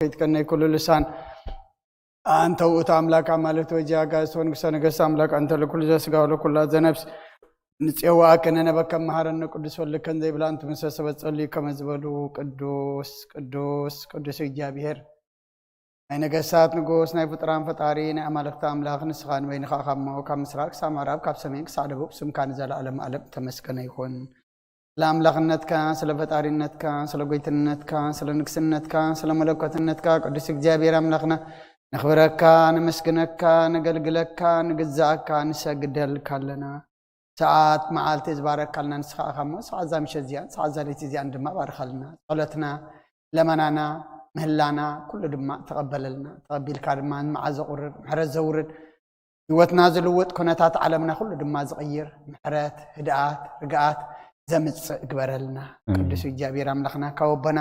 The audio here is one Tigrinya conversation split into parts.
ከይትቀነይ ኩሉ ልሳን ኣንተ ውእቱ ኣምላክ ኣማልክት ወእግዚእ ኣጋእዝት ወንጉሰ ነገስት ኣምላክ ኣንተ ለኩሉ ዘስጋ ወለኩላ ዘነፍስ ንጽዋዕከ ነነበከ መሃረነ ቅዱስ ወልድከን ዘይብላ እንትምሰ ሰበት ጸልዩ ከመ ዝበሉ ቅዱስ ቅዱስ ቅዱስ እግዚኣብሔር ናይ ነገስታት ንጉስ ናይ ፍጥራን ፈጣሪ ናይ ኣማልክቲ ኣምላኽ ንስኻ ንበይንኻ ኢኻ እሞ ካብ ምስራቅ ክሳብ ምዕራብ ካብ ሰሜን ክሳብ ደቡብ ስምካ ንዘለኣለም ኣለም ተመስገነ ይኹን። ስለ ኣምላኽነትካ ስለ ፈጣሪነትካ ስለ ጎይትነትካ ስለ ንግስነትካ ስለ መለኮትነትካ ቅዱስ እግዚኣብሔር ኣምላኽና ነኽብረካ ነመስግነካ ነገልግለካ ንግዛእካ ንሰግደልካ ኣለና። ሰዓት መዓልቲ ዝባረካልና ንስኻ ኢኻ እሞ ሰዓት እዛ ምሸት እዚኣን ሰዓት እዛ ለይቲ እዚኣን ድማ ባርኻልና። ጸሎትና ለመናና ምህላና ኩሉ ድማ ተቐበለልና። ተቐቢልካ ድማ ንመዓ ዘቑርር ምሕረት ዘውርድ ህይወትና ዝልውጥ ኩነታት ዓለምና ኩሉ ድማ ዝቕይር ምሕረት ህድኣት ርግኣት ዘምጽእ ግበረልና። ቅዱስ እግዚኣብሔር ኣምላኽና ካብ ኣቦና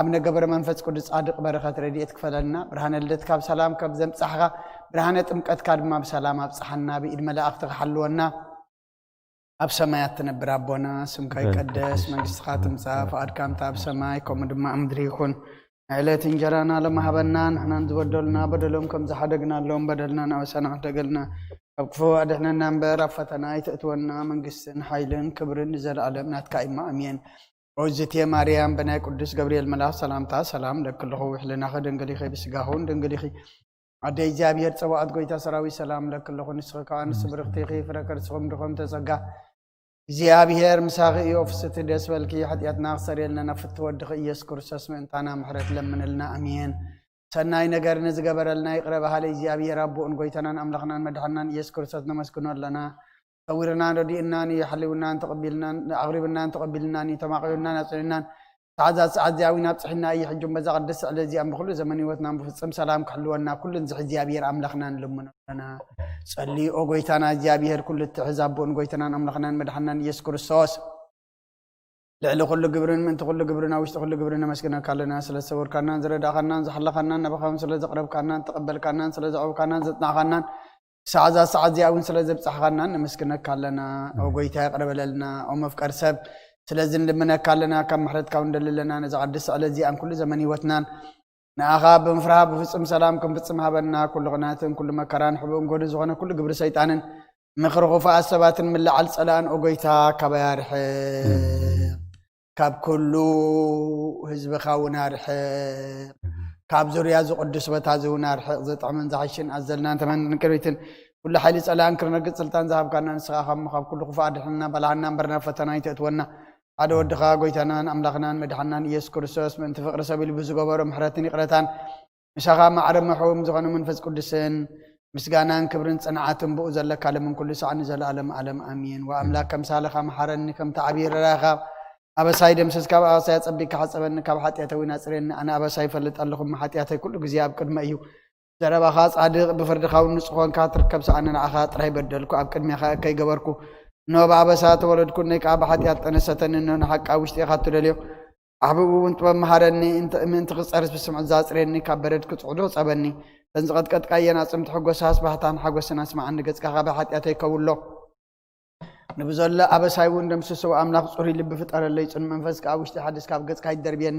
ኣብ ነገበረ መንፈስ ቅዱስ ጻድቕ በረኸት ረድኤት ክፈለልና። ብርሃነ ልደትካ ብሰላም ካብ ዘምጻሕኻ ብርሃነ ጥምቀትካ ድማ ብሰላም ኣብጽሓና። ብኢድ መላእኽቲ ክሓልወና። ኣብ ሰማያት ትነብር ኣቦና ስምካ ይቀደስ፣ መንግስትኻ ትምጻእ፣ ፍቓድካ ከምቲ ኣብ ሰማይ ከምኡ ድማ ኣብ ምድሪ ይኹን። ዕለት እንጀራና ሎም ሃበና፣ ንሕናን ዝበደሉና በደሎም ከም ዝሓደግናሎም በደልና ናበሳና ክደገልና ካብ ክፉ ኣድሕነና እምበር ኣብ ፈተና ኣይተእትወና፣ መንግስትን ሓይልን ክብርን ንዘለኣለም ናትካ እዩ። ኣሜን። ኦዝቴ ማርያም ብናይ ቅዱስ ገብርኤል መልኣኽ ሰላምታ ሰላም ለክልኹ ውሕልናኸ ድንግል ኢኺ ብስጋኹን ድንግል ኢኺ ኣደ እግዚኣብሔር ጸባኦት ጎይታ ሰራዊት ሰላም ለክልኹ ንስኺ ከኣ ንስብርኽቲ ኢኺ ፍረ ከርስኹም ድኹም ተጸጋ እግዚኣብሔር ምሳኺ እዩ። ፍስቲ ደስ በልኪ ሓጢኣትና ክሰርየልና ናብ ፍትወድኺ ኢየሱስ ክርስቶስ ምእንታና ምሕረት ለምንልና ኣሜን። ሰናይ ነገር ንዝገበረልና ይቕረ በሃሊ እግዚኣብሔር ኣቦኡን ጎይታናን ኣምላኽናን መድሓናን ኢየሱስ ክርስቶስ ነመስግኖ ኣለና። ሰዊርናን ረዲእናን እዩ ሓሊውናን ተቐቢልናን ኣቕሪብናን ተቐቢልናን እዩ ተማቒሩናን ኣጽኒዕናን ሰዓት እዛ ሰዓት እዚኣ እውን ኣብፅሕና እዩ ሕጂ በዛ ቅድስቲ ዕለት እዚኣ ብኩሉ ዘመን ህይወትና ብፍፅም ሰላም ክሕልወና ኩሉ ንዝሕ እግዚኣብሔር ኣምላኽና ንልምኖ ኣለና። ጸልዩ ኦ ጎይታና እግዚኣብሔር ኩሉ እትሕዝ ኣቦን ጎይታናን ኣምላኽናን መድሓናን ኢየሱስ ክርስቶስ ልዕሊ ኩሉ ግብርን ምእንቲ ኩሉ ግብርን ኣብ ውሽጢ ኩሉ ግብርን ነመስግነካ ኣለና። ስለ ዝሰወርካናን ዝረዳእካናን ዝሓለኻናን ናባኻውን ስለ ዘቕረብካናን ተቐበልካናን ስለ ዘቕረብካናን ዘጽናዕካናን ክሳዕ እዛ ሰዓት እዚኣ እውን ስለ ዘብጻሕኻናን ነመስግነካ ኣለና። ኦ ጎይታ ይቕረ በለልና። ኦ መፍቀር ሰብ ስለዚ ንልምነካ ኣለና። ካብ ምሕረትካ እውን ንደሊ ኣለና። ነዛ ቅድስቲ ዕለት እዚኣን ኩሉ ዘመን ህይወትናን ንኣኻ ብምፍራህ ብፍጹም ሰላም ክንፍጽም ሃበና። ኩሉ ቕናትን ኩሉ መከራን ሕቡእን ጎድን ዝኾነ ኩሉ ግብሪ ሰይጣንን ምኽሪ ኽፉኣት ሰባትን ምልዓል ጸላእን ኦ ጎይታ ካባይ ኣርሕቕ። ካብ ኩሉ ህዝብኻ እውን ኣርሕቕ። ካብ ዙርያ እዚ ቅዱስ ቦታ እዚ እውን ኣርሕቕ። ዘጥዕምን ዝሓሽን ኣዘልናን ተመንን ቅርቢትን ኩሉ ሓይሊ ጸላእን ክርነግጽ ስልጣን ዝሃብካና ንስኻ ኢኻ እሞ ካብ ኩሉ ክፉእ ኣድሕነና በላዕና እምበር ናብ ፈተና ኣይተእትወና። ሓደ ወድኻ ጎይታናን ኣምላኽናን መድሓናን ኢየሱስ ክርስቶስ ምእንቲ ፍቕሪ ሰብ ኢሉ ብዝገበሮ ምሕረትን ይቕረታን ምሳኻ ማዕረ መሕውም ዝኾነ መንፈስ ቅዱስን ምስጋናን ክብርን ጽንዓትን ብኡ ዘለካ ለምን ኩሉ ሳዕ ንዘለኣለም ኣለም ኣሜን። ወኣምላክ ከምሳልኻ መሓረኒ ከምቲ ዓብዪ ርራኻ ኣበሳይ ደምስስ ካብ ኣበሳይ ኣጸቢካ ሓጸበኒ ካብ ሓጢኣተይ እውን ኣጽርየኒ ኣነ ኣበሳይ ይፈልጥ ኣለኹ እሞ ሓጢኣተይ ኩሉ ግዜ ኣብ ቅድመ እዩ። ዘረባኻ ጻድቕ ብፍርድኻ እውን ንጹህ ኾንካ ትርከብ ሰኣነ ንዓኻ ጥራይ በደልኩ ኣብ ቅድሜኻ እከይ ገበርኩ። እነሆ ብኣበሳ ተወለድኩ እነይ ከኣ ብሓጢኣት ጠነሰተኒ እነሆ ንሓቂ ኣብ ውሽጢ ኢኻ እትደልዮ። ኣሕብቡ እውን ጥበብ መሃረኒ እንተ ምእንቲ ክጸርስ ብስምዑ ዛጽሬኒ ካብ በረድ ክጽዕዱ ክጸበኒ። እተን ዝቐጥቀጥካየን ኣጽምቲ ሕጎሳስ ባህታን ሓጎስን ኣስማዓኒ ገጽካ ካብ ሓጢኣተይ ከውሎ። ንብዘሎ ኣበሳይ እውን ደምስሶ ኣምላኽ ጽሩይ ልቢ ፍጠረለይ ጽኑ መንፈስ ከኣ ውሽጢ ሓድስ ካብ ገጽካ ይደርብየኒ።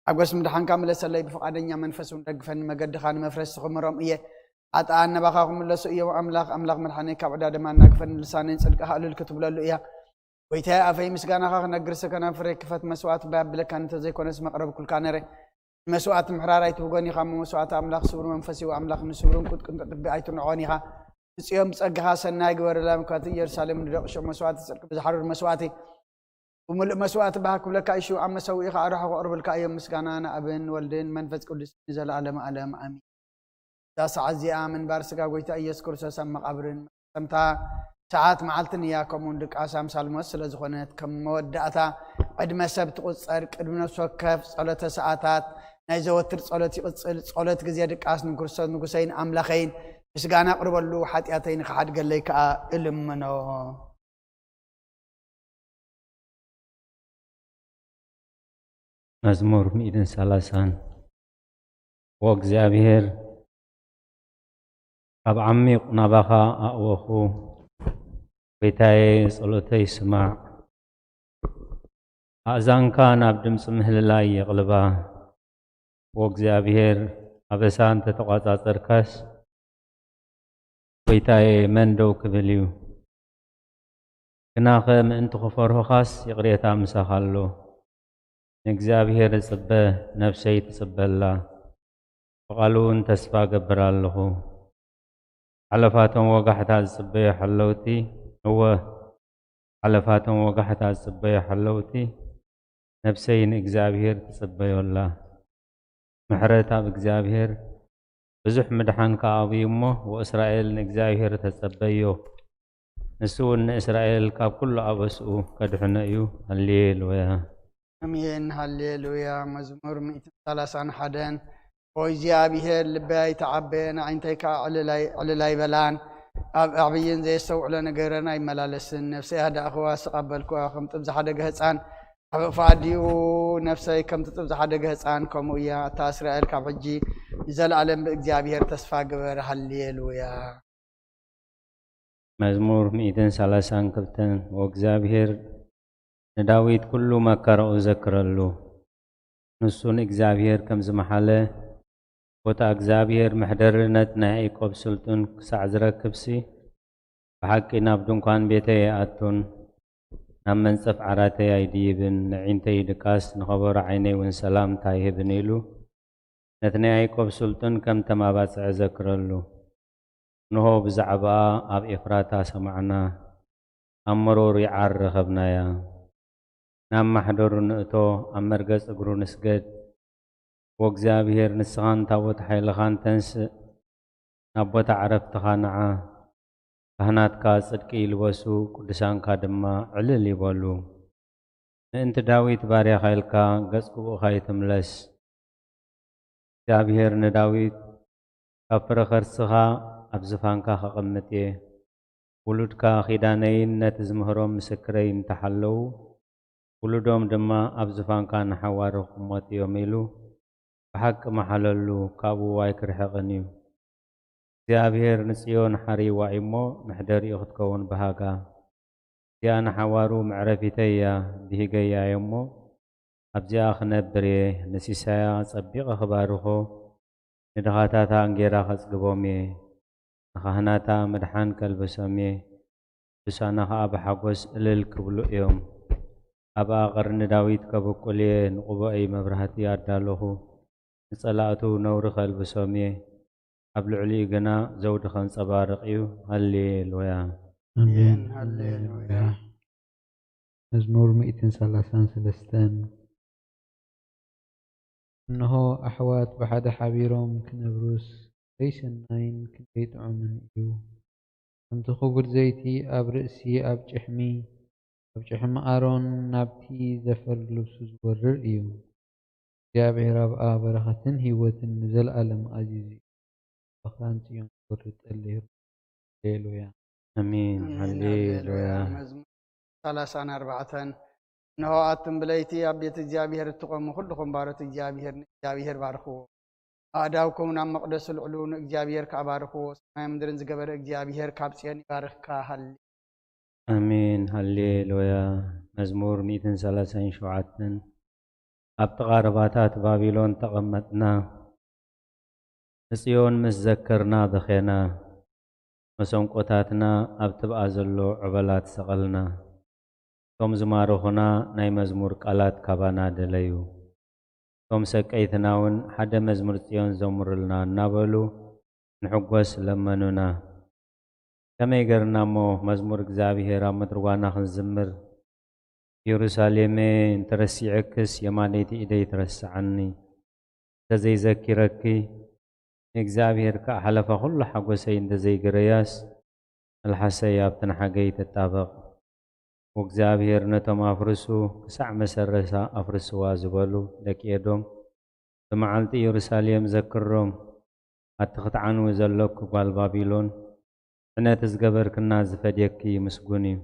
ሓጎስ ምድሓንካ ምለሰለይ ብፍቓደኛ መንፈስ እውን ደግፈኒ መገድኻ ንመፍረስቲ ክምሮም እየ። ኣጣኣን ነባኻ ክምለሱ እዮም ኣምላኽ ኣምላኽ መድሓነይ ካብ ዕዳ ድማ እናግፈኒ ልሳነይ ጽድቅኻ እልል ክትብለሉ እያ። ጎይታየ ኣፈይ ምስጋናኻ ክነግር ስከናፍረይ ክፈት መስዋእቲ ባይ ኣብለካ እንተዘይኮነስ መቕረብኩልካ ነረ። መስዋእቲ ምሕራር ኣይትብጎን ኢኻ እሞ መስዋእቲ ኣምላኽ ስቡር መንፈስ እዩ ኣምላኽ ንስቡርን ቁጥቅንጥጥቢ ኣይትንዖን ኢኻ። ንጽዮን ብጸጋኻ ሰናይ ግበረላ ምክንያቱ ኢየሩሳሌም ንደቂ ሽዑ መስዋእቲ ጽድቂ ብዝሓርር መስዋእቲ ብምሉእ መስዋእቲ ባህ ክብለካ እዩ ሽውዓ መሰውኢ ከኣ ርሑ ክቕርብልካ እዮም ምስጋና ንኣብን ወልድን መንፈስ ቅዱስ ንዘለኣለም ኣለም ኣሚን። እዛ ሰዓት እዚኣ ምንባር ስጋ ጎይታ ኢየሱስ ክርስቶስ ኣብ መቓብርን መሰምታ ሰዓት መዓልትን እያ። ከምኡውን ድቃስ ኣምሳል ሞት ስለ ዝኾነት ከም መወዳእታ ዕድመ ሰብ ትቑጸር። ቅድሚ ነፍሲ ወከፍ ጸሎተ ሰዓታት ናይ ዘወትር ጸሎት ይቕጽል። ጸሎት ግዜ ድቃስ ንክርስቶስ ንጉሰይን ኣምላኸይን ምስጋና ኣቕርበሉ፣ ሓጢኣተይ ንኽሓድገለይ ከኣ እልምኖ። መዝሙር ሚእትን ሰላሳን። ዎ እግዚኣብሔር፣ ኣብ ዓሚቕ ናባኻ ኣእወኹ፣ ጐይታየ፣ ጸሎተይ ስማዕ። ኣእዛንካ ናብ ድምጺ ምህልላይ የቕልባ። ወእግዚኣብሔር ኣበሳ እንተተቋጻጸርካስ፣ ጎይታየ መን ደው ክብል እዩ? ግናኸ ምእንቲ ክፈርሁኻስ ይቕሬታ ምሳኻ ኣሎ። ንእግዚኣብሔር እጽበ፣ ነፍሰይ ትጽበላ፣ ብቓሉ እውን ተስፋ እገብር ኣለኹ። ሓለፋቶም ወጋሕታ ዝጽበዩ ሓለውቲ፣ እወ፣ ሓለፋቶም ወጋሕታ ዝጽበዩ ሓለውቲ፣ ነፍሰይ ንእግዚኣብሔር ትጽበዮ ኣላ። ምሕረት ኣብ እግዚኣብሔር፣ ብዙሕ ምድሓን ከኣ ኣብዩ እሞ፣ ወእስራኤል ንእግዚኣብሔር ተጸበዮ፣ ንሱ እውን ንእስራኤል ካብ ኩሉ ኣበስኡ ከድሕኖ እዩ። ሃሌሉያ። ኣሜን፣ ሃሌሉያ። መዝሙር ሚእትን ሰላሳን ሓደን። ኦ እግዚኣብሔር፣ ልበይ ኣይተዓበየን፣ ኣዒንተይ ከኣ ዕልል ኣይ-፣ ዕልል ኣይበላን። ኣብ ዓብይን ዘየስተውዕሎ ነገረን ኣይመላለስን። ነፍሰይ ኣዳእኽዋ፣ ዝተቐበልክዋ፣ ከም ጥብ ዝሓደገ ህፃን ኣብ እቕፊ ኣዲኡ። ነፍሰይ ከምቲ ጥብ ዝሓደገ ህፃን ከምኡ እያ። ኣታ እስራኤል፣ ካብ ሕጂ ንዘለኣለም ብእግዚኣብሔር ተስፋ ግበር። ሃሌሉያ። መዝሙር ሚእትን ሰላሳን ክልተን። ወእግዚኣብሔር ንዳዊት ኩሉ መከራኡ ዘክረሉ። ንሱ ንእግዚኣብሔር ከም ዝመሓለ፣ ቦታ እግዚኣብሔር መሕደሪ ነት ናይ ያዕቆብ ስልጡን ክሳዕ ዝረክብሲ፣ ብሓቂ ናብ ድንኳን ቤተይ ኣይኣቱን፣ ናብ መንጸፍ ዓራተይ ኣይድይብን፣ ነዒንተይ ድቃስ፣ ንኸበሮ ዓይነይ እውን ሰላምታ ኣይህብን ኢሉ፣ ነቲ ናይ ያዕቆብ ስልጡን ከም ተማባጽዐ ዘክረሉ። እንሆ ብዛዕባኣ ኣብ ኤፍራታ ሰማዕና፣ ኣብ መሮር ይዓር ረኸብናያ። ናብ ማሕደሩ ንእቶ፣ ኣብ መርገጽ እግሩ ንስገድ። ወእግዚኣብሔር፣ ንስኻን ታቦት ሓይልኻን ተንስእ፣ ናብ ቦታ ዕረፍትኻ ንዓ። ካህናትካ ጽድቂ ይልበሱ፣ ቅዱሳንካ ድማ ዕልል ይበሉ። ምእንቲ ዳዊት ባርያኻ ኢልካ፣ ገጽ ግቡእኻ ይትምለስ። እግዚኣብሔር ንዳዊት፣ ካብ ፍረ ኸርስኻ ኣብ ዝፋንካ ኸቐምጥ እየ። ውሉድካ ኺዳነይን ነቲ ዝምህሮም ምስክረይን እንተሓለዉ፣ ውሉዶም ድማ ኣብ ዝፋንካ ንሓዋሩ ክቕመጡ እዮም ኢሉ ብሓቂ መሓለሉ፣ ካብኡ ኣይክርሕቕን እዩ። እግዚኣብሔር ንጽዮን ሓርይዋ እዩ እሞ፣ መሕደሪኡ ክትከውን በሃጋ። እዚኣ ንሓዋሩ መዕረፊተይ እያ፣ ብሂገያ እየ እሞ፣ ኣብዚኣ ክነብር እየ። ንሲሳያ ጸቢቐ ክባርኾ፣ ንድኻታታ እንጌራ ከጽግቦም እየ። ንኻህናታ ምድሓን ከልብሶም እየ፣ ቅዱሳና ኸኣ ብሓጎስ እልል ክብሉ እዮም። ኣብኣ ቐርኒ ዳዊት ከብቁል እየ፣ ንቕቡኣይ መብራህቲ ኣዳለኹ። ንጸላእቱ ነውሪ ከልብሶም እየ፣ ኣብ ልዕሊኡ ግና ዘውዲ ከንጸባርቕ እዩ። ሃሌሉያ። ኣሜን። ኣሜን። ሃሌሉያ። መዝሙር ሚእትን ሰላሳን ሰለስተን። እንሆ ኣሕዋት ብሓደ ሓቢሮም ክነብሩስ ክንደይ ሰናይን ክንደይ ጥዑምን እዩ። ከምቲ ክቡር ዘይቲ ኣብ ርእሲ ኣብ ጭሕሚ፣ ኣብ ጭሕሚ ኣሮን ናብቲ ዘፈር ልብሱ ዝወርድ እዩ። እግዚኣብሔር ኣብኣ በረኸትን ህይወትን ንዘለኣለም ኣዚዙ እዩ። በኽራን ጽዮን ክወርድ ጠሊሩ። ሃሌሉያ። ኣሜን። ኣሜን። ሃሌሉያ። ሃሌሉያ። መዝሙር ሰላሳን ኣርባዕተን። እንሆ ኣቱም ብለይቲ ኣብ ቤት እግዚኣብሔር እትቖሙ ኩልኹም ባሮት እግዚኣብሔር ንእግዚኣብሔር ባርኽዎ። ኣእዳውኩም ናብ መቕደሱ ልዕሉ፣ ንእግዚኣብሔር ከኣ ባርኽዎ። ሰማይ ምድርን ዝገበረ እግዚኣብሔር ካብ ጽዮን ይባርኽካ። ሃሌ ኣሜን። ሃሌሉያ። መዝሙር ሚእትን ሰላሳን ሸውዓተን። ኣብ ጥቓ ርባታት ባቢሎን ተቐመጥና፣ ንጽዮን ምስ ዘከርና በኼና፣ መሰንቆታትና ኣብ ትብኣ ዘሎ ዕበላት ሰቐልና። እቶም ዝማረኹና ናይ መዝሙር ቃላት ካባና ደለዩ። እቶም ሰቀይትና እውን ሓደ መዝሙር ጽዮን ዘምሩልና እናበሉ ንሕጎስ ለመኑና። ከመይ ገርና እሞ መዝሙር እግዚኣብሔር ኣብ ምድሪ ጓና ክንዝምር? ኢየሩሳሌመ እንተረሲዐክስ የማነይቲ ኢደይ ትረስዓኒ። እንተዘይዘኪረኪ ንእግዚኣብሔር ከኣ ሓለፋ ኩሉ ሓጎሰይ እንተዘይገረያስ መልሓሰይ ኣብቲ ንሓገይ ትጣበቕ። ወእግዚኣብሔር ነቶም ኣፍርሱ ክሳዕ መሰረታ ኣፍርስዋ ዝበሉ ደቂ ኤዶም ብመዓልቲ ኢየሩሳሌም ዘክሮም። ኣቲ ክትዓንዊ ዘለኪ ጓል ባቢሎን፣ ዕነት ዝገበርክና ዝፈድየኪ ምስጉን እዩ።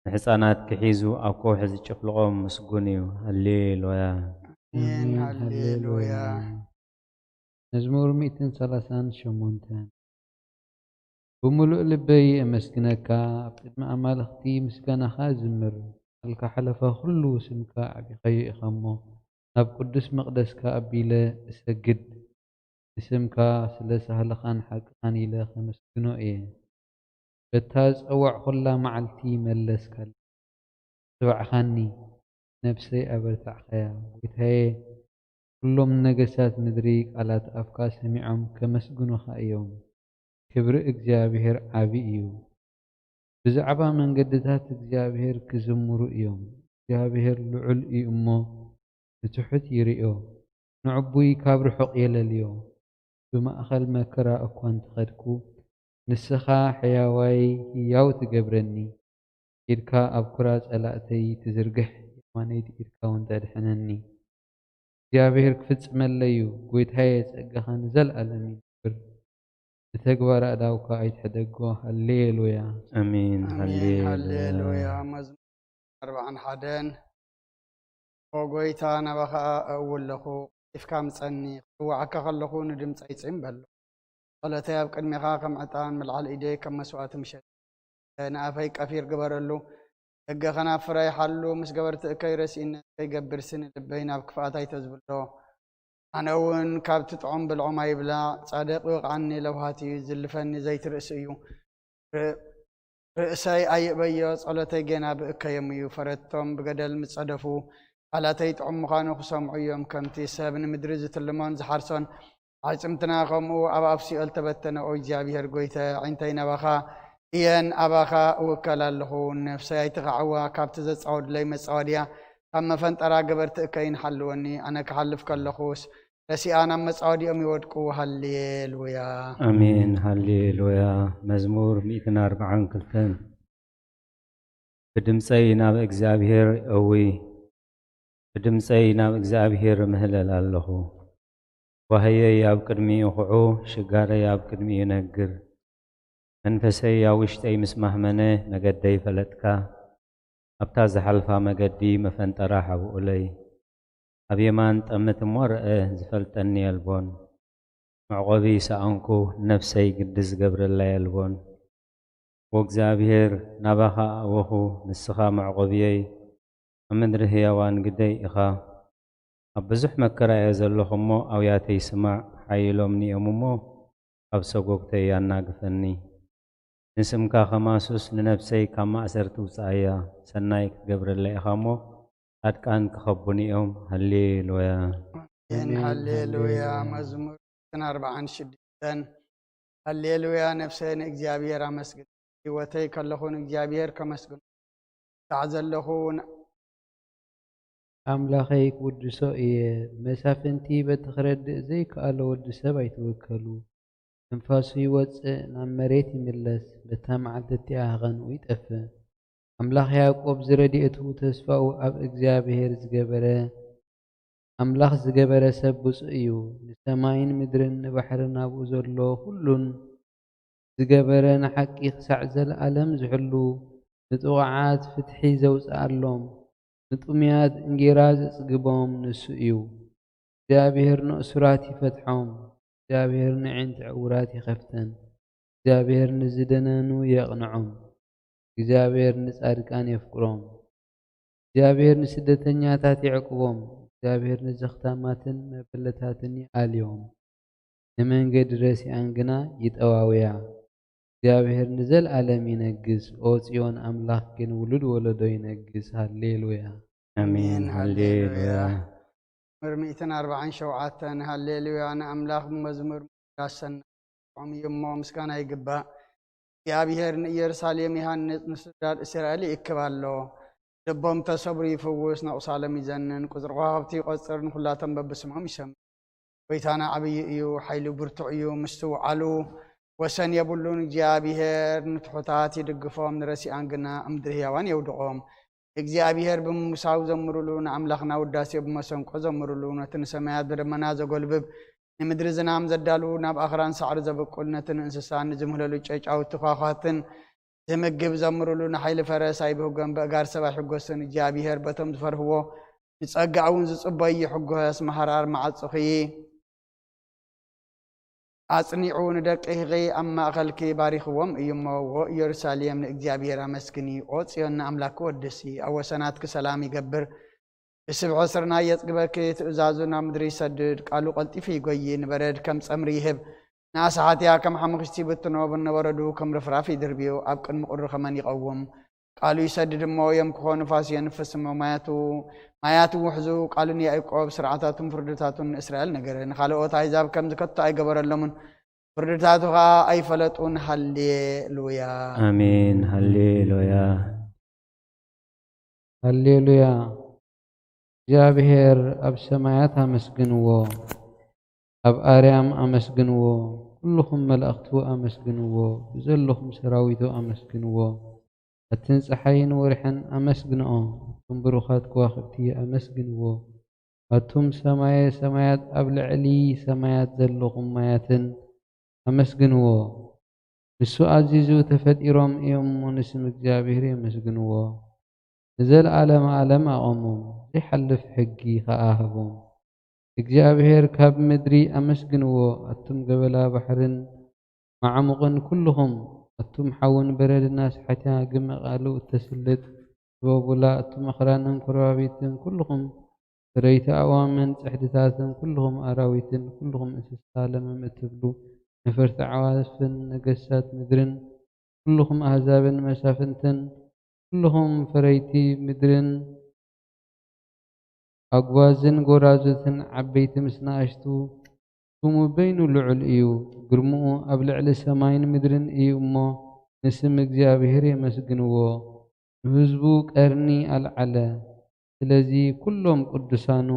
ንሕፃናትኪ ሒዙ ኣብ ከውሒ ዝጭፍልቖም ምስጉን እዩ። ሃሌሉያ። ኣሜን። ኣሜን። ሃሌሉያ። ሃሌሉያ። መዝሙር ሚእትን ሰላሳን ሸሞንተን። ብምሉእ ልበይ የመስግነካ፣ ኣብ ቅድሚ ኣማልኽቲ ምስጋናኻ እዝምር። ቃልካ ሓለፋ ኩሉ ስምካ ኣዕቢኻዮ ኢኻ እሞ፣ ናብ ቅዱስ መቕደስካ ኣቢለ እሰግድ፣ ንስምካ ስለ ሳህልኻን ሓቅኻን ኢለ ኸመስግኖ እየ። በታ ዝጸዋዕኹላ መዓልቲ መለስካለይ። ኣትባዕኻኒ፣ ነፍሰይ ኣበርታዕካያ። ጐይታየ፣ ኵሎም ነገስታት ምድሪ ቃላት ኣፍካ ሰሚዖም ከመስግኑኻ እዮም። ክብሪ እግዚኣብሔር ዓቢ እዩ። ብዛዕባ መንገድታት እግዚኣብሔር ክዝምሩ እዮም። እግዚኣብሔር ልዑል እዩ እሞ፣ ንትሑት ይርእዮ፣ ንዕቡይ ካብ ርሑቕ የለልዮ። ብማእከል መከራ እኳ እንተኸድኩ፣ ንስኻ ሕያዋይ ህያው ትገብረኒ። ኢድካ ኣብ ኩራ ጸላእተይ ትዝርግሕ፣ የማነይቲ ኢድካ እውን ተድሕነኒ። እግዚኣብሔር ክፍጽመለይ እዩ፣ ጐይታየ፣ ጸጋኻ ንዘለኣለም ይነብር። ንተግባር ኣእዳውካ ኣይትሕደጎ። ሃሌሉያ። ኣሜን። ኣሜን። ሃሌሉያ። ሃሌሉያ። መዝሙር ኣርባዓን ሓደን። ኦ ጐይታ፣ ናባኻ እእዊ ኣለኹ፣ ቀልጢፍካ ምጸኒ። ክጽውዓካ ከለኹ ንድምጸይ ጽን በሎ። ጸሎተይ ኣብ ቅድሜኻ ከም ዕጣን፣ ምልዓል ኢደይ ከም መስዋእቲ ምሸት። ንኣፈይ ቀፊር ግበረሉ፣ ሕግኻ ናብ ፍረይ ሓሉ። ምስ ገበርቲ እከይ ረሲእነት ከይገብርሲ፣ ንልበይ ናብ ክፍኣት ኣይተዝብሎ። ኣነ እውን ካብቲ ጥዑም ብልዖም ኣይብላዕ፣ ጻድቕ ይወቕዓኒ፣ ለውሃት እዩ ዝልፈኒ፣ ዘይትርእሲ እዩ። ር-፣ ርእሰይ ኣይእበዮ፣ ጸሎተይ ጌና ብእከዮም እዩ። ፈረድቶም ብገደል ምስ ጸደፉ፣ ቃላተይ ጥዑም ምዃኑ ክሰምዑ እዮም። ከምቲ ሰብ ንምድሪ ዝትልሞን ዝሓርሶን፣ ኣዕጽምትና ከምኡ ኣብ ኣፍ ሲኦል ተበተነ። ኦ እግዚኣብሄር ጐይታየ፣ ኣዒንተይ ናባኻ እየን፣ ኣባኻ እውከል ኣለኹ። ነፍሰይ ኣይትኻዕዋ፣ ካብቲ ዘጻወዱለይ መጻወድያ፣ ካብ መፈንጠራ ገበርቲ እከይን ሓልወኒ። ኣነ ክሓልፍ ከለኹስ፣ ረሲኣን ኣብ መጻወዲኦም ይወድቁ። ሃሌሉያ። ኣሜን። ሃሌሉያ። መዝሙር ሚእትን ኣርባዓን ክልተን። ብድምጸይ ናብ እግዚኣብሔር እዊ፣ ብድምጸይ ናብ እግዚኣብሔር እምህለል ኣለኹ። ዋህየይ ኣብ ቅድሚኡ ኹዑ፣ ሽጋረይ ኣብ ቅድሚኡ ነግር። መንፈሰይ ኣብ ውሽጠይ ምስ ማህመነ፣ መገደይ ፈለጥካ። ኣብታ ዝሓልፋ መገዲ መፈንጠራ ሓብኡለይ። ኣብ የማን ጠምት እሞ ርአ፣ ዝፈልጠኒ የልቦን። መዕቆቢ ሰኣንኩ፣ ነፍሰይ ግዲ ዝገብረላ የልቦን። ወእግዚኣብሔር፣ ናባኻ ኣእወኹ፣ ንስኻ መዕቆብየይ፣ ኣብ ምድሪ ህያዋን ግደይ ኢኻ። ኣብ ብዙሕ መከራ እየ ዘለኹ እሞ፣ ኣውያተይ ስማዕ፣ ሓይሎምኒ እዮም እሞ፣ ካብ ሰጎግተይ ኣናግፈኒ። ንስምካ ከማሱስ፣ ንነፍሰይ ካብ ማእሰርቲ ውጽኣያ። ሰናይ ክትገብረለይ ኢኻ እሞ፣ ጻድቃን ክኸቡኒ እዮም። ሃሌሉያ። ኣሜን። ኣሜን። ሃሌሉያ። ሃሌሉያ። መዝሙር ሚእትን ኣርባዓን ሽዱሽተን። ሃሌሉያ። ነፍሰይ ንእግዚኣብሔር ኣመስግን፣ ህይወተይ ከለኹ ንእግዚኣብሔር ከመስግኖ፣ ሳዕ ዘለኹ እውን ኣምላኸይ ክውድሶ እየ። መሳፍንቲ በቲ ክረድእ ዘይከኣሎ ወዲ ሰብ ኣይትወከሉ። ትንፋሱ ይወጽእ፣ ናብ መሬት ይምለስ፣ በታ መዓልቲ እቲኣ ሃቐንኡ ይጠፍእ። ኣምላኽ ያዕቆብ ዝረድኤቱ ተስፋኡ ኣብ እግዚኣብሔር ዝገበረ፣ ኣምላኽ ዝገበረ ሰብ ብፁእ እዩ። ንሰማይን ምድርን ንባሕርን ኣብኡ ዘሎ ኩሉን ዝገበረ፣ ንሓቂ ክሳዕ ዘለኣለም ዝሕሉ፣ ንጥቑዓት ፍትሒ ዘውጽኣሎም፣ ንጥሙያት እንጌራ ዘጽግቦም ንሱ እዩ። እግዚኣብሔር ንእሱራት ይፈትሖም፣ እግዚኣብሔር ነዒንቲ ዕዉራት ይኸፍተን፣ እግዚኣብሔር ንዝደነኑ የቕንዖም፣ እግዚኣብሔር ንጻድቃን የፍቅሮም። እግዚኣብሔር ንስደተኛታት የዕቁቦም፣ እግዚኣብሔር ንዘኽታማትን መበለታትን ይኣልዮም፣ ንመንገዲ ረሲኣን ግና ይጠዋውያ። እግዚኣብሔር ንዘለኣለም ይነግስ፣ ኦ ጽዮን ኣምላኽ ግን ውሉድ ወለዶ ይነግስ። ሃሌሉያ። ኣሜን። ኣሜን። ሃሌሉያ። ሃሌሉያ። መዝሙር ሚእትን ኣርባዓን ሸውዓተን። ሃሌሉያ ንኣምላኽ ብመዝሙር ምምዳስ ሰናይ፣ ጥዑም እዩ እሞ ምስጋና ይግባእ። እግዚኣብሔር ንኢየሩሳሌም ይሃንጽ፣ ንስድራድ እስራኤል ይእክብ ኣሎ። ልቦም ተሰብሩ ይፍውስ፣ ነቑሳሎም ይዘንን፣ ቁጽሪ ከዋኽብቲ ይቖጽር፣ ንኹላቶም በብስሞም ይሰምይ። ጐይታና ዓብዪ እዩ፣ ሓይሉ ብርቱዕ እዩ፣ ምስትውዓሉ ወሰን የብሉን። እግዚኣብሔር ንትሑታት ይድግፎም፣ ንረሲኣን ግና ኣብ ምድሪ ህያዋን የውድቖም። ንእግዚኣብሔር ብምሙሳው ዘምሩሉ፣ ንኣምላኽና ውዳሴ ብመሰንቆ ዘምሩሉ። ነቲ ንሰማያት ብደመና ዘጎልብብ፣ ንምድሪ ዝናም ዘዳሉ፣ ናብ ኣኽራን ሳዕሪ ዘብቁል፣ ነቲ ንእንስሳን ንዝምህለሉ ጨጫውቲ ኳዃትን ዝምግብ ዘምሩሉ። ንሓይሊ ፈረስ ኣይብህጎን፣ በእጋር ሰብ ኣይሕጎስን። እግዚኣብሔር በቶም ዝፈርህዎ ንጸጋ እውን ዝጽበዩ ይሕጎስ። መሃራር መዓጹኺ ኣጽኒዑ ንደቅኺ ኣብ ማእከልኪ ባሪኽዎም እዩ እሞ፣ ዎ ኢየሩሳሌም ንእግዚኣብሔር ኣመስግኒ፣ ኦ ጽዮን ንኣምላኪ ወድሲ። ኣብ ወሰናትኪ ሰላም ይገብር፣ ብስብሒ ስርናይ የጽግበኪ፣ ትእዛዙ ናብ ምድሪ ይሰድድ፣ ቃሉ ቀልጢፉ ይጎዪ፣ ንበረድ ከም ጸምሪ ይህብ፣ ንኣሳሓትያ ከም ሓሙኽሽቲ ይብትኖ፣ ብነበረዱ ከም ርፍራፍ ይድርብዮ፣ ኣብ ቅድሚ ቁሪ ከመን ይቐውም? ቃሉ ይሰድድ እሞ የምክኾ፣ ንፋስ የንፍስ እሞ ማያቱ ማያቱ ውሕዙ። ቃሉ ንያዕቆብ፣ ስርዓታቱን ፍርድታቱን ንእስራኤል ነገረ፣ ንኻልኦት ኣህዛብ ከምዚ ከቶ ኣይገበረሎምን፣ ፍርድታቱ ኸኣ ኣይፈለጡን። ሃሌሉያ። ኣሜን። ሃሌሉያ። ሃሌሉያ። እግዚኣብሔር ኣብ ሰማያት ኣመስግንዎ፣ ኣብ ኣርያም ኣመስግንዎ፣ ኩልኹም መላእኽቱ ኣመስግንዎ፣ ብዘለኹም ሰራዊቱ ኣመስግንዎ። ኣትን ጸሓይን ወርሕን ኣመስግንኦ፣ ኣቱም ብሩኻት ከዋኽብቲ ኣመስግንዎ። ኣቱም ሰማየ ሰማያት ኣብ ልዕሊ ሰማያት ዘለኹም ማያትን ኣመስግንዎ። ንሱ ኣዚዙ ተፈጢሮም እዮም እሞ ንስም እግዚኣብሔር የመስግንዎ። ንዘለዓለመ ዓለም ኣቐሞም፣ ዘይሓልፍ ሕጊ ኸኣ ሃቦም። እግዚኣብሔር ካብ ምድሪ ኣመስግንዎ፣ ኣቱም ገበላ ባሕርን መዓሙቕን ኩልኹም፣ ኣቱም ሓውን በረድን ኣስሓትያ ግመ ቃሉ እተስልጥ፣ ስበቡላ፣ ኣቱም ኣኽራንን ኮረባቢትን ኩልኹም፣ ፍረይቲ ኣእዋምን ጽሕድታትን ኩልኹም ኣራዊትን ኩልኹም እንስሳ ለምም እትብሉ ነፈርቲ ኣዕዋፍን ነገስታት ምድርን ኩልኹም ኣህዛብን መሳፍንትን ኩልኹም ፈረይቲ ምድርን ኣጉባዝን ጎራዙትን ዓበይቲ ምስ ንኣሽቱ፣ ስሙ በይኑ ልዑል እዩ፣ ግርምኡ ኣብ ልዕሊ ሰማይን ምድርን እዩ እሞ ንስም እግዚኣብሔር የመስግንዎ። ንህዝቡ ቀርኒ ኣልዓለ። ስለዚ ኩሎም ቅዱሳኑ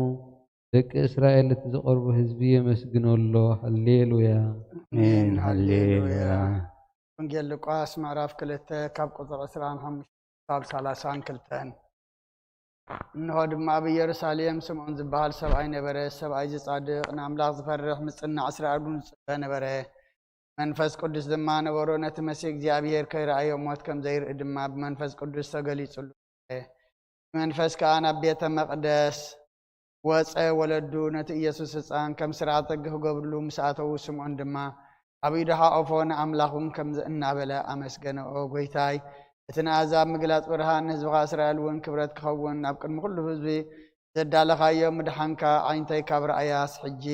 ደቂ እስራኤል እቲ ዝቐርቡ ህዝቢ የመስግኖ ኣሎ። ሃሌሉያ። ኣሜን። ሃሌሉያ። ወንጌል ሉቃስ ምዕራፍ ክልተ ካብ ቁፅሪ ዕስራን ሓሙሽተን ክሳብ ሰላሳን ክልተን። እንሆ ድማ ኣብ ኢየሩሳሌም ስምዖን ዝበሃል ሰብኣይ ነበረ። ሰብኣይ ዝጻድቕ ንኣምላኽ ዝፈርሕ ምጽናዕ ስራእዱን ዝጽበ ነበረ። መንፈስ ቅዱስ ድማ ነበሮ፣ ነቲ መሲሕ እግዚኣብሔር ከይረኣዮ ሞት ከም ዘይርኢ ድማ ብመንፈስ ቅዱስ ተገሊጹሉ ነበረ። ብመንፈስ ከኣ ናብ ቤተ መቕደስ ወጸ። ወለዱ ነቲ ኢየሱስ ህጻን ከም ስርዓተ ሕጊ ክገብርሉ ምስ ኣተዉ፣ ስምዖን ድማ ኣብ ኢዱ ሓቆፎ፣ ንኣምላኽ እውን ከምዚ እናበለ ኣመስገነ፣ ኦ ጐይታይ፣ እቲ ንኣህዛብ ምግላጽ ብርሃን፣ ንህዝብኻ እስራኤል እውን ክብረት ክኸውን፣ ኣብ ቅድሚ ኩሉ ህዝቢ ዘዳለኻዮ ምድሓንካ፣ ኣዒንተይ ካብ ረኣያስ፣ ሕጂ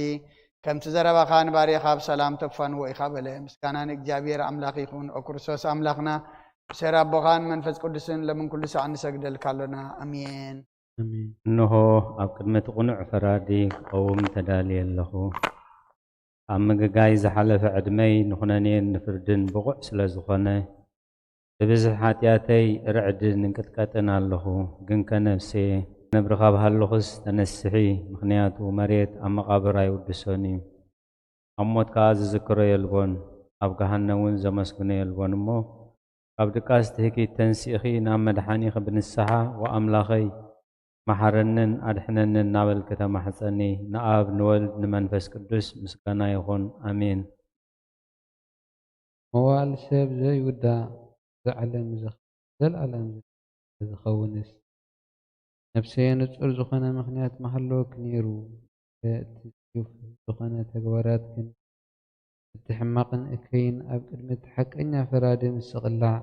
ከምቲ ዘረባኻ ንባርያኻ ብሰላም ተፋንዎ ኢኻ በለ። ምስጋና ንእግዚኣብሔር ኣምላኽ ይኹን፣ ኦ ክርስቶስ ኣምላኽና፣ ብሰይር ኣቦኻን መንፈስ ቅዱስን ለምን ኩሉ ሳዕ ንሰግደልካ ኣሎና። ኣሜን። ኣሜን። እንሆ ኣብ ቅድሚ እቲ ቅኑዕ ፈራዲ ክቐውም ተዳልየ ኣለኹ። ኣብ ምግጋይ ዝሓለፈ ዕድመይ ንኹነኔን ንፍርድን ብቑዕ ስለ ዝኾነ፣ ብብዝሒ ሓጢኣተይ ርዕድን እንቅጥቀጥን ኣለኹ። ግንከ ነፍሰየ፣ ነብሪ ካብ ሃለኹስ ተነስሒ፣ ምኽንያቱ መሬት ኣብ መቓብር ኣይውድሶን እዩ። ኣብ ሞት ከኣ ዝዝክሮ የልቦን፣ ኣብ ገሃነም እውን ዘመስግኖ የልቦን እሞ፣ ካብ ድቃስ ትህኪት ተንሲእኺ ናብ መድሓኒኺ ብንስሓ፣ ወኣምላኸይ፣ መሓረንን ኣድሕነንን እናበልኪ ተማሕጸኒ። ንኣብ ንወልድ ንመንፈስ ቅዱስ ምስጋና ይኹን። ኣሜን። መዋእል ሰብ ዘይውዳእ፣ ዘዓለም ዘ-፣ ዘልኣለም ዝኸውንስ፣ ነፍሰየ ንጹር ዝኾነ ምኽንያት ምሃለወኪ ነይሩ። እቲ ጽዩፍ ዝኾነ ተግባራትክን፣ እቲ ሕማቕን እከይን ኣብ ቅድሚ እቲ ሓቀኛ ፈራዲ ምስቕላዕ፣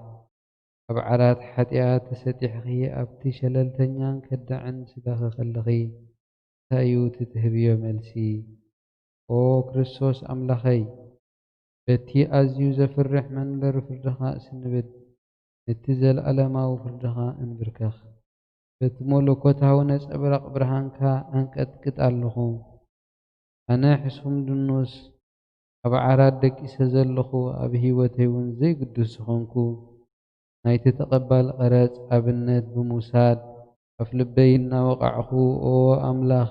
ኣብ ዓራት ሓጢኣት ተሰጢሕኺ ኣብቲ ሸለልተኛን ከዳዕን ስጋኺ ከለኺ፣ እንታይ እዩ እቲ ትህብዮ መልሲ? ኦ ክርስቶስ ኣምላኸይ፣ በቲ ኣዝዩ ዘፍርሕ መንበር ፍርድኻ እስንብድ፣ ነቲ ዘለኣለማዊ ፍርድኻ እንብርከኽ። በቲ መለኮታዊ ነጸብራቕ ብርሃንካ ኣንቀጥቅጥ ኣለኹ። ኣነ ሕሱም ድኑስ ኣብ ዓራት ደቂሰ ዘለኹ፣ ኣብ ህይወተይ እውን ዘይግዱስ ዝኾንኩ፣ ናይቲ ተቐባል ቀረጽ ኣብነት ብምውሳድ፣ ኣፍ ልበይ እናወቓዕኹ፣ ኦ ኣምላኽ፣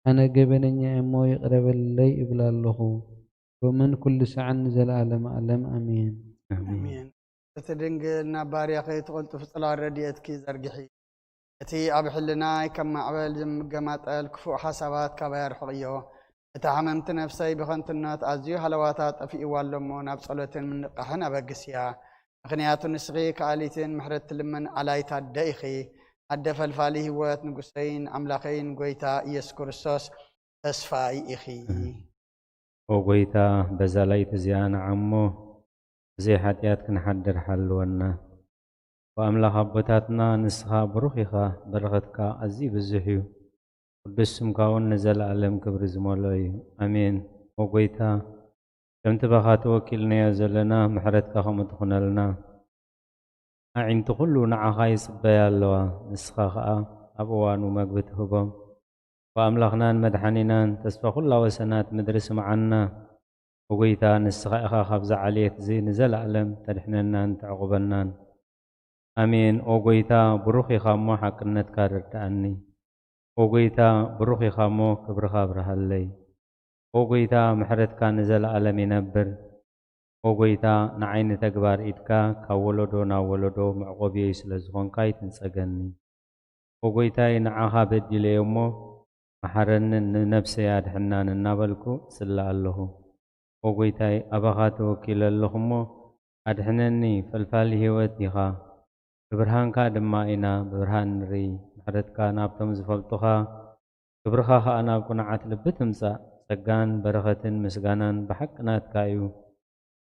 ኣነ ገበነኛ እየ እሞ ይቕረ በለለይ እብል ኣለኹ። ሎምን ኩሉ ሳዕን ንዘለኣለመ ዓለም ኣሜን። ኣሜን። ኣሜን። እቲ ድንግል ናብ ባርያኺ ትቕልጥፍ ጽላል ረድኤትኪ ዘርግሒ። እቲ ኣብ ሕልናይ ከም ማዕበል ዝምገማጠል ክፉእ ሓሳባት ካባይ ኣርሕቕዮ። እታ ሕምምቲ ነፍሰይ ብኸንቱነት ኣዝዩ ሃለዋታ ጠፊእዋ ኣሎ እሞ ናብ ጸሎትን ምንቕቓሕን ኣበግስያ። ምኽንያቱ ንስኺ ከኣሊትን ምሕረት ትልምን ኣላይት ኣደ ኢኺ። ኣደ ፈልፋሊ ህይወት፣ ንጉሰይን ኣምላኸይን ጐይታ ኢየሱስ ክርስቶስ ተስፋይ ኢኺ። ኦ ጐይታ፣ በዛ ላይት እዚኣ ንዓ እሞ ብዘይ ሓጢኣት ክንሓድር ሓልወና። ወኣምላኽ ኣቦታትና፣ ንስኻ ብሩኽ ኢኻ፣ በረኸትካ ኣዝዩ ብዙሕ እዩ። ቅዱስ ስምካ እውን ንዘለኣለም ክብሪ ዝመልኦ እዩ። ኣሜን። ኦ ጎይታ፣ ከምቲ ባኻ ተወኪልናዮ ዘለና ምሕረትካ ከምኡ ትኹነልና። ኣዒንቲ ኩሉ ንዓኻ ይጽበያ ኣለዋ፣ ንስኻ ኸኣ ኣብ እዋኑ መግቢ ትህቦም። ወኣምላኽናን መድሓኒናን ተስፋ ኩላ ወሰናት ምድሪ ስምዓና። ኦጎይታ ንስኻ ኢኻ ካብዛ ዓሌት እዚ ንዘለኣለም ተድሕነናን ተዕቑበናን። ኣሜን። ኦጎይታ ብሩኽ ኢኻ እሞ ሓቅነትካ ርድኣኒ። ኦጎይታ ብሩኽ ኢኻ እሞ ክብርኻ ኣብርሃለይ። ኦጎይታ ምሕረትካ ንዘለኣለም ይነብር። ኦጎይታ ንዓይ ንተግባር ኢድካ ካብ ወለዶ ናብ ወለዶ መዕቆብየይ ስለ ዝኾንካ ይትንጸገኒ። ኦጎይታይ ንዓኻ በዲለዮ እሞ መሓረንን ንነብሰይ ኣድሕናን እናበልኩ እጽሊ ኣለኹ። ኦጎይታይ ኣባኻ ተወኪለ ኣለኹ እሞ ኣድሕነኒ፣ ፈልፋሊ ህይወት ኢኻ። ብብርሃንካ ድማ ኢና ብብርሃን ንርኢ። ምሕረትካ ናብቶም ዝፈልጡኻ ክብርኻ ኸኣ ናብ ቅኑዓት ልቢ ትምጻእ። ጸጋን በረኸትን ምስጋናን ብሓቂ ናትካ እዩ።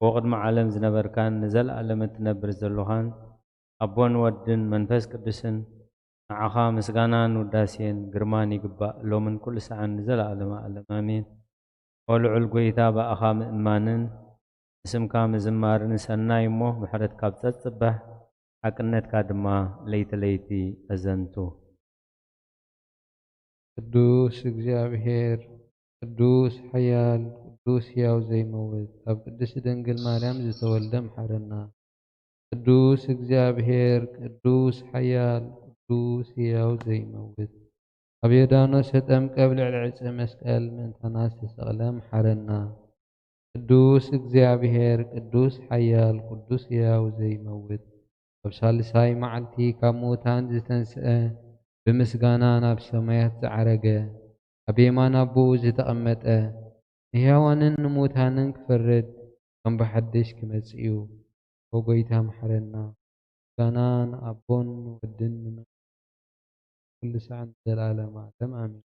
ብቕድሚ ዓለም ዝነበርካን ንዘለኣለም እትነብር ዘሎኻን ኣቦን ወድን መንፈስ ቅዱስን ንዓኻ ምስጋናን ውዳሴን ግርማን ይግባእ ሎምን ኩሉ ሰዓን ንዘለኣለመ ኣለም ኣሜን። ኦ ልዑል ጎይታ ብኣኻ ምእማንን ንስምካ ምዝማርን ሰናይ እሞ ምሕረትካ ብጸጽባሕ ሓቅነትካ ድማ ለይቲ ለይቲ ኣዘንቱ። ቅዱስ እግዚኣብሔር፣ ቅዱስ ሓያል፣ ቅዱስ ሕያው ዘይመውት፣ ካብ ቅድስቲ ድንግል ማርያም ዝተወልደ ምሓረና። ቅዱስ እግዚኣብሔር፣ ቅዱስ ሓያል፣ ቅዱስ ሕያው ዘይመውት፣ ኣብ ዮርዳኖስ ተጠምቀ፣ ኣብ ልዕሊ ዕፀ መስቀል ምእንታና ዝተሰቕለ ምሓረና። ቅዱስ እግዚኣብሔር፣ ቅዱስ ሓያል፣ ቅዱስ ሕያው ዘይመውት፣ ኣብ ሳልሳይ መዓልቲ ካብ ምዉታን ዝተንስአ፣ ብምስጋና ናብ ሰማያት ዝዓረገ፣ ኣብ የማን ኣቦኡ ዝተቐመጠ፣ ንሕያዋንን ንምዉታንን ክፈርድ ከም ብሓድሽ ክመጽእ እዩ። ኦ ጐይታ፣ መሓረና። ምስጋና ንኣቦን ንወድን ንመንፈስ ኩሉ ሳዕ ንዘለዓለመ ዓለም ኣሜን።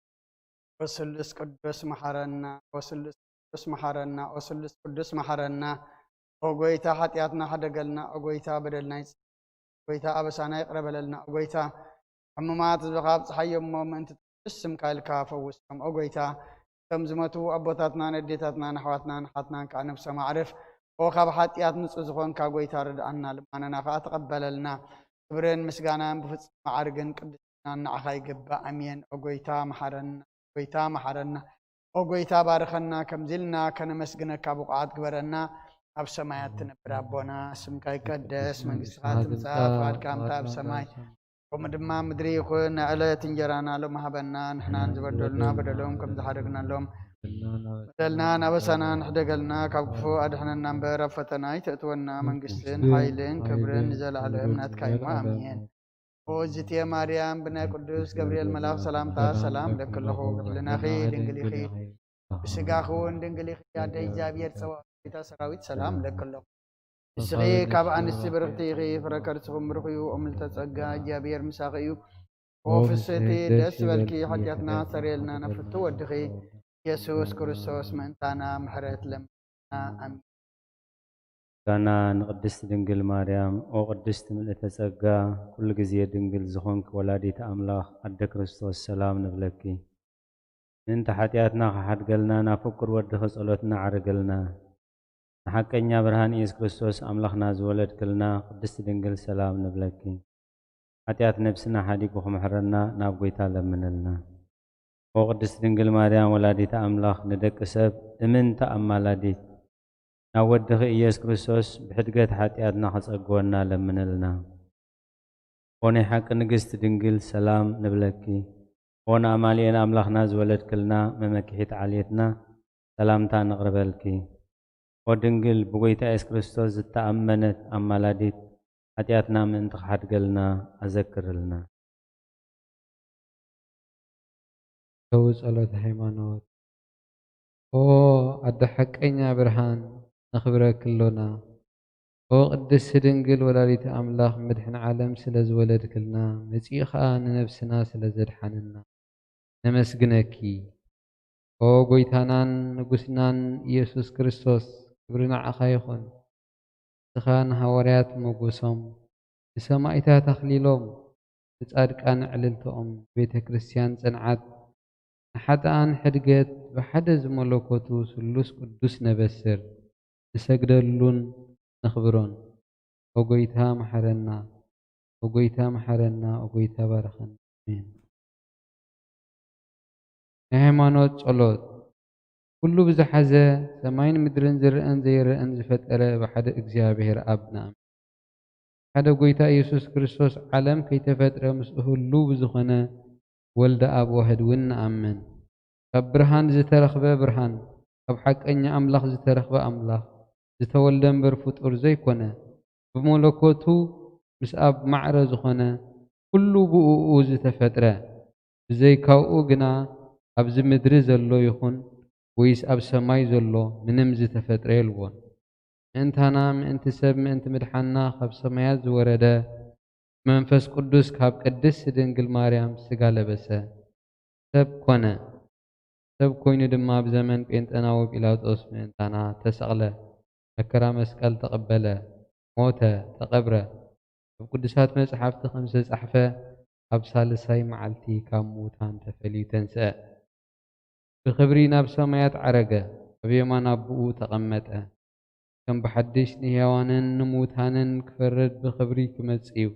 ኦ ስሉስ ቅዱስ መሓረና፣ ኦ ስሉስ ቅዱስ መሓረና፣ ኦ ስሉስ ቅዱስ መሓረና። ኦ ጐይታ፣ ሓጢኣትና ሕደገልና፣ ኦ ጐይታ፣ በደልና ይጽ-፣ ጐይታ፣ ኣበሳና ይቕረ በለልና፣ ኦ ጐይታ፣ ሕሙማት ህዝብኻ ኣብጽሓዮም እሞ ምእንቲ ቅዱስ ስምካ ኢልካ ፈውሶም። ኦ ጐይታ፣ እቶም ዝመቱ ኣቦታትናን ኣዴታትናን ኣሕዋትናን ኣሓትናን ከኣ ነብሶም ኣዕርፍ። ኦ ካብ ሓጢኣት ንጹህ ዝኾንካ ጐይታ ርድኣና፣ ልማናና ከኣ ተቐበለልና። ክብርን ምስጋናን ብፍጹም መዓርግን ቅድስናን ንዓኻ ይግባእ። ኣሜን። ኦ ጐይታ መሓረና፣ ጐይታ መሓረና። ኦ ጐይታ ባርኸና፣ ከምዚ ኢልና ከነመስግነካ ብቑዓት ግበረና። ኣብ ሰማያት ትነብር ኣቦና፣ ስምካ ይቀደስ፣ መንግስትኻ ትምጻእ፣ ፍቓድካ ከምታ ኣብ ሰማይ ከምኡ ድማ ምድሪ ይኹን። ዕለት እንጀራና ሎሚ ሃበና፣ ንሕናን ዝበደሉና በደሎም ከም ዝሓደግናሎም፣ በደልና ናበሳና ንሕደገልና፣ ካብ ክፉእ ኣድሕነና እምበር፣ ኣብ ፈተና ኣይተእትወና፣ መንግስትን ሓይልን ክብርን ንዘለዓለም ናትካ እዩ። ኣሜን። ኦ እግዝእትየ ማርያም፣ ብናይ ቅዱስ ገብርኤል መልኣኽ ሰላምታ ሰላም እብለኪ ኣለኹ። ብሕልናኺ ድንግል ኢኺ፣ ብስጋኺ እውን ድንግል ኢኺ። ኣደ እግዚኣብሔር ጸባኦት፣ ጌታ ሰራዊት ሰላም እብለኪ ኣለኹ። ንስኺ ካብ ኣንስቲ ብርኽቲ ኢኺ፣ ፍረ ከርስኺ ብሩኽ እዩ። ኦ ምልዕተ ጸጋ፣ እግዚኣብሔር ምሳኺ እዩ። ኦ ፍስሕቲ፣ ደስ ይበልኪ፣ ሓጢኣትና ኣስተሰርየልና፣ ናብ ፍትው ወድኺ ኢየሱስ ክርስቶስ ምእንታና ምሕረት ለምና። ኣሜን። ምስጋና ንቅድስት ድንግል ማርያም። ኦ ቅድስት ምልእተ ጸጋ፣ ኩሉ ግዜ ድንግል ዝኾንኪ ወላዲት ኣምላኽ ኣደ ክርስቶስ ሰላም ንብለኪ። ምእንቲ ሓጢኣትና ክሓድገልና ናብ ፍቁር ወድኺ ጸሎትና ዓርግልና። ንሓቀኛ ብርሃን ኢየሱስ ክርስቶስ ኣምላኽና ዝወለድክልና ቅድስት ድንግል ሰላም ንብለኪ። ሓጢኣት ነብስና ሓዲጉ ክምሕረና ናብ ጐይታ ለምንልና። ኦ ቅድስት ድንግል ማርያም ወላዲተ ኣምላኽ ንደቂ ሰብ እምንቲ ኣማላዲት ናብ ወድኺ ኢየሱስ ክርስቶስ ብሕድገት ሓጢኣትና ክጸግወና ለምንልና። ኦ ናይ ሓቂ ንግስቲ ድንግል ሰላም ንብለኪ። ኦ ንኣማኑኤል ኣምላኽና ዝወለድክልና መመኪሒት ዓሌትና ሰላምታ ነቕርበልኪ። ኦ ድንግል ብጎይታ የሱስ ክርስቶስ ዝተኣመነት ኣማላዲት ሓጢኣትና ምእንቲ ክሓድገልና ኣዘክርልና። ተው ጸሎተ ሃይማኖት። ኦ ኣደ ሓቀኛ ብርሃን ነኽብረኪ ኣሎና። ኦ ቅድስቲ ድንግል ወላዲተ ኣምላኽ መድሕን ዓለም ስለ ዝወለድክልና መጺኡ ኸኣ ንነብስና ስለ ዘድሓነና ነመስግነኪ። ኦ ጐይታናን ንጉስናን ኢየሱስ ክርስቶስ፣ ክብሪ ንዓኻ ይኹን። ንስኻ ንሃዋርያት ሞገሶም፣ ንሰማእታት ኣኽሊሎም፣ ንጻድቃን ዕልልታኦም፣ ንቤተ ክርስቲያን ጽንዓት፣ ንሓጥኣን ሕድገት ብሓደ ዝመለኮቱ ስሉስ ቅዱስ ነበስር፣ ንሰግደሉን ነኽብሮን። ኦ ጎይታ መሓረና፣ ኦ ጎይታ መሓረና፣ ኦ ጎይታ ባርኸና። ኣሜን። ናይ ሃይማኖት ጸሎት። ኩሉ ብዝሓዘ ሰማይን ምድርን ዝረአን ዘይረአን ዝፈጠረ ብሓደ እግዚኣብሔር ኣብ ንኣምን። ሓደ ጎይታ ኢየሱስ ክርስቶስ ዓለም ከይተፈጥረ ምስኡ ህሉው ብዝኾነ ወልደ ኣብ ዋህድ እውን ንኣምን። ካብ ብርሃን ዝተረኽበ ብርሃን፣ ካብ ሓቀኛ ኣምላኽ ዝተረኽበ ኣምላኽ፣ ዝተወልደ እምበር ፍጡር ዘይኮነ፣ ብመለኮቱ ምስ ኣብ ማዕረ ዝኾነ፣ ኩሉ ብእኡ ዝተፈጥረ፣ ብዘይካኡ ግና ኣብዚ ምድሪ ዘሎ ይኹን ወይስ ኣብ ሰማይ ዘሎ ምንም ዝተፈጥረ የልቦን። ምእንታና፣ ምእንቲ ሰብ፣ ምእንቲ ምድሓንና ካብ ሰማያት ዝወረደ መንፈስ ቅዱስ ካብ ቅድስት ድንግል ማርያም ስጋ ለበሰ፣ ሰብ ኮነ። ሰብ ኮይኑ ድማ ኣብ ዘመን ጴንጠናዊ ጲላጦስ ምእንታና ተሰቕለ፣ መከራ መስቀል ተቐበለ፣ ሞተ፣ ተቐብረ። ኣብ ቅዱሳት መጻሕፍቲ ከም ዝተጻሕፈ፣ ኣብ ሳልሳይ መዓልቲ ካብ ምዉታን ተፈልዩ ተንስአ። ብኽብሪ ናብ ሰማያት ዓረገ፣ ኣብ የማን ኣቦኡ ተቐመጠ። ከም ብሓድሽ ንሕያዋንን ንምዉታንን ክፈርድ ብኽብሪ ክመጽእ እዩ።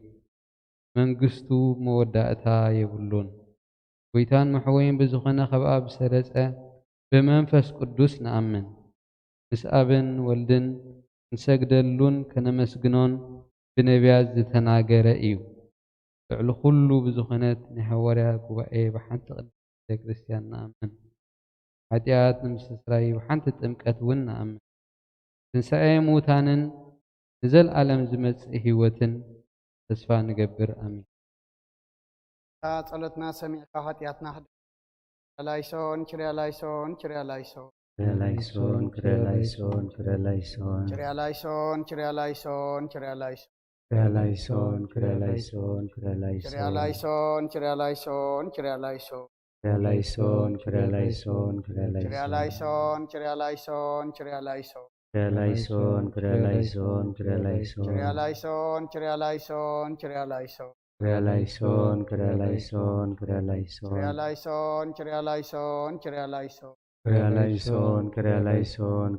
መንግስቱ መወዳእታ የብሉን። ጎይታን መሕወይን ብዝኾነ ካብ ኣብ ዝሰረጸ ብመንፈስ ቅዱስ ንኣምን። ምስ ኣብን ወልድን ክንሰግደሉን ከነመስግኖን ብነቢያት ዝተናገረ እዩ። ልዕሊ ኩሉ ብዝኾነት ናይ ሃዋርያ ጉባኤ ብሓንቲ ቅድስት ቤተ ክርስቲያን ንኣምን። ሓጢኣት ንምስትስራይ ብሓንቲ ጥምቀት እውን ንኣምን። ትንሳኤ ምዉታንን ንዘለኣለም ዝመጽእ ህይወትን ተስፋ ንገብር። ኣሜን። እታ ጸሎትና ሰሚዕካ ሓጢኣትና ሕደግ። ላይሶን ችርያ ላይሶን ችርያ ላይሶን። ችርያ ላይሶን ችርያ ላይሶን ችርያ ላይሶን። ችርያ ላይሶን ችርያ ላይሶን ችርያ ላይሶን። ችርያ ላይሶን ችርያ ላይሶን ችርያ ላይሶን። ችርያ ላይሶን ችርያ ላይሶን ችርያ ላይሶን። ችርያ ላይሶን ችርያ ላይሶን ችርያ ላይሶን። ችርያ ላይሶን ችርያ ላይሶን ችርያ ላይሶን። ችርያ ላይሶን ችርያ ላይሶን ችርያ ላይሶን። ችርያ ላይሶን ችርያ ላይሶን ችርያ ላይሶን። ችርያ ላይሶን ችርያ ላይሶን ችርያ ላይሶን። ችርያ ላይሶን ችርያ ላይሶን ችርያ ላይሶን። ችርያ ላይሶን ችርያ ላይሶን ችርያ ላይሶን። ችርያ ላይሶን ችርያ ላይሶን ችርያ ላይሶን። ችርያ ላይሶን ችርያ ላይሶን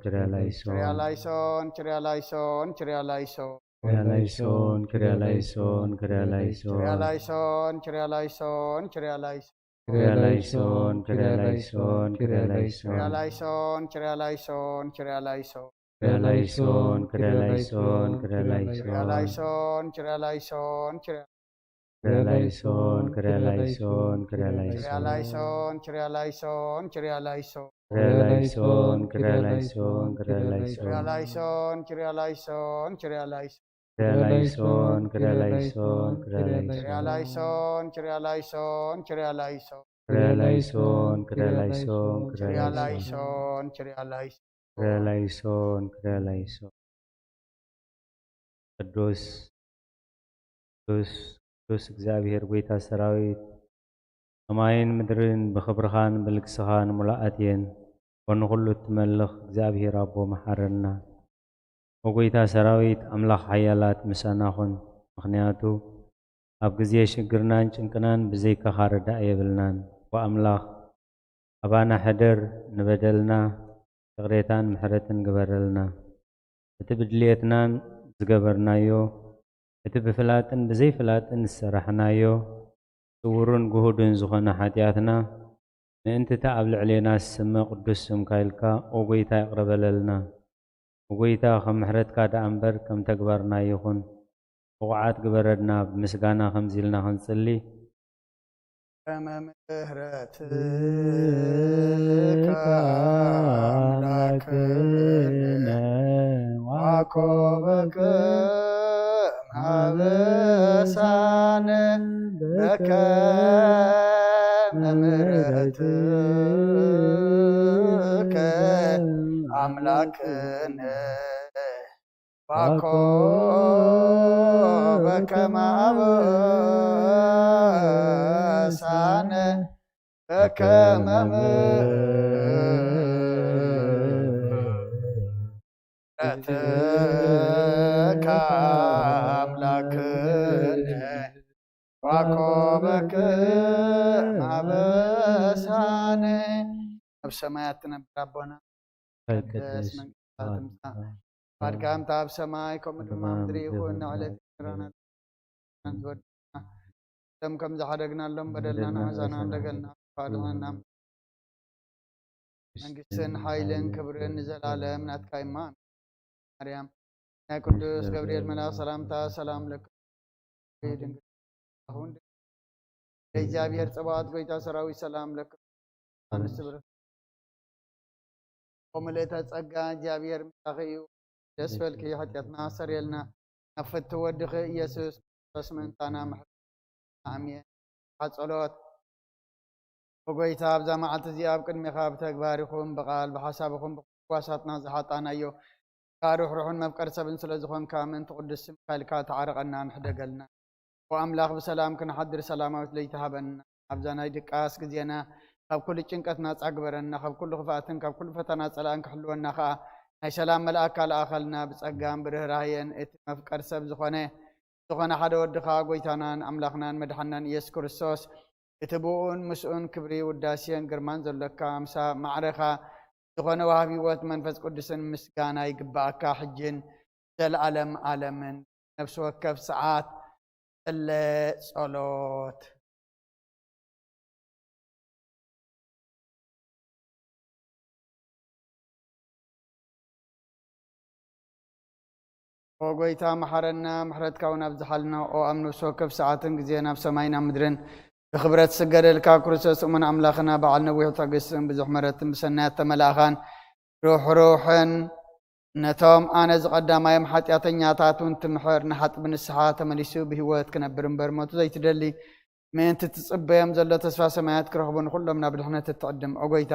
ችርያ ላይሶን። ችርያ ላይሶን ችርያ ላይሶን ችርያ ላይሶን። ችርያ ላይሶን ችርያ ላይሶን ችርያ ላይሶን። ችርያ ላይሶን ችርያ ላይሶን ችርያ ላይሶን ችርያ ላይሶን። ችርያ ላይሶን ችርያ ላይሶን ችርያ ላይሶን። ችርያ ላይሶን ችርያ ላይሶን ችርያ ችርያ ላይሶን ችርያ ላይሶን ችርያ ላይሶን። ችርያ ላይሶን ችርያ ላይሶን ችርያ ላይሶን። ችርያ ላይሶን ችርያ ላይሶን ችርያ ላይሶን። ችርያ ላይሶን ችርያ ላይሶን ችርያ ላይሶን። ችርያ ላይሶን ችርያ ላይሶን ችርያ ላይሶን። ችርያ ላይሶን ችርያ ላይሶን ችርያ ላይሶን። ችርያ ላይሶን ችርያ ላይሶን ችርያ ላይሶን ችርያ ላይሶን። ችርያ ላይሶን ችርያ ላይሶን። ቅዱስ ቅዱስ ቅዱስ እግዚኣብሔር ጐይታ ሰራዊት፣ ሰማይን ምድርን ብኽብርኻን ብልግስኻን ምሉኣት እየን። ኦ ንኹሉ እትመልኽ እግዚኣብሔር ኣቦ መሓረና። ኦ ጐይታ ሰራዊት፣ ኣምላኽ ሓያላት ምሳና ኹን። ምኽንያቱ ኣብ ግዜ ሽግርናን ጭንቅናን ብዘይካኻ ርዳእ የብልናን። ኦ ኣምላኽ፣ ኣባና ሕደር፣ ንበደልና ይቕሬታን ምሕረትን ግበረልና። እቲ ብድልየትናን ዝገበርናዮ፣ እቲ ብፍላጥን ብዘይፍላጥን ዝሰራሕናዮ፣ ስዉርን ግሁድን ዝኾነ ሓጢኣትና፣ ምእንቲ እቲ ኣብ ልዕሌና ዝስመ ቅዱስ ስምካ ኢልካ፣ ኦ ጐይታ፣ ይቕረ በለልና። ኦ ጐይታ፣ ከም ምሕረትካ ደኣ እምበር ከም ተግባርና ኣይኹን። ብቑዓት ግበረና፣ ብምስጋና ከምዚ ኢልና ክንጽሊ። ከመ ምሕረትከ ኣምላክነ ዋኮበከ ማበሳነ በከመ ምሕረትከ ኣምላክነ ባኮ በከመ አበሳነ በከመ ምሕረትከ አምላክነ ባኮ በከመ አበሳነ ኣብ ሰማያት ትነብር ኣቦና፣ ይትቀደስ መንግስትኻ ትምጻእ፣ ፍቓድካ ከምታ ኣብ ሰማይ ከምኡ ድማ ኣብ ምድሪ ይኹን። ንዕለት እንጀራና ዝወድና ሎም ከም ዝሓደግናሎም በደልና ንሕዛና እንደገልና፣ ኣድሕነና። መንግስትን ሓይልን ክብርን ንዘለኣለም ናትካ እዩ። ማርያም ናይ ቅዱስ ገብርኤል መልኣኽ ሰላምታ ሰላም ለኪ፣ ድንግል ይኹን። እግዚኣብሔር ጸባኦት ጎይታ ሰራዊት ሰላም ለኪ፣ ኣንስቲ ብርክ ምልእተ ጸጋ እግዚኣብሔር ምሳኺ እዩ። ደስ በልኪ፣ ሓጢኣትና ኣሰርየልና፣ ናብ ፍትው ወድኺ ኢየሱስ ክርስቶስ ምእንታና ምሕረት። ኣሜን። ጸሎት። ብጎይታ ኣብዛ መዓልቲ እዚኣ ኣብ ቅድሜኻ ብተግባር ይኹን ብቓል ብሓሳብ ይኹን ብጓሳትና ዝሓጣናዮ ካብ ርሕሩሕን መፍቀር ሰብን ስለ ዝኾንካ ምእንቲ ቅዱስ ስምካ ኢልካ ተዓረቐና ንሕደገልና። ኦ ኣምላኽ ብሰላም ክንሓድር ሰላማዊት ለይቲ ሃበና። ኣብዛ ናይ ድቃስ ግዜና ካብ ኩሉ ጭንቀት ናጻ ግበረና፣ ካብ ኩሉ ክፍኣትን ካብ ኩሉ ፈተና ጸላእን ክሕልወና ከኣ ናይ ሰላም መልኣካ ለኣኸልና። ብጸጋን ብርህራህየን እቲ መፍቀር ሰብ ዝኾነ ዝኾነ ሓደ ወድኻ ጎይታናን ኣምላኽናን መድሓናን ኢየሱስ ክርስቶስ እቲ ብኡን ምስኡን ክብሪ ውዳሴን ግርማን ዘሎካ ኣምሳ ማዕረኻ ዝኾነ ወሃብ ህይወት መንፈስ ቅዱስን ምስጋና ይግባኣካ ሕጅን ዘለዓለም ዓለምን። ነፍሲ ወከፍ ሰዓት ጽለ ጸሎት። ኦ ጎይታ መሓረና፣ ምሕረትካ እውን ኣብዝሓልና። ኦ ኣብ ነፍሲ ወከፍ ሰዓትን ግዜን ኣብ ሰማይን ኣብ ምድርን ብክብረት ዝስገደልካ ክርስቶስ እሙን ኣምላኽና፣ በዓል ነዊሕ ትዕግስትን ብዙሕ ምሕረትን ብሰናያት ተመላእኻን ሩሕሩሕን ነቶም ኣነ ዝቐዳማዮም ሓጢኣተኛታት እውን ትምሕር፣ ንሓጥብ ንስሓ ተመሊሱ ብህይወት ክነብር እምበር ሞቱ ዘይትደሊ ምእንቲ ትጽበዮም ዘሎ ተስፋ ሰማያት ክረኽቡ ንኹሎም ናብ ድሕነት እትዕድም። ኦ ጎይታ፣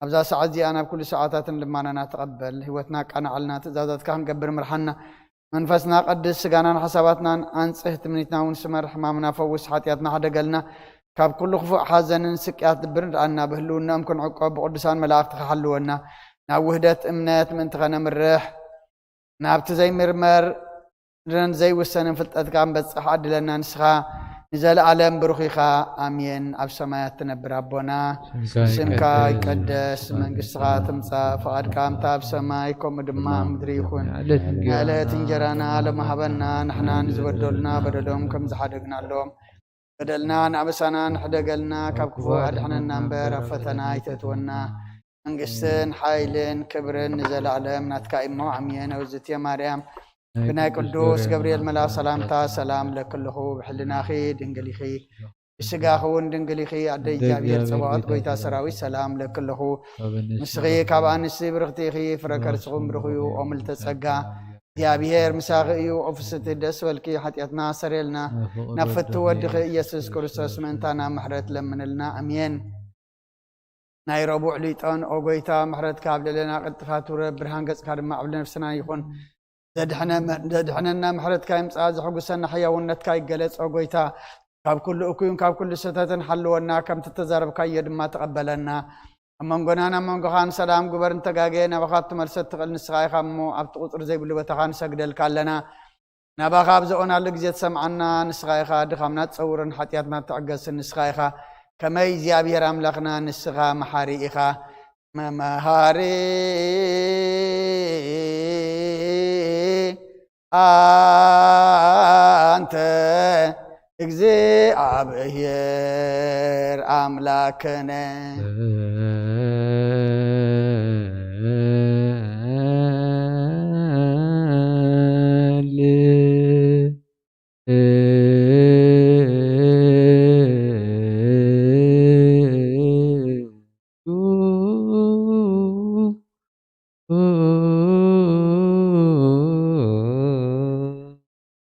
ኣብዛ ሰዓት እዚኣ ናብ ኩሉ ሰዓታትን ልማናና ተቐበል። ህይወትና ኣቃናዕልና፣ ትእዛዛትካ ክንገብር ምርሓና። መንፈስና ቀድስ፣ ስጋናን ሓሳባትናን ኣንጽህ፣ ትምኒትና እውን ስመር፣ ሕማምና ፈውስ፣ ሓጢኣትና ሕደገልና፣ ካብ ኩሉ ክፉእ ሓዘንን ስቅያት ልብን ርኣና። ብህልውናኦም ክንዕቆብ ብቅዱሳን መላእኽትኻ ሓልወና። ናብ ውህደት እምነት ምእንቲ ኸነምርሕ ናብቲ ዘይምርመርን ዘይውሰንን ፍልጠትካ ንበጽሕ ዓድለና። ንስኻ ንዘለኣለም ብሩኽ ኢኻ። ኣሜን። ኣብ ሰማያት ትነብር ኣቦና፣ ስምካ ይቀደስ፣ መንግስትኻ ትምጻእ፣ ፍቓድካ ከምታ ኣብ ሰማይ ከምኡ ድማ ኣብ ምድሪ ይኹን። ንዕለት እንጀራና ሎሚ ሃበና፣ ንሕና ንዝበደሉና በደሎም ከም ዝሓደግናሎም በደልና ንኣበሳና ንሕደገልና፣ ካብ ክፉእ ኣድሕነና እምበር ኣብ ፈተና ኣይተእትወና። መንግስትን ሓይልን ክብርን ንዘለኣለም ናትካ እሞ ኣሜን። እግዝእትየ ማርያም ብናይ ቅዱስ ገብርኤል መልኣኽ ሰላምታ ሰላም ለክልኹ፣ ብሕልናኺ ድንግል ኢኺ፣ ብስጋኺ እውን ድንግል ኢኺ። ኣደ እግዚኣብሔር ጸባኦት ጎይታ ሰራዊት ሰላም ለክልኹ፣ ንስኺ ካብ ኣንስቲ ብርኽቲ ኢኺ፣ ፍረ ከርስኹም ብሩኽ እዩ። ኦ ምልዕተ ጸጋ እግዚኣብሔር ምሳኺ እዩ። ኦ ፍስቲ ደስ በልኪ፣ ሓጢኣትና ኣሰረልና፣ ናብ ፍቱ ወድኺ ኢየሱስ ክርስቶስ ምእንታና ምሕረት ለምንልና። ኣሜን። ናይ ረቡዕ ሊጦን። ኦ ጎይታ፣ ምሕረትካ ኣብ ልዕሌና ቅልጥፋ ትውረድ፣ ብርሃን ገጽካ ድማ ኣብ ልዕለ ነፍስና ይኹን። ዘድሕነ-፣ ዘድሕነና ምሕረትካ ይምጻእ፣ ዘሐጉሰና ሕያውነትካ ይገለጽ። ኦ ጎይታ፣ ካብ ኩሉ እኩይን ካብ ኩሉ ስህተትን ሓልወና፣ ከምቲ እተዛረብካዮ ድማ ተቐበለና። ኣብ መንጎናን ኣብ መንጎኻን ሰላም ግበር፣ እንተጋገየ ናባኻ ክትመልሰ እትኽእል ንስኻ ኢኻ እሞ፣ ኣብቲ ቁጽሪ ዘይብሉ ቦታኻ ንሰግደልካ ኣለና። ናባኻ ኣብ ዘኦናሉ ግዜ ትሰምዓና ንስኻ ኢኻ፣ ድኻምና ትጸውርን ሓጢኣትና ትዕገስን ንስኻ ኢኻ። ከመይ እግዚኣብሔር ኣምላኽና ንስኻ መሓሪ ኢኻ። መምሃሪ ኣንተ እግዚኣብሔር ኣምላክነ።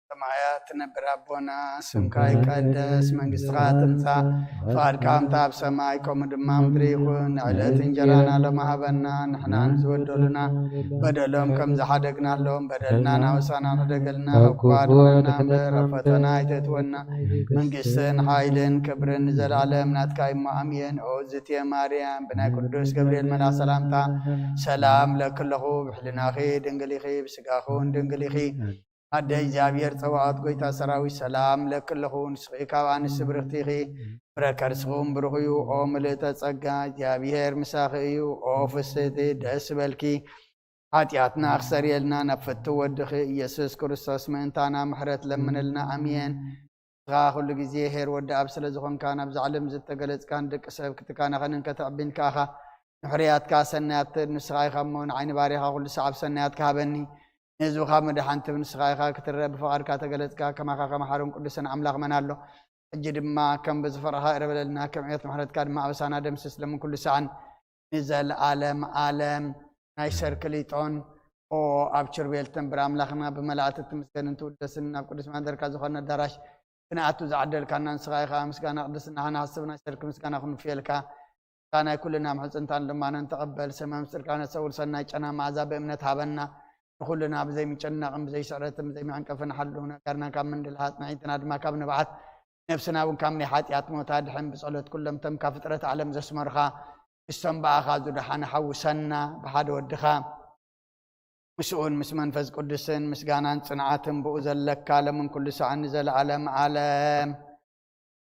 ሰማያት ትነብር ኣቦና፣ ስምካ ይቀደስ፣ መንግስትኻ ትምጻእ፣ ፍቓድካ ከምታ ኣብ ሰማይ ከምኡ ድማ ምድሪ ይኹን። ንዕለት እንጀራና ሎሚ ሃበና፣ ንሕና ንዝበደሉና በደሎም ከም ዝሓደግናሎም በደልና ናውሳና ንሕደገልና፣ ካብ ክፉ ኣድሕነና እምበር ኣብ ፈተና ኣይተእትወና። መንግስትን ሓይልን ክብርን ንዘለኣለም ናትካ እሞ ኣሜን። ኦ ዝትየ ማርያም፣ ብናይ ቅዱስ ገብርኤል መልኣኽ ሰላምታ ሰላም ለክለኹ፣ ብሕልናኺ ድንግል ኢኺ፣ ብስጋኺ እውን ድንግል ኢኺ። ኣደ እግዚኣብሔር ጸባኦት ጎይታ ሰራዊት ሰላም ለኪ ኣለኹ። ንስኺ ካብ ኣንስቲ ብርኽቲ ኢኺ፣ ፍረ ከርስኺ እውን ብሩኽ እዩ። ኦ ምልእተ ጸጋ እግዚኣብሔር ምሳኺ እዩ። ኦ ፍስህቲ ደስ በልኪ፣ ሓጢኣትና ክሰርየልና ናብ ፍቱ ወድኺ ኢየሱስ ክርስቶስ ምእንታና ምሕረት ለምንልና። ኣሜን። ንስኻ ኩሉ ግዜ ሄር ወዲ ኣብ ስለ ዝኾንካ፣ ናብዛ ዓለም ዝተገለጽካን ደቂ ሰብ ክትካናኸንን ከተዕቢን ከኣኻ ንሕርያትካ ሰናያት ንስኻ ኢኻ እሞ፣ ንዓይ ንባርያኻ ኩሉ ሰዓብ ሰናያትካ ሃበኒ። ንህዝብኻ መድሓንቲ ንስኻ ኢኻ ክትረአ ብፍቓድካ ተገለጽካ። ከማኻ ከመሓሩን ቅዱስን ኣምላኽ መን ኣሎ? ሕጂ ድማ ከም ብዝፈረኻ ይቕረ በለልና፣ ከም ዕብየት ምሕረትካ ድማ ኣበሳና ደምስስ ለምን ኩሉ ሰዓን ንዘለኣለም ዓለም። ናይ ሰርክሊጦን ኦ ኣብ ችርቤል ተንብር ኣምላኽና ብመላእቲ ትምስገንን ትውደስን ናብ ቅዱስ ማንደርካ ዝኾነ ኣዳራሽ ክንኣቱ ዝዓደልካና ንስኻ ኢኻ። ምስጋና ቅድስናኻ ንሓስብ ናይ ሰርክ ምስጋና ክንፍየልካ። ናይ ኩልና ምሕጽንታን ልማነን ተቐበል። ሰማይ ምስጢርካ ነሰውር ሰናይ ጨና መዓዛ ብእምነት ሃበና። ንኹልና ብዘይ ምጭናቕን ብዘይ ስዕረትን ብዘይ መዕንቀፍን ሓሉ ነጋርና ካብ ምንድልሃት ንዒንትና ድማ ካብ ንብዓት ነብስና እውን ካብ ናይ ሓጢኣት ሞት ኣድሕን። ብጸሎት ኩሎም ተምካ ፍጥረት ዓለም ዘስመርኻ ምስቶም ብኣኻ ዝደሓነ ሓውሰና ብሓደ ወድኻ ምስኡን ምስ መንፈስ ቅዱስን ምስጋናን ጽንዓትን ብኡ ዘለካ ለምን ኩሉ ሰዓን ንዘለዓለም ዓለም።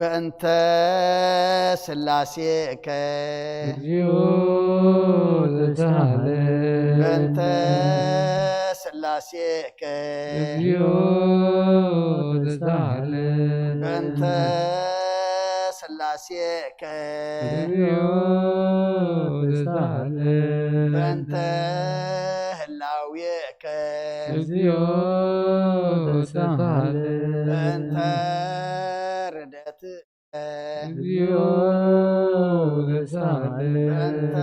በእንተ ስላሴከ እግዚኦ ተሳሃለ በእንተ ስላሴከ እግዚኦ ተሳሃለ በእንተ ስላሴከ እግዚኦ ተሳሃለ በእንተ ህላዌከ እግዚኦ ተሳሃለ በእንተ ርደትከ እግዚኦ ተሳሃለ በእንተ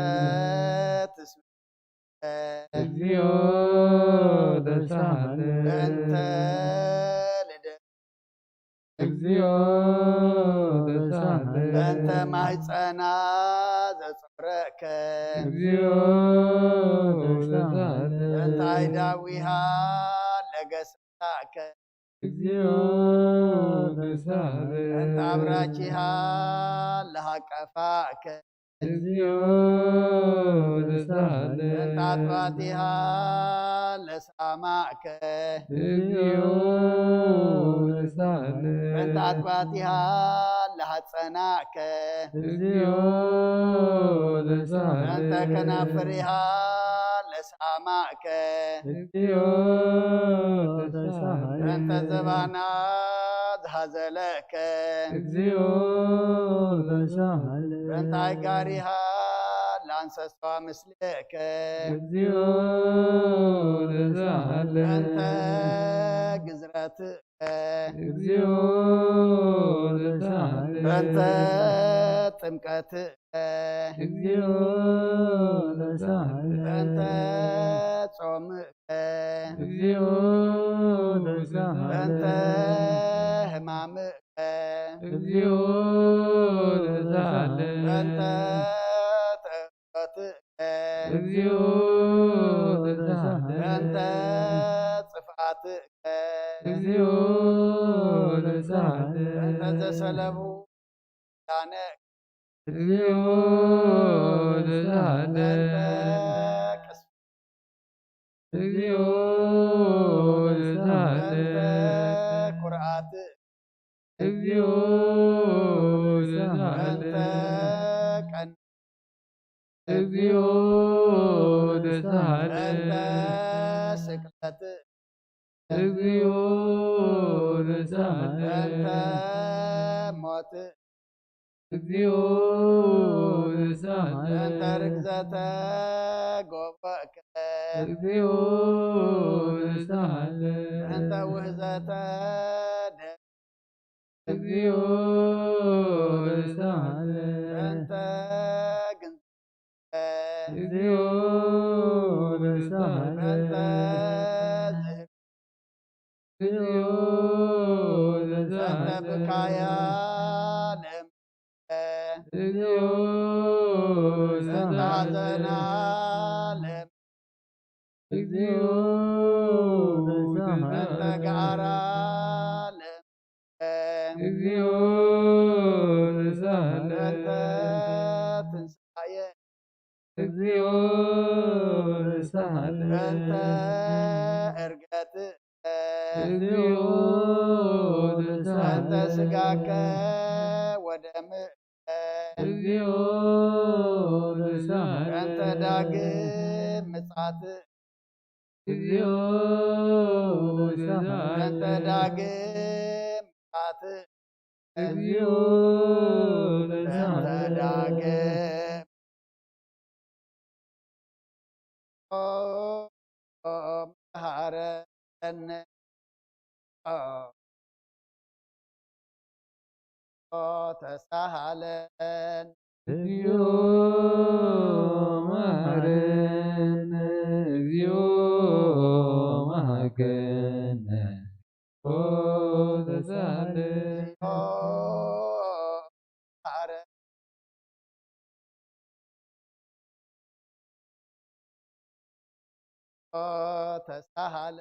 ትስብእከ እግዚኦ ተሳሃለ በእንተ ልደት እግዚኦ ተሳሃለ በእንተ ማህፀና ዘጾረከ እግዚኦ ተሳሃለ በእንተ ኣይዳዊሃ ለገሰታከ እግዚኦ ተሳሃለ በእንተ ኣብራኪሃ ለሃቀፋከ እግዚኦ ተሳሃለ በእንተ ኣጥባቲሃ ለሳማከ እግዚኦ ተሳሃለ በእንተ ኣጥባቲሃ ለሃፀናከ እግዚኦ ተሳሃለ በእንተ ከናፍሪሃ ለሳማከ እግዚኦ ተሳሃለ በእንተ ዘባና ዝሃዘለከ እግዚኦ ተሳሃለ በእንተ ኣይጋሪሃ ለኣንሰስዋ ምስሌከ እግዚኦ ተሳሃለ በእንተ ግዝረትከ እግዚኦ ተሳሃለ በእንተ ጥምቀትከ እግዚኦ ተሳሃለ በእንተ ጾምከ እግዚኦ ተሳሃለ በእንተ ህማምከ እግዚኦ ተሳሃለ በእንተ ተእፈትከ እግዚኦ ተሳሃለ በእንተ ጽፍኣትከ እግዚኦ ተሳሃለ በእንተ ዘሰለቡ ዳነ እግዚኦ ተሳሃለ በእንተ ቅስ እግዚኦ ተሳሃለ በእንተ ኩርኣት እግዚኦ ተሳሃለ በእንተ ቀን እግዚኦ ተሳሃለ በእንተ ስቅለት እግዚኦ ተሳሃለ በእንተ ሞት እግዚኦ ተሳሃለ በእንተ ርግዘተ ጎቦከ እግዚኦ ተሳሃለ በእንተ ውህዘተ ደም እግዚኦ ተሳሃለ በእንተ ግንዘተ እግዚኦ ተሳሃለ በእንተ ዝህር እግዚኦ በእንተ ተሳሃለ ብካያ ለእምከ እግዚኦ በእንተ ተሳሃለ ሐዘና ለእምከ እግዚኦ በእንተ ተሳሃለ ገዓራ ለእምከ እግዚኦ ተሳሃለ በእንተ ትንሳኤ እግዚኦ ተሳሃለ በእንተ እርገት እግዚኦ ስጋከ ወደምከ እግዚኦ ተሳሃለ በእንተ ዳግም ምጽኣት እግዚኦ በእንተ ተሳሃለ ዳግም ምጽኣት እግዚኦ በእንተ ተሳሃለ ዳግም ኦ መሃረነ ኦ ኦ ተሳሃለን እግዚኦ መሃረነ እግዚኦ መሃረነ ኦ ተሳሃለ ኦ መሃረ ኦ ተሳሃለ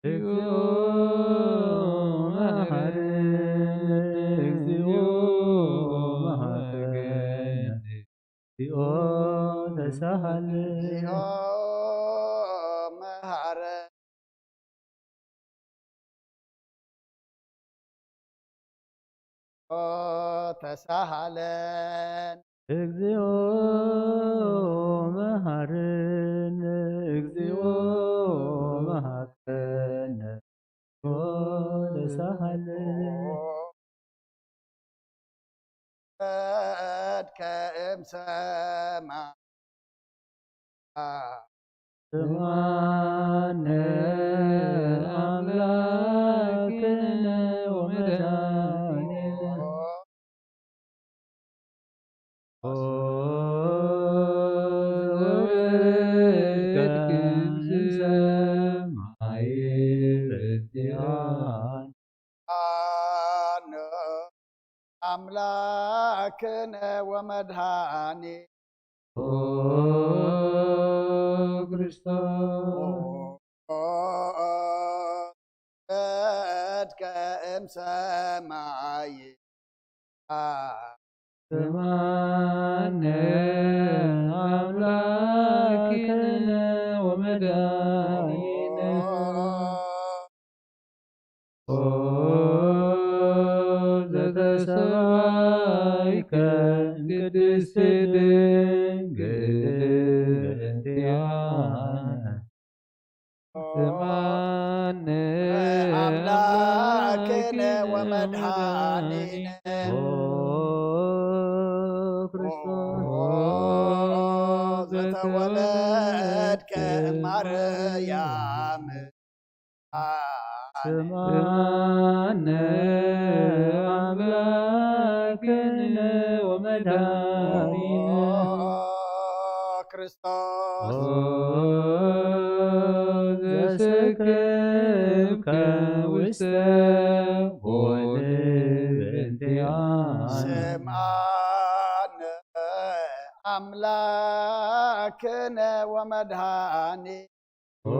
እግዚኦ መሃረነ እግዚኦ መሃረነ እግዚኦ ተሳሃለ ኦ መሃረ ኦ ተሳሃለን እግዚኦ መሃረነ እግዚኦ መሃረነ ኦ ተሳሃለ ፈድከ እምሰማ ስማነ ኣምላክነ ወመድኃኒነ ኦ ዘወረድከ እምሰማይ ርድኣነ ኣነ ኣምላክነ ወመድሃኒ ኦ ክርስቶስ ወረድከ እምሰማይ ስማነ ኣምላክነ ወመድኃኒነ ኦ ዘተሰባይከ ቅድስት ድንግል እንቲኣነ ስማነ ኣምላክነ ወመድኃኒነ ኦ ክርስቶስ ዘተወለድከ ማርያም ስማነ ኣምላክነ ወመድኃኒነ ክርስቶስ ኦ ዘሰከብከ ውስተ ጎል እንቲኣነ ስምዓነ ኣምላክነ ወመድሃኒ ኦ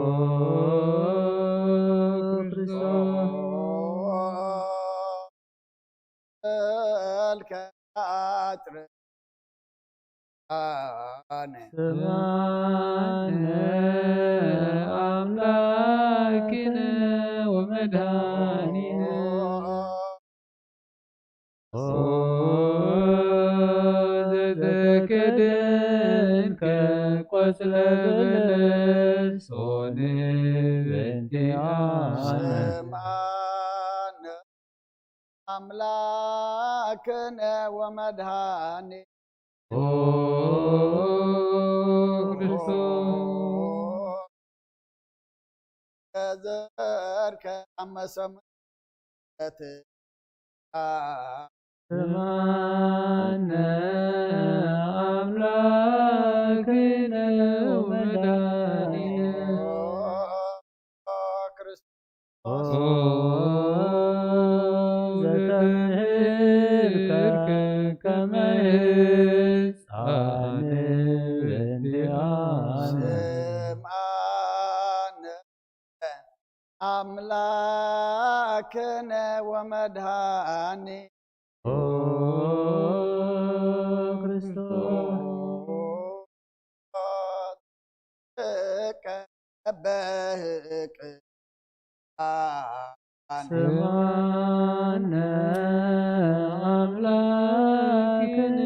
ክርስቶስ እልከ ኣጥር ኣነ ስምዓነ ኣምላክነ ወመድኃኒነ ኦ ዘተከደንከ ቆጽለ በለስ ኦ ንበንቲኣነ ስምዓነ ኣምላክነ ወመድሃኒ ኦ ክርስቶስ ከዘርከ ኣመሰምነት ስምዓነ ኣምላክነ ወመድኃኒነ ክርስቶስ ኦ ዘተምሕርከ ከመ ህፃን በንቲኣነ ስምዓነ ኣምላክነ ወመድሃኒ ኦ ክርስቶስ በህቅ ስምዓነ ኣምላክነ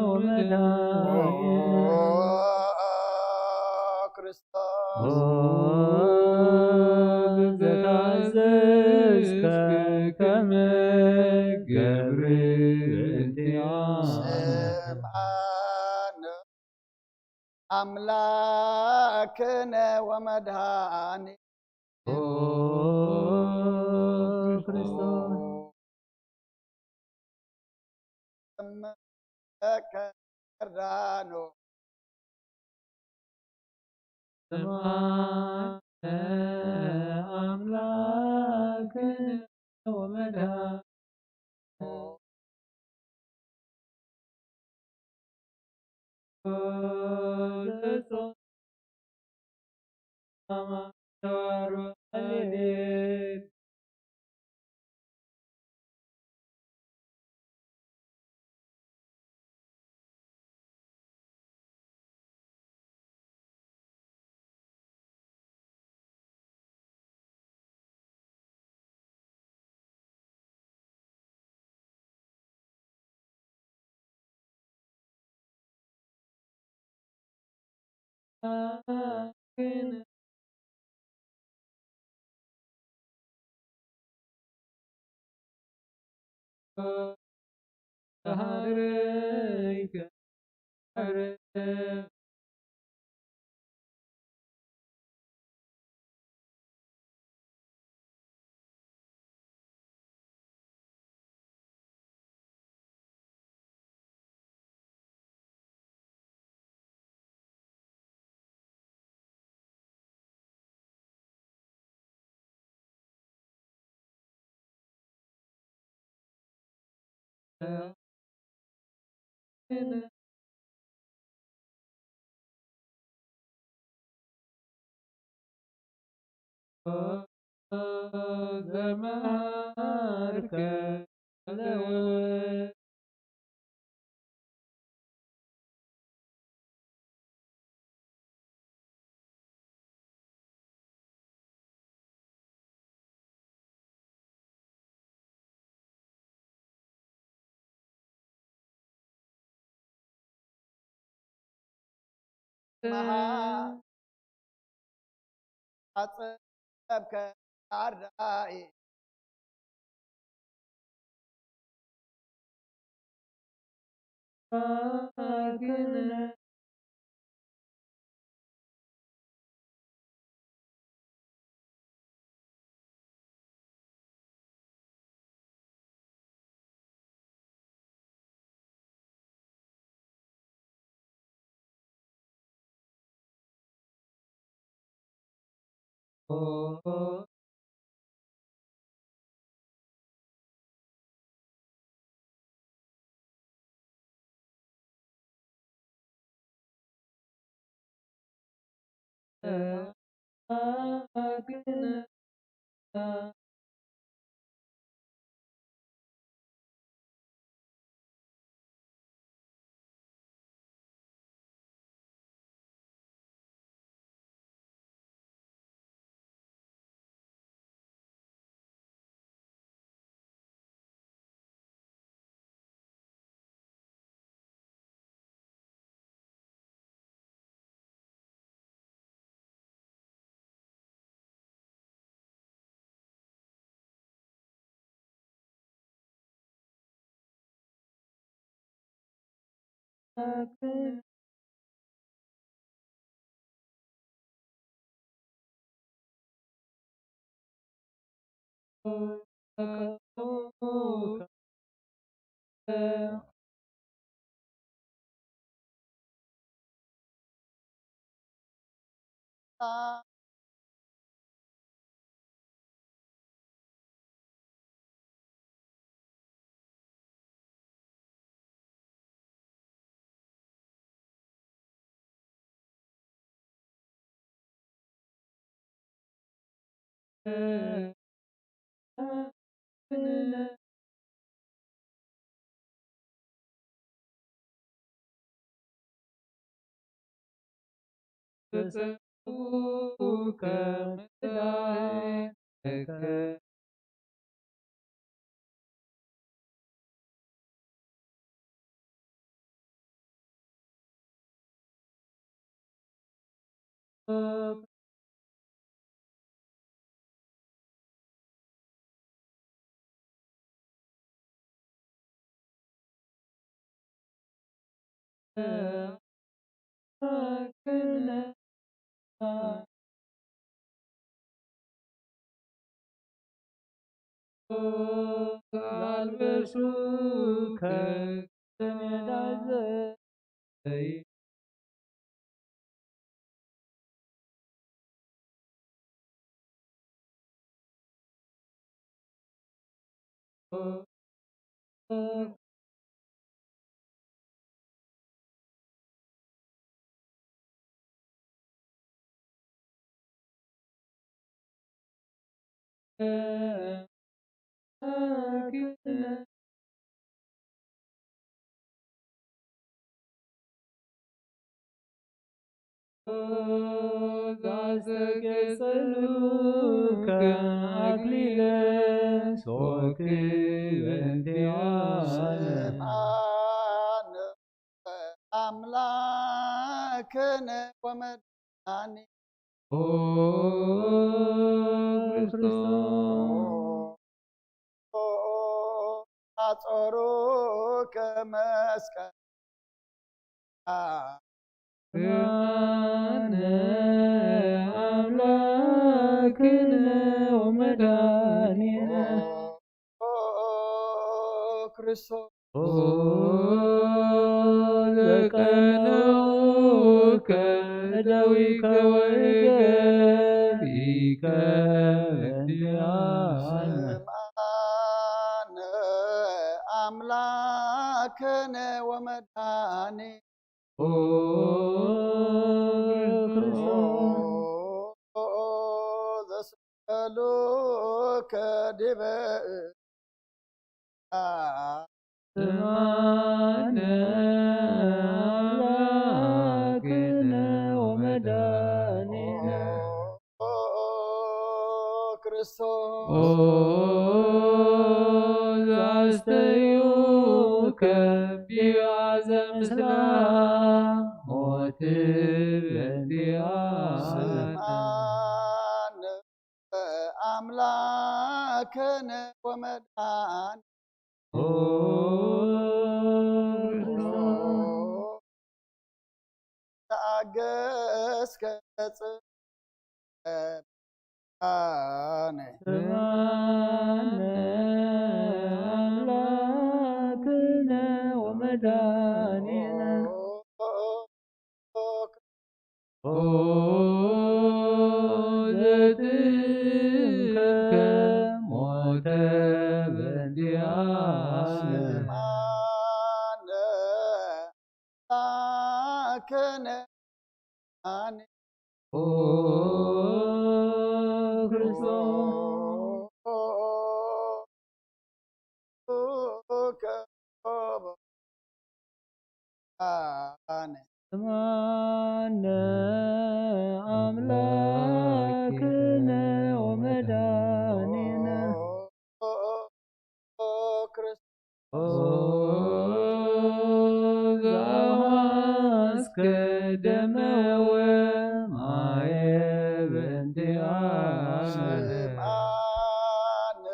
ወመድኃኒነ ክርስቶስ። ኦ ዘታዘዝከ ከመ ገብር እንቲያ። ስምዓነ ኣምላክነ ወመድኃኒ ኦ ክርስቶስ። ከርዳኖ ስምዓነ ኣምላክነ ወመድኃኒ መሃ ኣጸብከ ኣርዳኢ ክነ ኣልበሱ ከሰሜዳ ዘይ ዛስተገጸሉከ ኣክሊለ ሶክ በንቲኣነ። ስምዓነ ኣምላክነ ወመድኃኒ ኦ ክርስቶስ። ኦ ኣጾሩከ መስቀል። ስምዓነ ኣምላክነ ወመድኃኒነ። ኦ ክርስቶስ። ኦ ዘቀነውከ እደዊከ ወእገሪከ እንዲያነ። ስምዓነ ኣምላክነ ወመድኃኒ ኦ ዘስቀሉከ ዲበ ስምዓነ ኣምላክነ ወመድኃኒነ። ኦ ክርስቶስ። ኦ ዘስተዩከ ቢያዘ ምስላ ሞት በንቲኣነ። ስምዓነ ኣምላክነ ወመድኃኒ ኦ ተኣገስከ ጽድቃነ። ስምዓነ ኣምላክነ ወመድኃኒነ። ኦ ኦ ዘትንከ ሞተ በንቲኣነ። ስምዓነ ኣምላክነ ኣነ ኦ ክርስቶስ። ኣነ ስምዓነ ኣምላክነ ወመድኃኒነ። ኦ ክርስቶስ። ኦ ዘአሐስከ ደመ ወማየ በእንቲአነ። ስምዓነ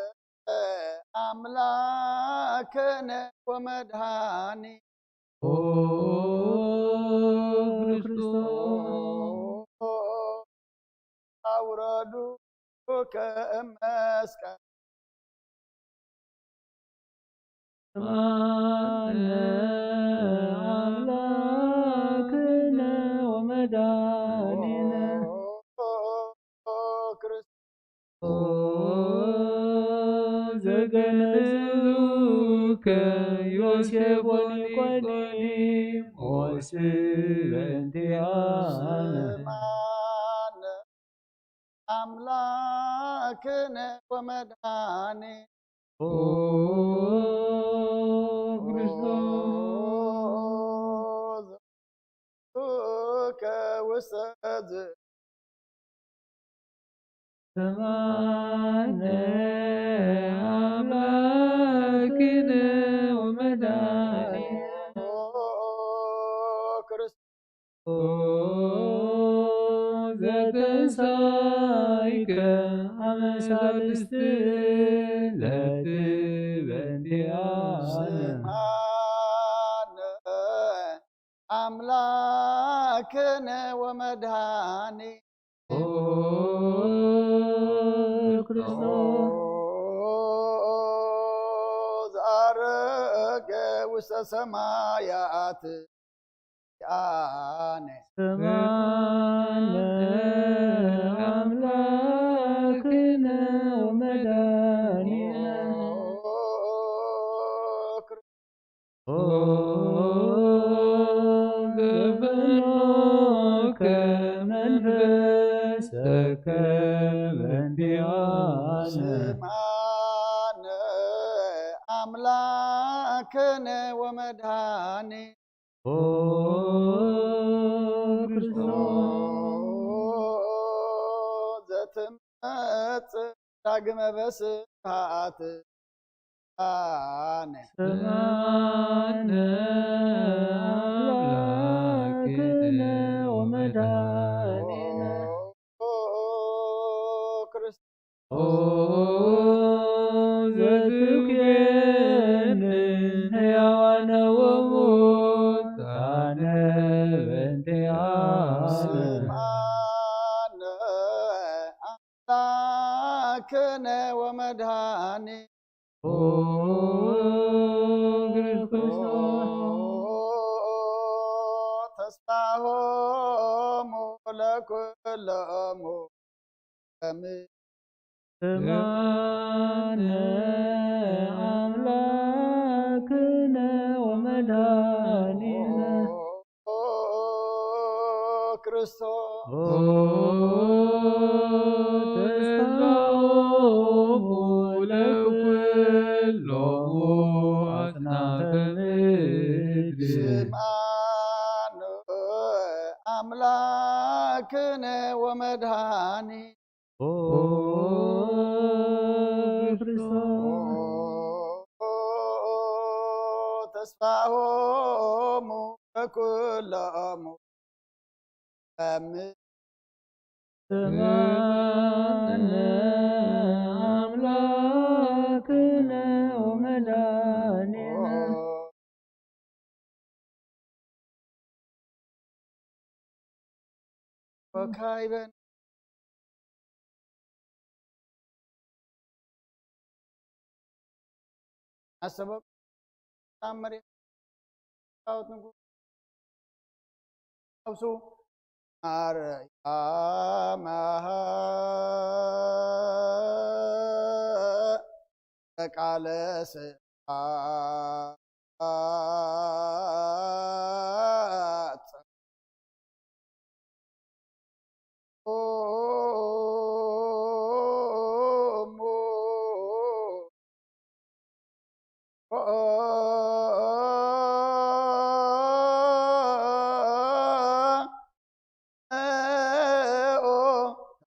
ኣምላክነ ወመድኃኒ ኦ ክርስቶስ። ኣውረዱ ከመስቀል። ስምዓነ ኣምላክነ ወመድኃኒነ። ኦ ክርስቶስ። ኦ ዘገነዙከ ዮሴፍ ወኒቆዲሞስ በእንቲአነ። ስምዓነ ኣምላክነ ወመድኃኒ ኦ ክርስቶስ። ከውሰዝ። ስምዓነ ኣምላክነ ወመድኃኒነ። ኦ ክርስቶስ። ኦ ዘተንሳይከ ኣመ ሳልስት ለትበንቲአነ። ስምዓነ ክነ ወመድሃኒ ኦ ክርስቶስ ዘአረገ ውስተ ሰማያት አነ ስማነ አምላክነ ወመድኃኒነ ኦ ገበኖከ መንፈሰከ በእንቲአነ ስማነ አምላክነ ወመድኃኒ ኦ ክርስቶስ ዘትመጽእ ዳግመ በስብሐት አነ ስማነ አምላክነ ወመድኃኒነ ኦ ክርስቶስ ኦ ዘትኩየንን ሕያዋነ ወሙታነ በእንቲአነ ስማነ አምላክነ ወመድኃኒ ኦ ክርስቶስ ተስፋሆሙ ለኩሎሙ በምድር ስማነ አምላክነ ወመድኃኒነ ክርስቶስ ኦ ተስፋሆሙ ለኩሎሙ አጽናፈ ምድር ስማነ አምላክነ ወመድኃኒ ኦ ክርስቶስ ተስፋሆሙ ለኩሎሙ በምድር ስማነ አምላክነ ወመድኃኒነ ወካይበን ኣሰበብ ኣብ መሬት ጣዖት ንጉ ኣብሱ ማርያም ቃለ ስብሐት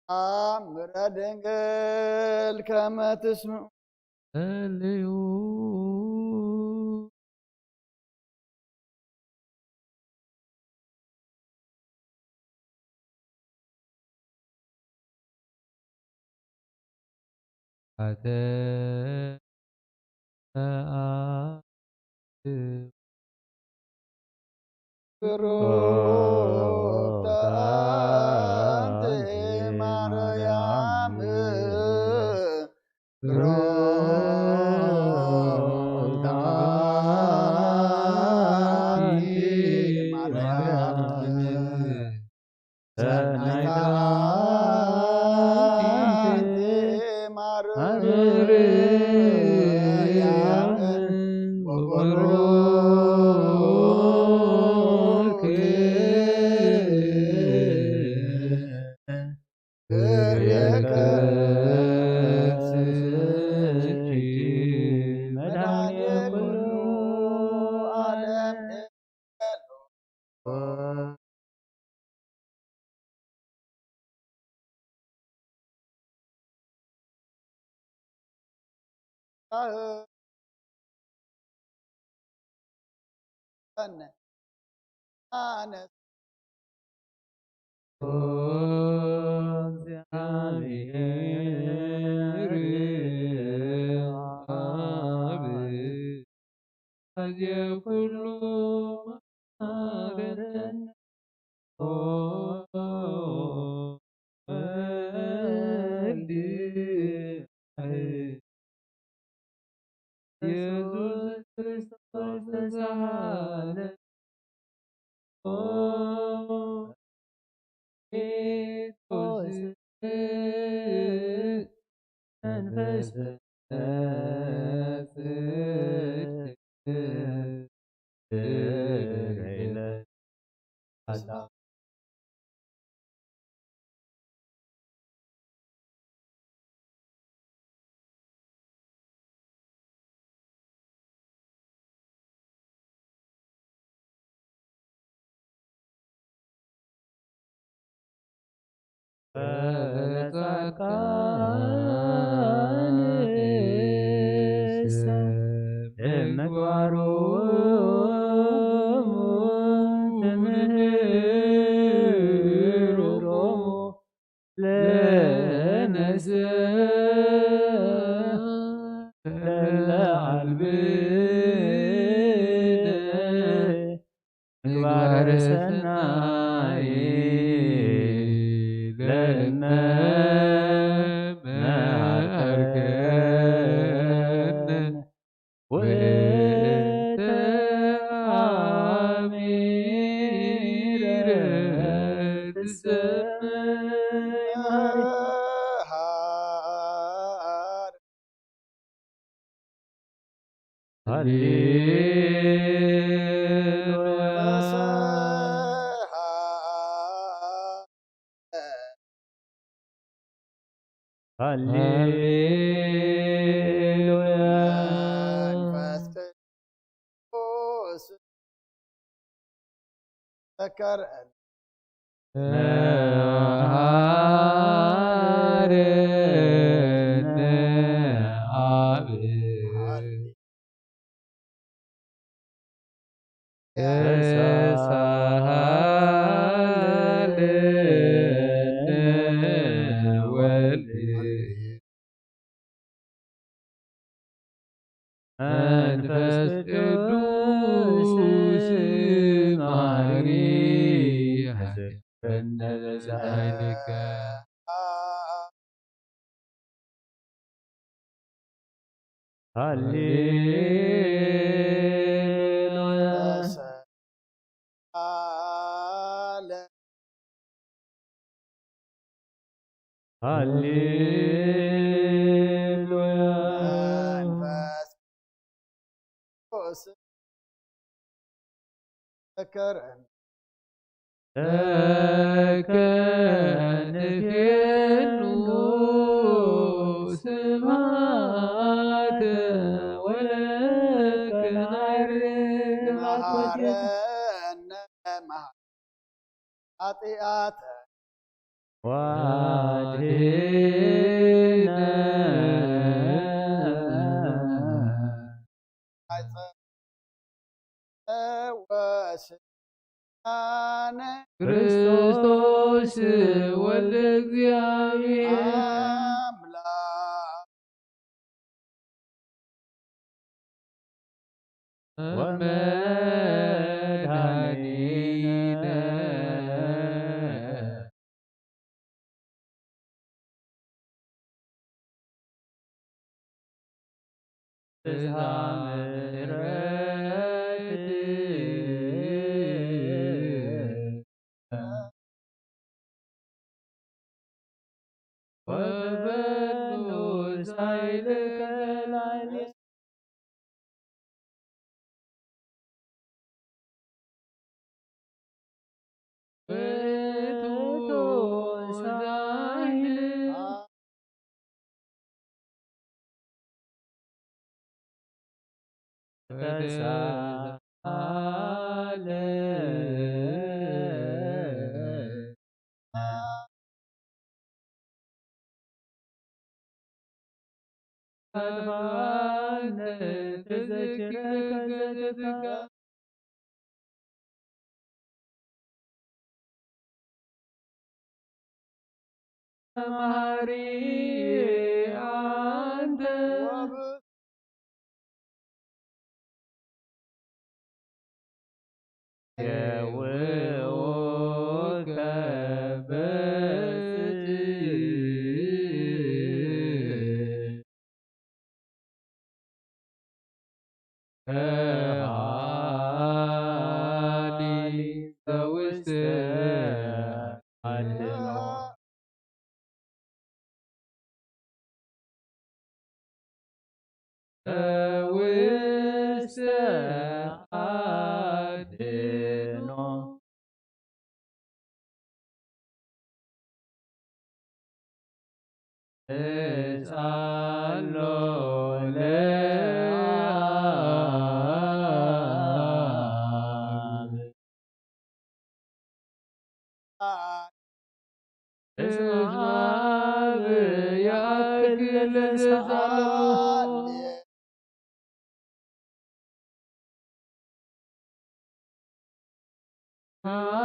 ተአምረ ድንግል ከመ ትስምዑ ጸልዩ ብሩክተ አንቲ ማርያም ብሩክተ አንቲ ማርያም ሰናይት አንቲ ማርያም ወቡሩክ ወልድ ኢየሱስ ክርስቶስ ተሳሃለ። ኦ ጴጥሮስ መንፈስ ጽድቅ ለጻድቃን ሰብ ምግባሮሙ ትምህሮሙ ለነሰ ለዓልብ ምግባር ሰናይ ለነ መሃርከነ ወተአሚረ ትሰመ ሃሌሉያ። ሃሌሉያ። መንፈስ ቅዱስ ተከርአን መሃረነ አብ ተሳሃለነ ወልድ መንፈስ ቅዱስ መሐሪ ሀበነ በዛይልከ። ሃሌሉያ። ሃሌሉያ። መንፈስ ቅዱስ ተከረን ተከንፌኑ ስብሐተ ወለከ ናይርግ አኮቴ መሐረነ መሐ- ኃጢአተ ወአድኅነነ። ክርስቶስ ወልደ እግዚአብሔር አምላክ ወመድኃኒነ። ብዝሃ ምሕረት ወበንኡስ ኃይልከ ላዕሌነ። ውእቱ ዛይል ተሳለ። አጥፋነ ተዘክረ ከዘትካ መሐሪ አንተ። የውኦ ሃሊ ዘውስተ ኣድህኖ። ውስተ ኣድህኖ። እስኣሎ ለኣብ። እስመ ኣብ ያእክል ዝሃሎ።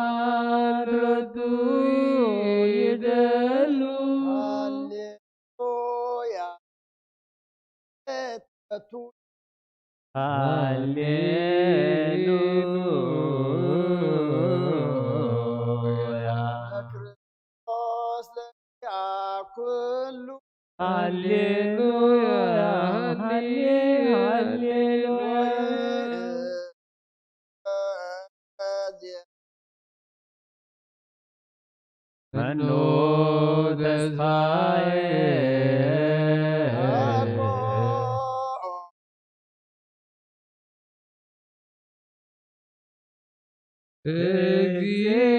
ሃለቱ ይደሉ። ሃሌሉያ። ሃሌሉያ። ክርስቶስ ለኪኣ ኩሉ። ሃሌሉያ፣ ሃሌ-፣ ሃሌሉያ። መኑ ተስፋዬ። እግዚኣብሔር።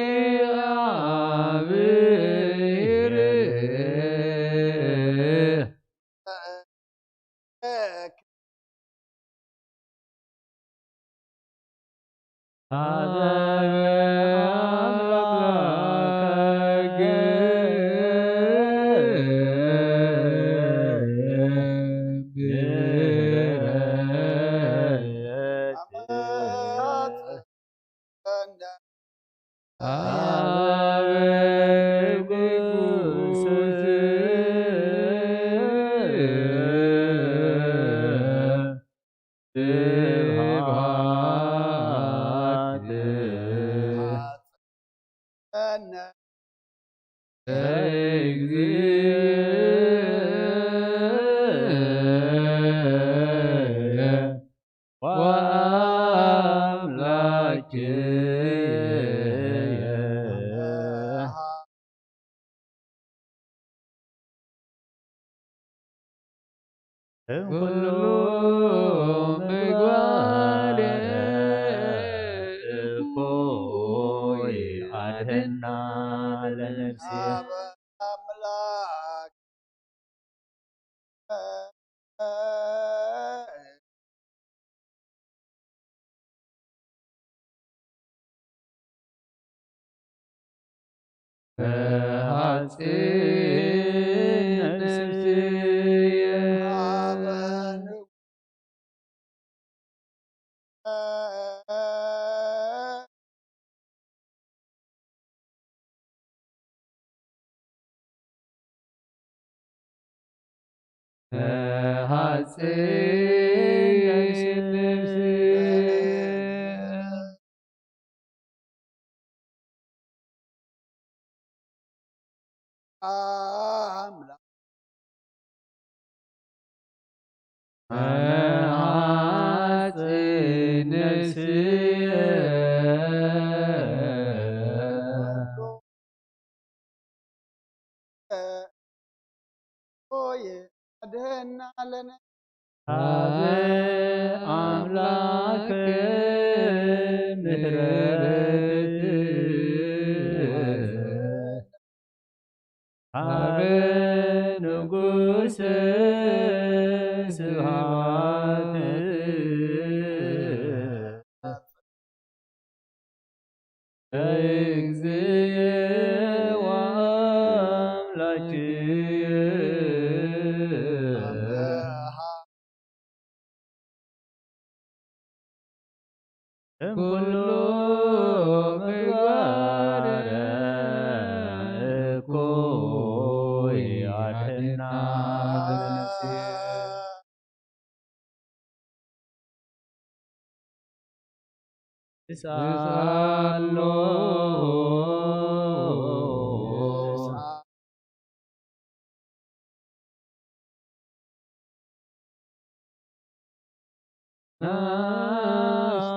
እምኩሉ ምግባር እፎይ ኣድህና ለነፍስየ።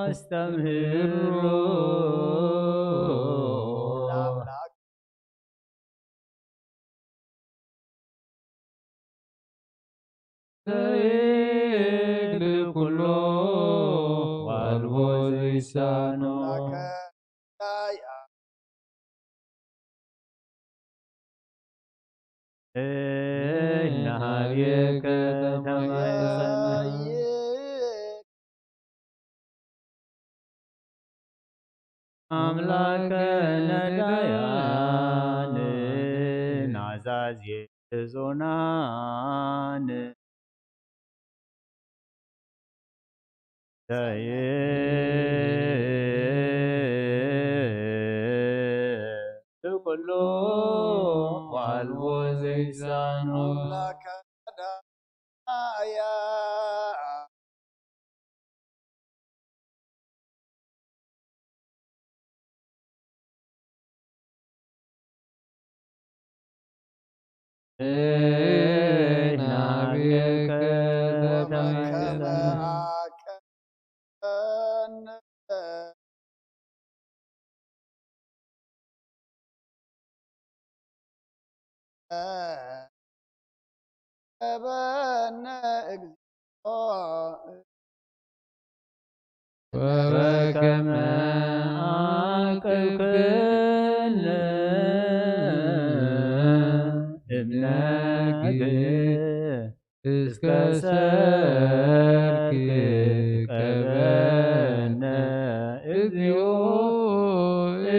ነስተምህሮ። ዘይክል ኩሎ ዋልቦ ዘይሳኖ። እናሃብየከ ተማሕፀነ። ኣምላከ ነዳያን ናዛዝየ ዞናን። ዘይክል ኩሎ ዋልቦ ዘይሳኖ። ኣምላከ ነዳያ። ናብየከ ተመልሰ። ቀበነ እግዚኦ። ወበከመ ዓቅብክነ እምነኪ እስከ ሰርክ ቀበነ እግዚኦ። እም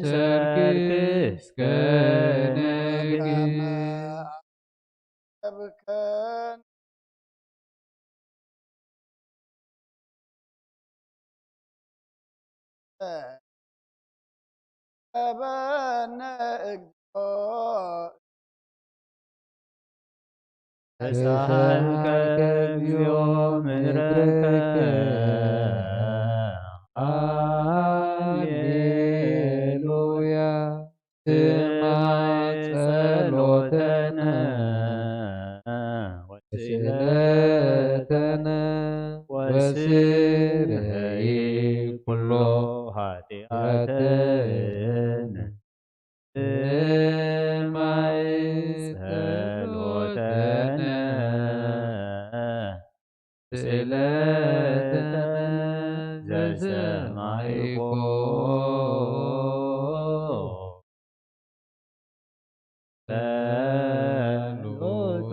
ሰርክ እስከ ነግህ። ቀበነ እግዚኦ። ተሳሃልከ እግዚኦ ምሕረትከ። ሃሌሉያ። ስማዕ ጸሎተነ ወስእለተነ ወስረይ ኩሎ ኃጢኣተነ። ስማዕ ጸሎተነ ስእለተነ ዘሰማዕኮ። ጸሎቱ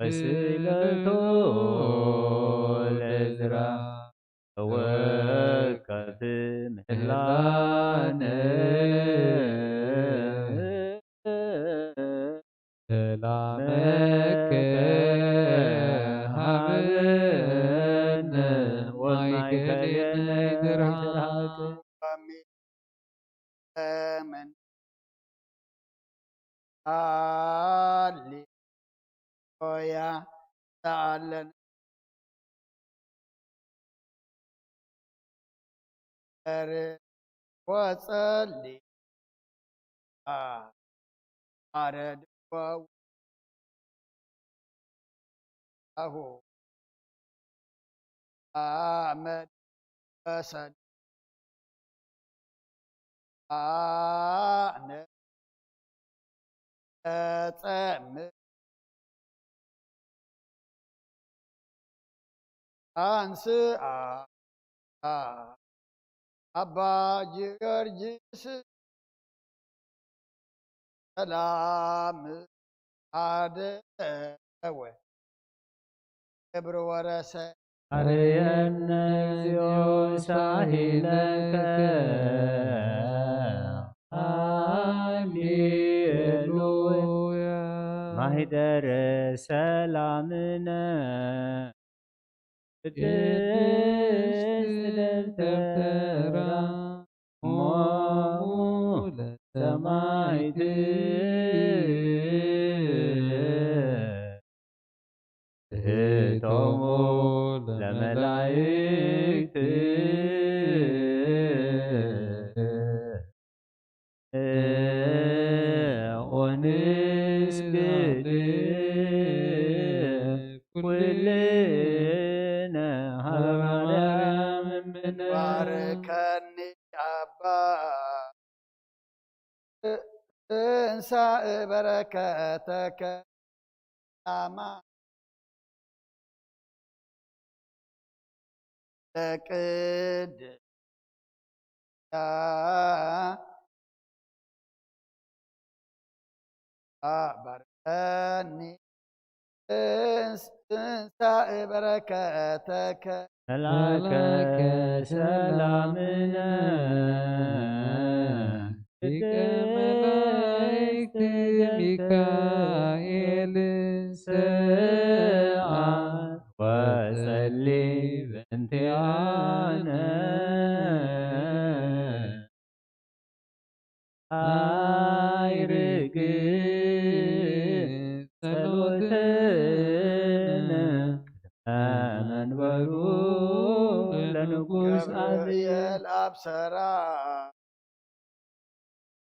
ወስእለቱ ለዕዝራ ተወከፍ ምህላነ። ሰላመከ ሃበነ ወማእከሌነ ይትርሃቅ። ኣሜን። ሃሌሉያ። ተኣለነ ጸሪ ወጸሊ ኣረድ ወው ኣሁ ኣመድ ወሰል ኣነ እጸምእ ኣንስኣ ኣባ ጊዮርጊስ ሰላም ሃደወ ክብር ወረሰ። ኣርየነ እግዚኦ ሳሂለከ። ሃሌሉያ። ማህደረ ሰላምነ ቅድስት ደብተራ እሞሙ ለሰማዕት ትሕቶሙ ለመላእክት ወንስግድ ኩልነ ትንሳኤ በረከተከ ሰላማ ለቅድስያ ባርከኒ ትንሳኤ በረከተከ። መላከ ሰላምነ ሊቀ መላእክት ሚካኤል ሰዓል ወጸሊ በእንቲአነ። ኣይርግ ጸሎትነ መንበሩ ለንጉስ ገብርኤል ኣብሰራ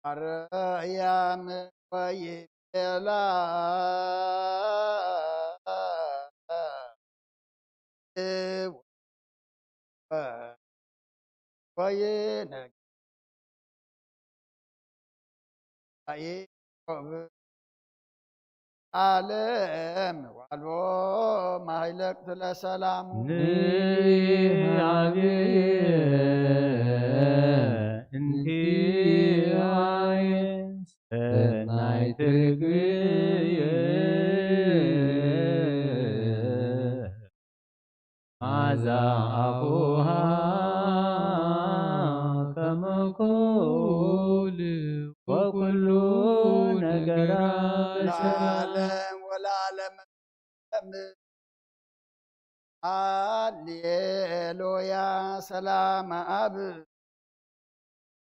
ማርያም ወይቤላ ወይነግ ያዕቆብ ዓለም ዋልቦ ማይለቅት ለሰላሙ ንሃብየ እንቲአየ ሰናይ ትርግብየ ማዛ ኣፉሃ ከመ ኩሉ ወኩሉ ነገራ ለዓለም ወለዓለም። ሃሌሉያ ሰላም ኣብ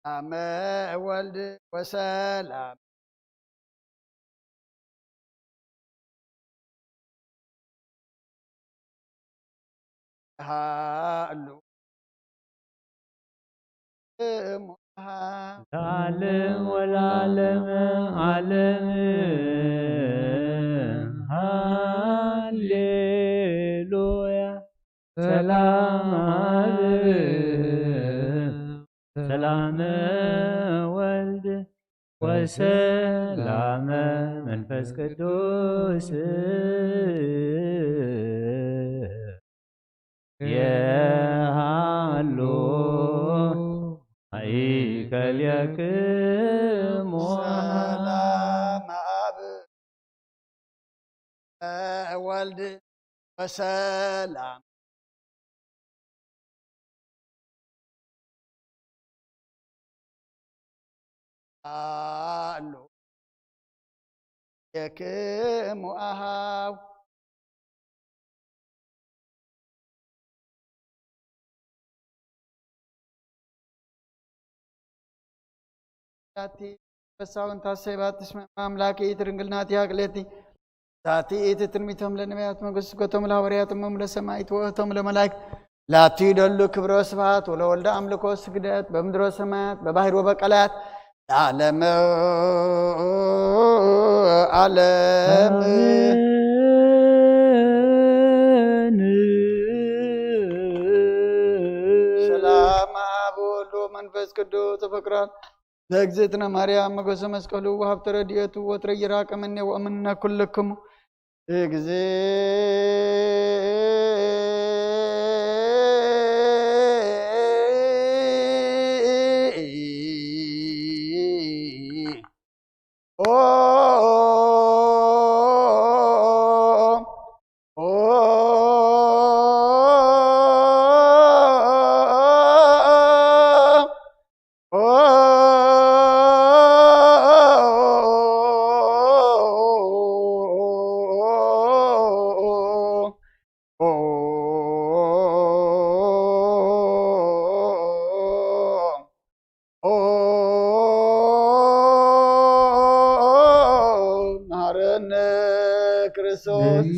ሰላመ ወልድ ወሰላም ሃሉ እሙሃ ለዓለም ወለዓለመ ዓለም። ሃሌሉያ ሰላም ኣብ ሰላመ ወልድ ወሰላመ መንፈስ ቅዱስ የሃሉ ማእከልየክሙ። ሰላም ኣብ ወልድ ወሰላም ኣሉ የክሙ ኣሃው። ዛቲ ፈሳውን ታሰባት እስመ ኣምላክ ኢት ድንግል ናቲሃ ቅሌቲ። ዛቲ ኢት ትንቢቶም ለነቢያት መገስጎቶም ለሐዋርያት እሞም ለሰማይት ወእቶም ለመላእክት ላቲ ደሉ ክብረ ስብሐት ወለወልደ ኣምልኮ ስግደት በምድሮ ሰማያት በባህር ወበቀላያት ለዓለመ ዓለም። ሰላም ኣብ ወልድ ወመንፈስ ቅዱስ ፍቅራን ለእግዝእትነ ማርያም መገሰ መስቀሉ ወሀብተ ረድኤቱ ወትረ ይራቀመነ ወእምነ ኩልክሙ። መሐረነ ክርስቶስ።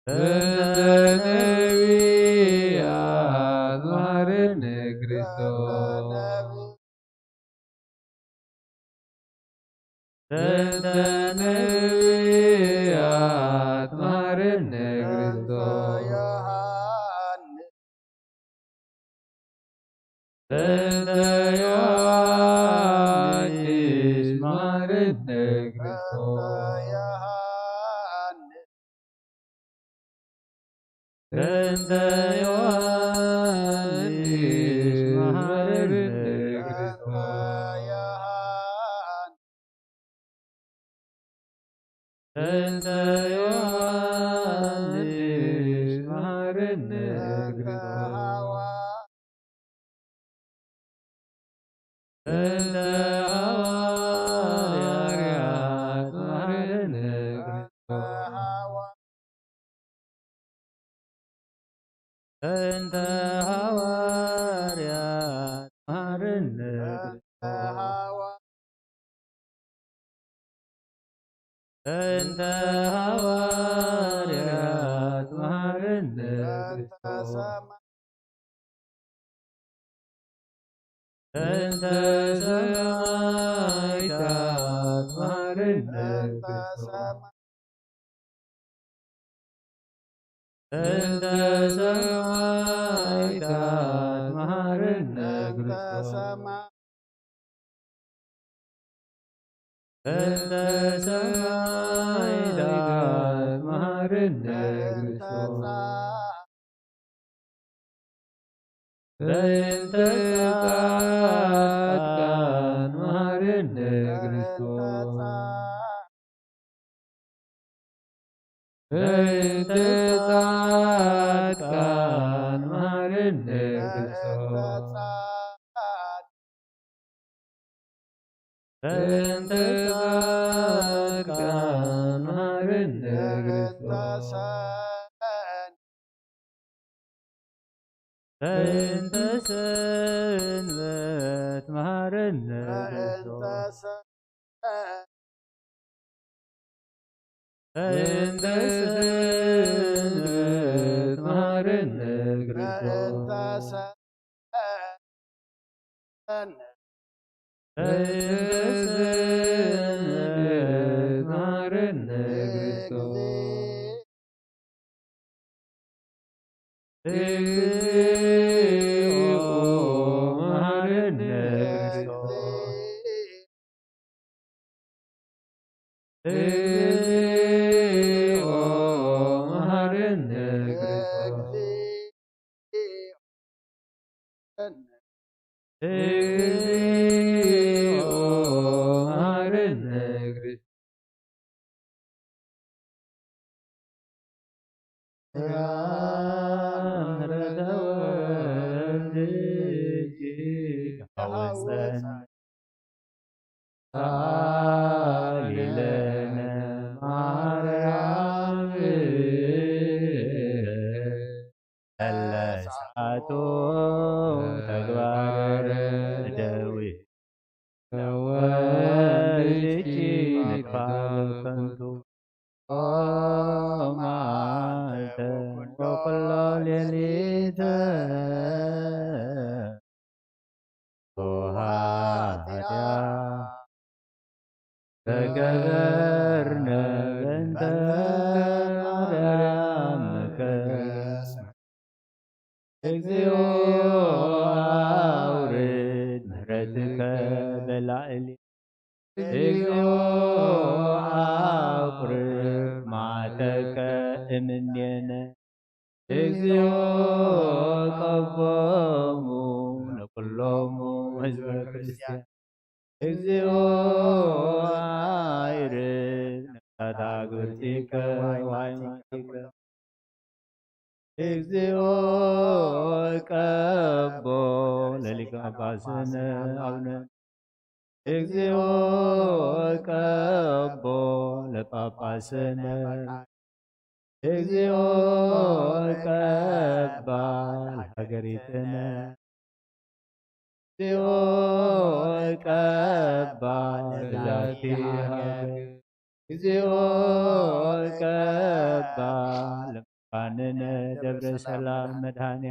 በእንተ ነቢያት መሃረነ ክርስቶስ። በእንተ ነቢያት መሃረነ ክርስቶስ። በእንተ ዮሐንስ መሃረነ ክርስቶስ። በእንተ ዮሐንስ መሃረነ ክርስቶስ። በእንተ ዮሐንስ መሃረነ ክርስቶስ። በእንተ ሐዋርያት መሃረነ ክርስቶስ። በእንተ ሐዋርያት መሃረነ ክርስቶስ። በእንተ ሐዋርያት መሃረነ ክርስቶስ። በእንተ ሰማዕታት መሃረነ ክርስቶስ። በእንተ ሰማዕታት መሃረነ ክርስቶስ። በእንተ ሰማዕታት መሃረነ ክርስቶስ። በእንተ ጻድቃን መሃረነ ክርስቶስ። በእንተ ጻድቃን መሃረነ ክርስቶስ። በእንተ ጻድቃን መሃረነ ክርስቶስ። በእንተ ሰንበት መሃረነ ክርስቶስ። በእንተ ሰንበት መሃረነ ክርስቶስ። በእንተ ሰንበት መሃረነ ክርስቶስ። እግዚኦ መሐረነ ክርስቶስ። እግዚኦ መሐረነ ክርስቶስ። እግዚኦ መሐረነ ክርስቶስ። ተግባር ደዊ ወልድኪ ምግባር ከንቱ። ኦ መዓልተ ወኩሎ ሌሊተ ኃጢአት ተገበርነ በእንተ ማርያም መከስመ። እግዚኦ አውርድ ምሕረትከ በላዕሊ። እግዚኦ አቁርብ መዓተከ እምኔነ። እግዚኦ ቀቦሙ ለኩሎሙ ህዝበ ክርስቲያን። እግዚኦ አይርብ ነፍሳት አግብርቲከ ወአይማንቲከ። እግዚኦ ቀቦ ለሊቀ ጳጳስነ አቡነ። እግዚኦ ቀቦ ለጳጳስነ። እግዚኦ ቀባ ለሀገሪትነ። እግዚኦ ቀባ ለዛቲ ሀገር። እግዚኦ ቀባ ፋንነ ደብረ ሰላም መድኃኔ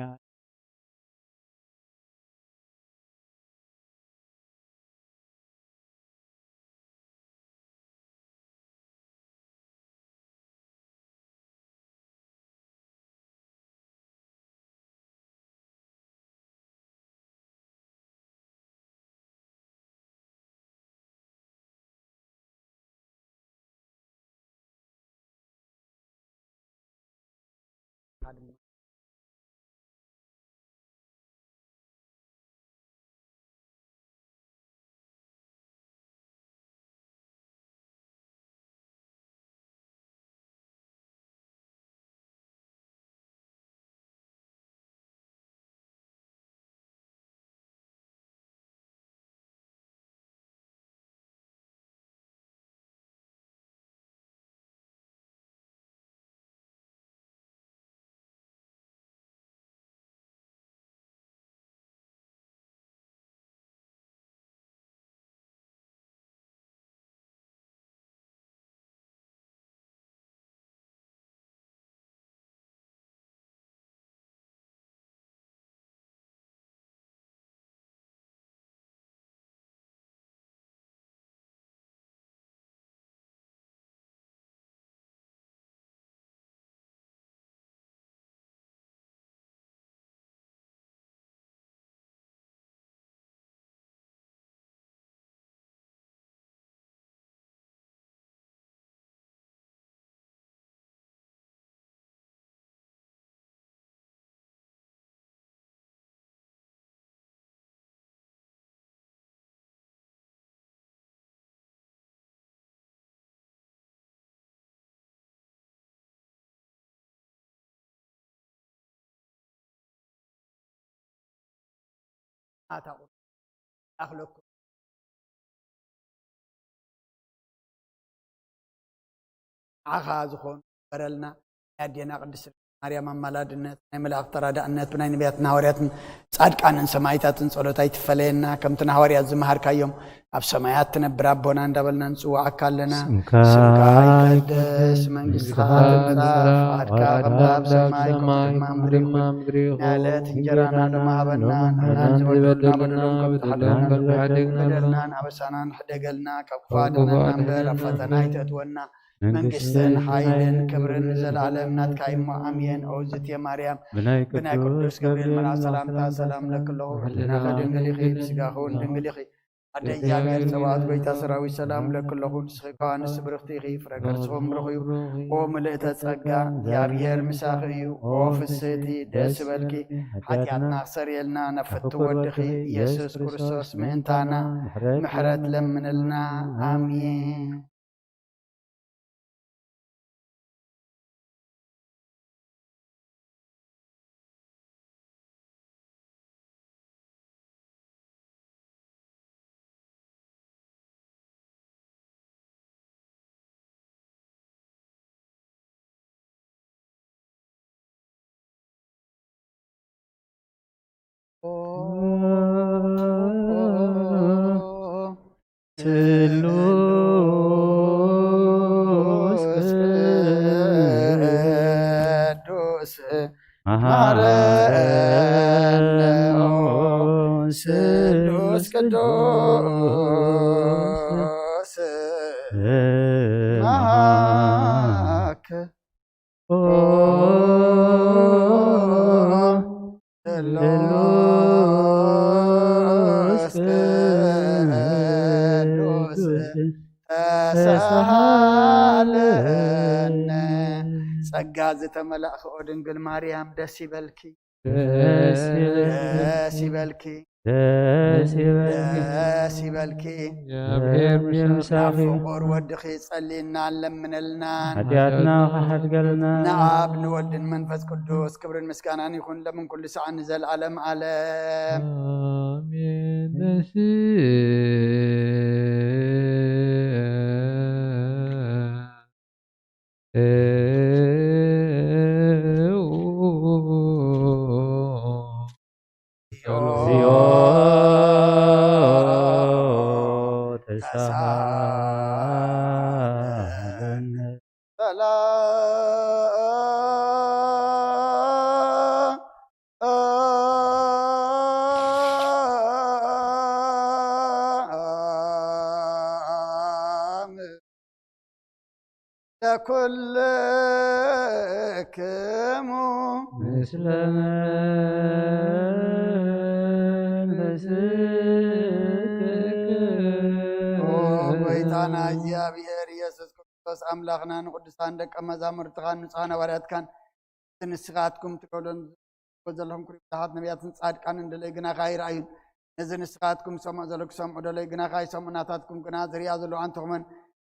ኣታ ኣኽለኩም ዓኻ ዝኾኑ በረልና። ናይ ኣዴና ቅድስት ማርያም ኣማላድነት፣ ናይ መላእኽቲ ተራዳእነት፣ ብናይ ነቢያትን ሃዋርያትን ጻድቃንን ሰማይታትን ጸሎት ኣይትፈለየና። ከምቲ ንሃዋርያት ዝመሃርካዮም፣ ኣብ ሰማያት ትነብር ኣቦና እንዳበልና ንጽውዓካ ኣለና። ስምካ ይቀደስ፣ መንግስትኻ ትምጻእ፣ ፍቓድካ ከምታ ኣብ ሰማይ ከምኡ ድማ ኣብ ምድሪ ይኹን። ናይ ዕለት እንጀራና ሎሚ ሃበና፣ ንሕና ዝበደልና በደሎም ከም ዝሓደግና ንበደልና፣ ኣበሳና ንሕደገልና፣ ካብ ክፉ ኣድሕነና እምበር ኣብ ፈተና ኣይተእትወና። መንግስትን ሓይልን ክብርን ንዘለኣለም ናትካ እሞ ኣሜን። ኦዝቴ ማርያም፣ ብናይ ቅዱስ ገብርኤል መልኣክ ሰላምታ ሰላም እለኪ ኣለኹ፣ ህሊናኺ ድንግል ኢኺ፣ ብስጋኺ እውን ድንግል ኢኺ። ኣደ እግዚኣብሔር ጸባኦት፣ ጎይታ ሰራዊት፣ ሰላም እለኪ ኣለኹ። ንስኺ ከኣ ኣንስቲ ብርኽቲ ኢኺ፣ ፍረ ከርስኺ እውን ብሩኽ እዩ። ኦ ምልእተ ጸጋ፣ እግዚኣብሔር ምሳኺ እዩ። ኦ ፍስህቲ፣ ደስ ይበልኪ፣ ሓጢኣትና ክሰርየልና ናብ ፍትው ወድኺ ኢየሱስ ክርስቶስ ምእንታና ምሕረት ለምንልና። ኣሜን። ስሉስ ቅዱስ መሐረነ። ስሉስ ቅዱስ መሐከ። ስሉስ ቅዱስ ተሳሃለነ። ጸጋ ዝተመላእኺ ኦ ድንግል ማርያም ደስ ይበልኪ። ደስ ይበልኪ። ደስ ይበልኪ። ደስ ይበልኪ። ደስ ይበልኪ። እግዚኣብሔር ምሳኺ። ናብ ፍቑር ወድኺ ጸልይና ለምነልና። ሓጢኣትና ክሓድገልና። ንኣብ ንወልድን መንፈስ ቅዱስ ክብርን ምስጋናን ይኹን ለምን ኩሉ ሰዓት ንዘለዓለም ዓለም። ኣሜን። ደስ ኩልክሙ ምስለ መንፈስክሙ። ኦ ጎይታና እግዚኣብሔር ኢየሱስ ክርስቶስ ኣምላኽና ንቅዱሳን ደቀ መዛሙርትኻን ንጹሓን ሃዋርያትካን ንስኻትኩም ትገብሮን ዘለኹም ክሪኡ ብዙሓት ነቢያትን ጻድቃንን ደለይ ግናኻ ኣይረኣዩን። ነዚ ንስኻትኩም ዝሰምዑ ዘለኹም ክሰምዑ ደለይ ግናኻ ኣይሰምዑ፣ ናታትኩም ግና ዝሪኣ ዘለዋ ኣንትኹመን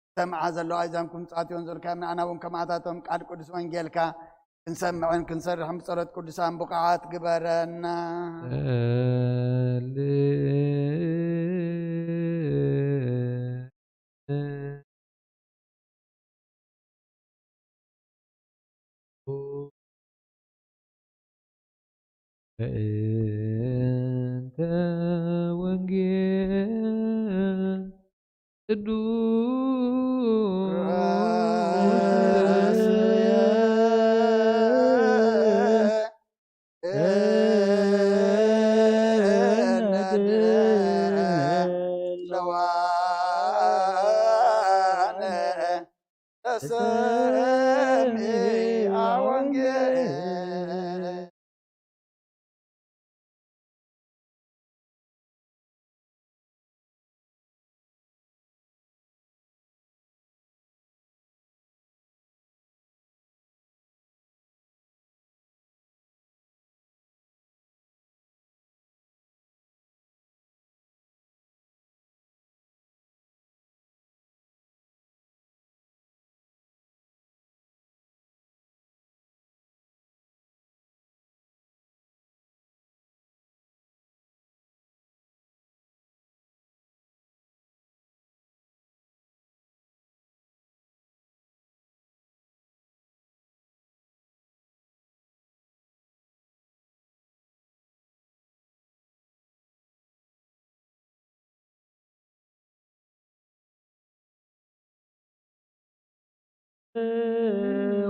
ዝሰምዓ ዘለዋ ኣእዛንኩም ጻትዮን ዘልካዮም ንኣና እውን ከማዕታቶም ቃል ቅዱስ ወንጌልካ ክንሰምዕን ክንሰርሕን ብጸሎት ቅዱሳን ብቑዓት ግበረና። በእንተ ወንጌል ቅዱስ ለዋነ ተሰሚዐ ወንጌል።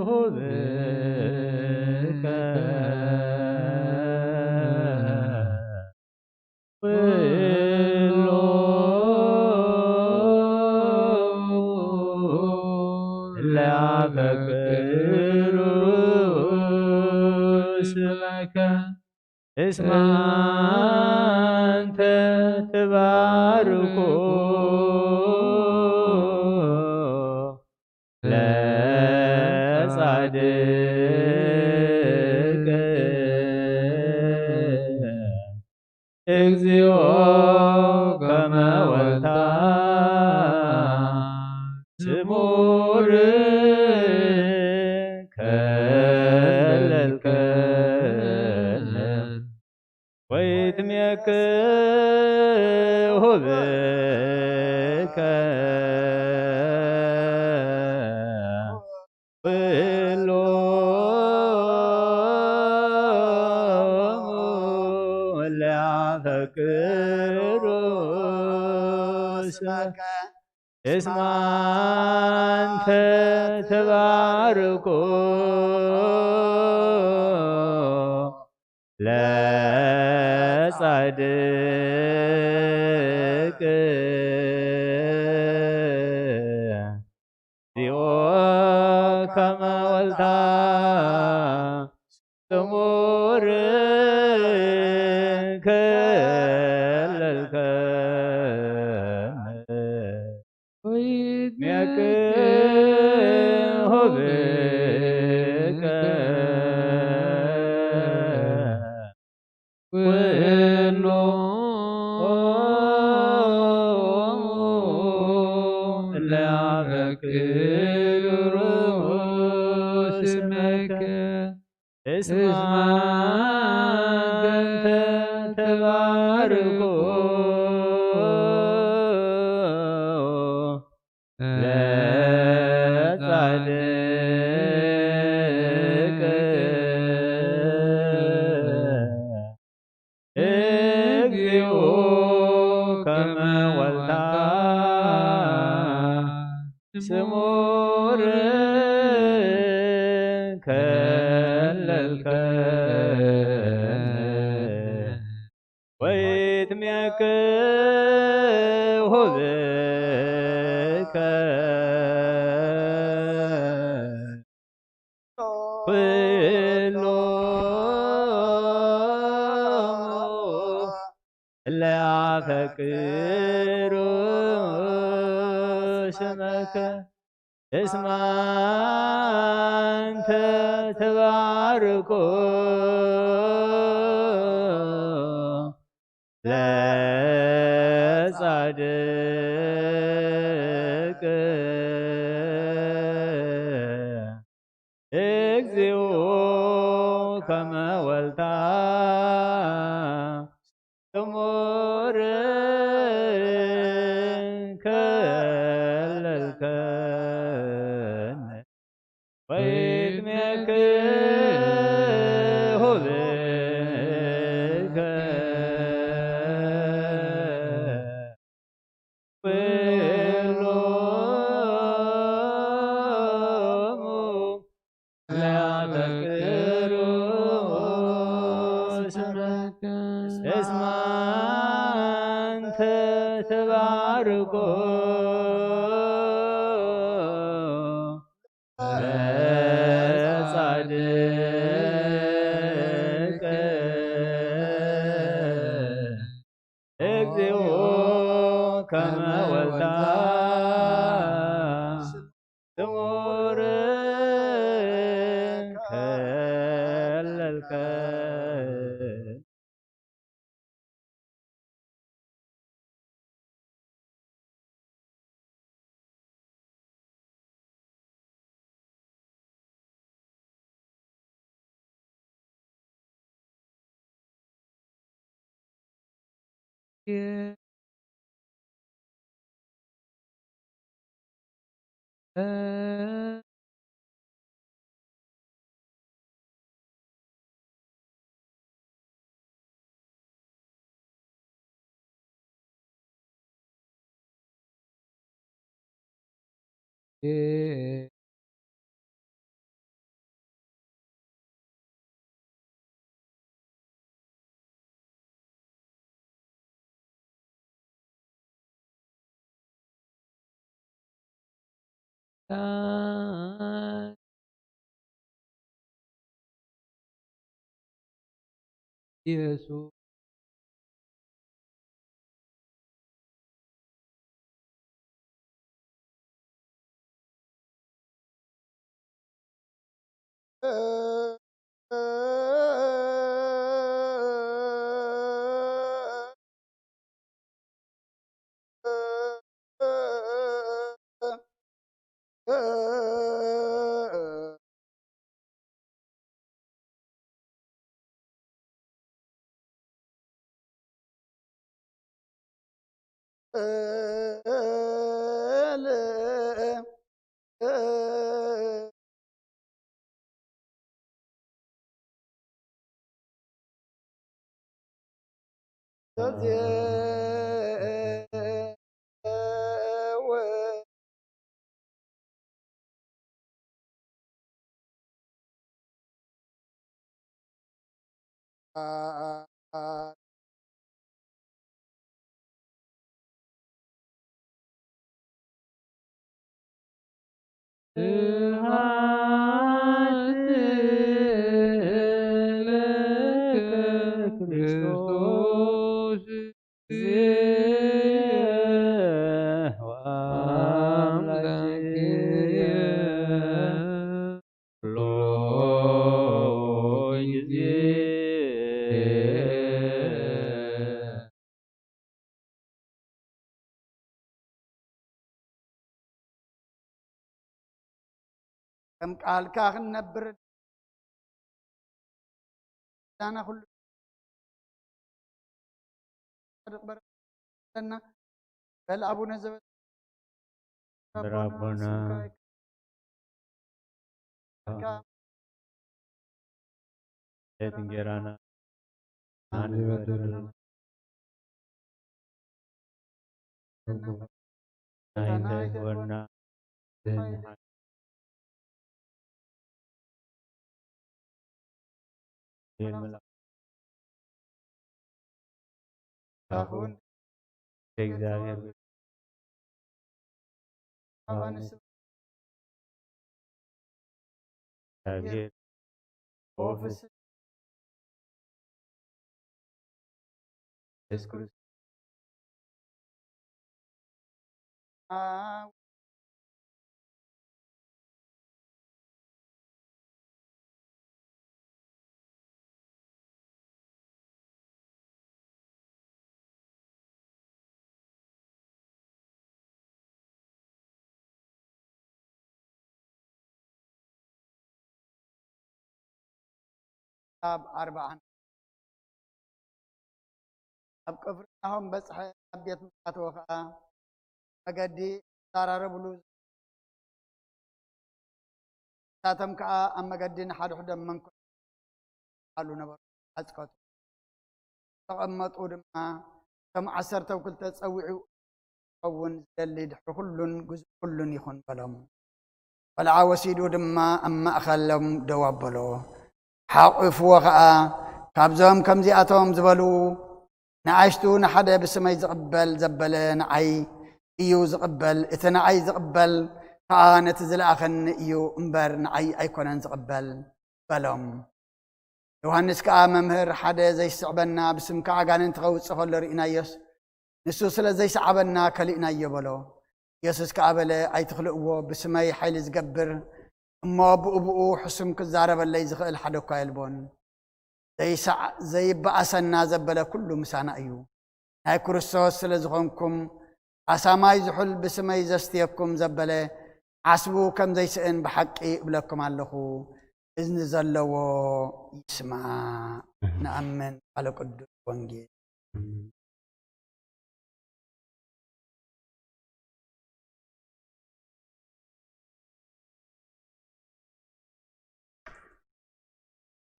ሆብከ ኩሎ ለአፈቅሩ ስመከ እስመ አንተ ትባርኮ ለጻድቅ እግዚኦ ከመ ወልታ ስሙር ከለልከ ወይትሜክ ሆብከ ኩሎ ለአፈቅሩ ስመከ እስመ አንተ ትባርኮ ለጻድቅ እግዚኦ ከመ ወልታ ስሙር ከለልከ ወይትሜክ ሆብከ ኩሎ ለአፈቅሩ ስመከ እስመ አንተ ትባርኮ ለጻድቅ እግዚኦ ከመ ወልታ ስሙር ከለልከ ወይትሜክ ሆብከ ኩሎሙ ለያፈቅሩ ስመከ እስመ አንተ ትባርኮ ለጻድቅ እግዚኦ ከመ ወልታ ስሙር ከለልከነ ወይትሜክሁ ብከ ኩሎሙ ለያፈቅሩ ስመከ እስመ አንተ ትባርኮ ለጻድቅ እግዚኦ ከመ ወልታ ስሙር ከለልከ። ኢየሱስ ስብሐት ለከ ክርስቶስ እግዚእ ወአምላክየ ኩሎ ግዜ። ከም ቃልካ ክንነብር ዛና ኩሉ ጻድቕ በረከትና በል ኣቡነ ዘበ-፣ ብራቦና ስምካ ይካ-፣ ቤት እንጀራና ኣንበድር ኣይተግበና። ኣሁን ከእግዚኣብሔር ኣባንስ ኦ ፍስህ ኢየሱስ ክርስቶስ። ኣብ ኣርብዓን ኣብ ቅፍርናሆም በጽሐ። ኣብ ቤት መግቢ ኣተወ ኸኣ መገዲ ይዛራረብሉ። ንሳቶም ከኣ ኣብ መገዲ ንሓድሕዶም መንኩ ኣሉ ነበሩ። ኣጽቀቱ ተቐመጡ ድማ፣ እቶም ዓሰርተ ክልተ ጸዊዑ ክኸውን ዝደሊ ድሕሪ ኩሉን ግዙእ ኩሉን ይኹን በሎም። ቆልዓ ወሲዱ ድማ ኣብ ማእከሎም ደው ኣበሎ። ሓቑፍዎ ኸኣ፣ ካብዞም ከምዚኣቶም ዝበሉ ንኣሽቱ ንሓደ ብስመይ ዝቕበል ዘበለ ንዓይ እዩ ዝቕበል፣ እቲ ንዓይ ዝቕበል ከኣ ነቲ ዝለኣኸኒ እዩ እምበር ንዓይ ኣይኮነን ዝቕበል በሎም። ዮሃንስ ከኣ፣ መምህር፣ ሓደ ዘይስዕበና ብስምካ ኣጋንንቲ ከውጽእ ከሎ ርኢናዮስ፣ ንሱ ስለ ዘይሰዓበና ከሊእናዮ በሎ። ኢየሱስ ከኣ በለ፣ ኣይትኽልእዎ፣ ብስመይ ሓይሊ ዝገብር እሞ ብኡ ብኡ ሕሱም ክዛረበለይ ዝኽእል ሓደ እኳ የልቦን። ዘይሰዓ-፣ ዘይበኣሰና ዘበለ ኩሉ ምሳና እዩ። ናይ ክርስቶስ ስለ ዝኾንኩም፣ ኣሳማይ ዝሑል ብስመይ ዘስትየኩም ዘበለ ዓስቡ ከም ዘይስእን ብሓቂ እብለኩም ኣለኹ። እዝኒ ዘለዎ ይስማዕ። ኣሜን። ንኣምን ቃለ ቅዱስ ወንጌል። ኣሜን።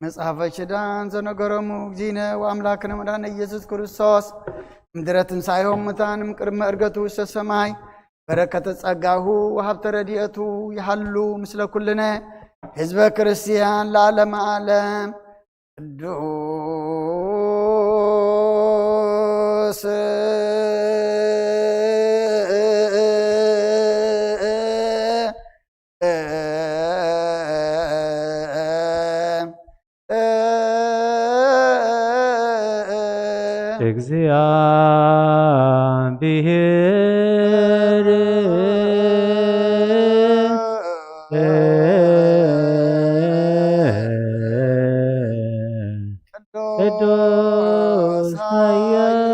መጽሓፈ ኪዳን ዘነገሮሙ እግዚእነ ወኣምላክነ መድኃኒነ ኢየሱስ ክርስቶስ፣ ምድረ ትንሣኤሆም ሙታን እምቅድመ ዕርገቱ ውስተ ሰማይ፣ በረከተ ጸጋሁ ወሃብተ ረድኤቱ ይሃሉ ምስለ ኩልነ ህዝበ ክርስቲያን ለዓለመ ዓለም። ቅዱስ እግዚአብሔር ቅዱስ ኃያል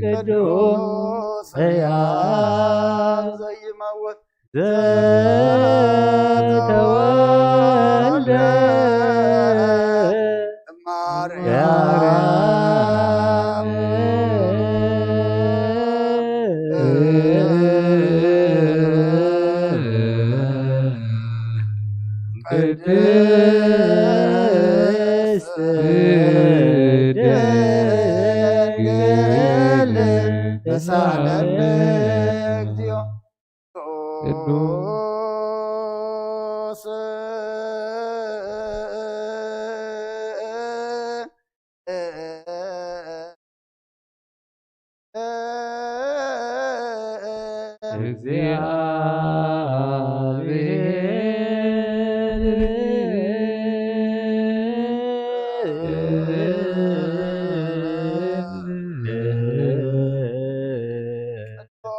ቅዱስ ሕያው ዘይመውት ዘተወልደ እማርያም ቅድስት ድንግል ተሳለነ እግዚኦ። ቅዱስ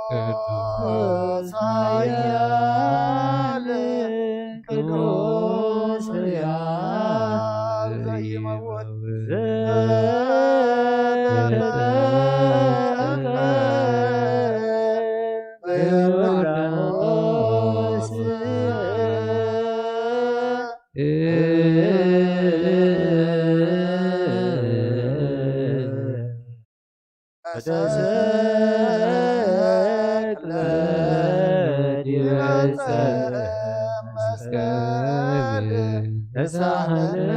እግዚአብሔር ቅዱስ ኃያል ቅዱስ ሕያው ዘይመውት ዘተጠምቀ በዮርዳኖስ ተሰቅለ ዲበ ዕፀ መስቀል ተሳህለ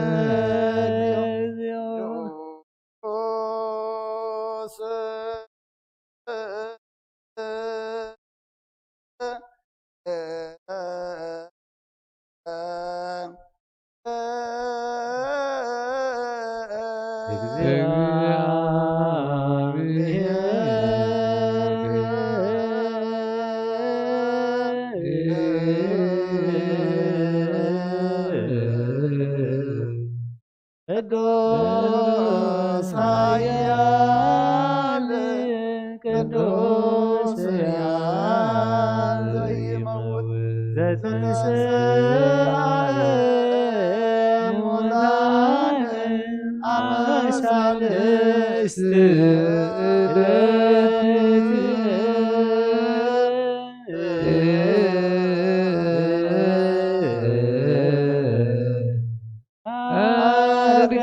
አድግ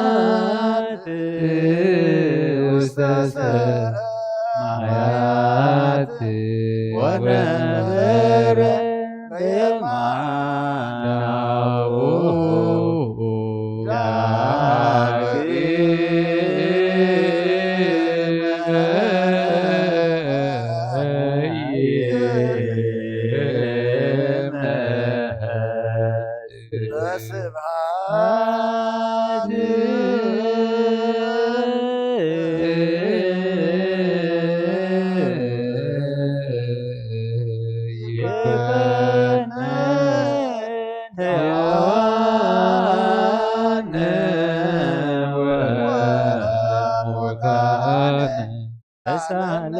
በስብሐት ውስተ ሰማያት ወነበረ በየማነ አቡሁ ዳግመ ይመጽእ። በስብሐት ይኩነን ሕያዋን ወሙታን። ተሳለ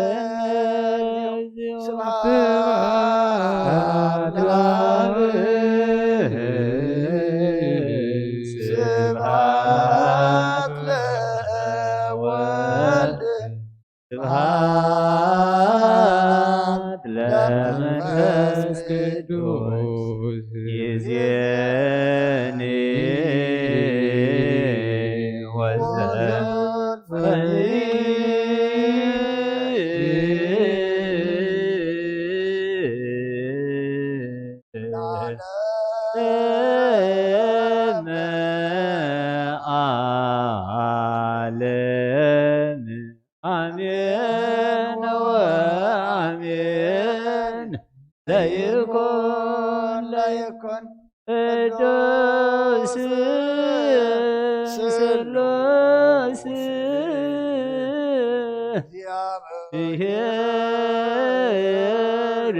ስብሐት ለአብ። ስብሐት ለወልድ። ስብሐት ለመንፈስ ቅዱስ። ይዜኒ ወዘልፈኒ። ለዓለመ ዓለም። አሜን ወአሜን። ለይኩን ለይኩን ቅዱስ ስሉስ እግዚአብሔር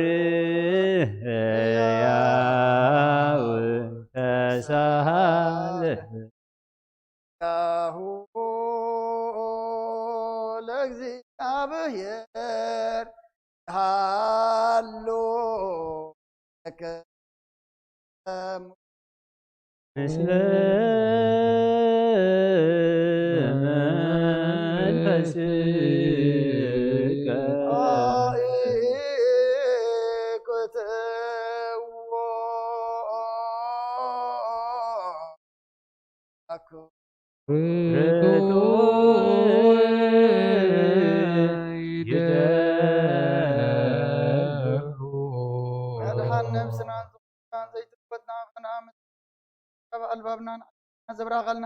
ሕያው ተሳለ። ያሁ ለእግዚአብሔር ሃሎ ለከ ምስለ መንፈስከ። ርቱዕ ይደሉ። መድኃን ነፍስና ዘይትወትና ከነኣምን ካብ ኣልባብና ንዓና ዘብራኸልና፣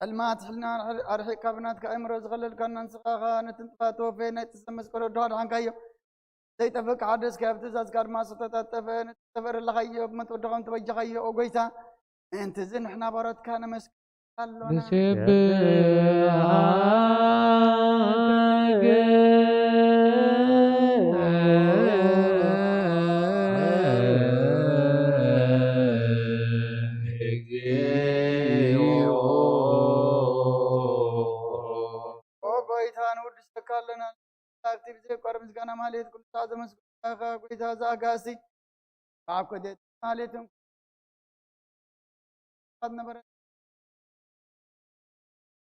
ጸልማት ሕልና ኣርሒቕካ ብናትካ ኣእምሮ ዝኸለልካና ንስኻ ኸኣ ነቲ ጥፋት ተወፈየ ናይ ጥሰ መስቀል ወዶ ኣድሓንካዮ። ዘይጠፍእ ክሓደስካ ኣብ ትእዛዝካ ድማ ዝተጣጠፈ ነቲ ዝተፈረለኻዮ ብሞት ወድኻ እውን ተበጀኻዮ። ኦ ጎይታ፣ ምእንቲ እዚ ንሕና ባሮትካ ነመስግን ኣሎና። ንሴብሐከ እግዚኦ። ኦ ጎይታ፣ ንውድሰካ ኣለና። ኣብቲ ብዘየቋርጥ ምስጋና ማህሌት ቅዱሳት ዘመስግኑኻ ጎይታ ዘኣጋእዝቲ፣ ካብ ኮቴት ማህሌትን ነበረ።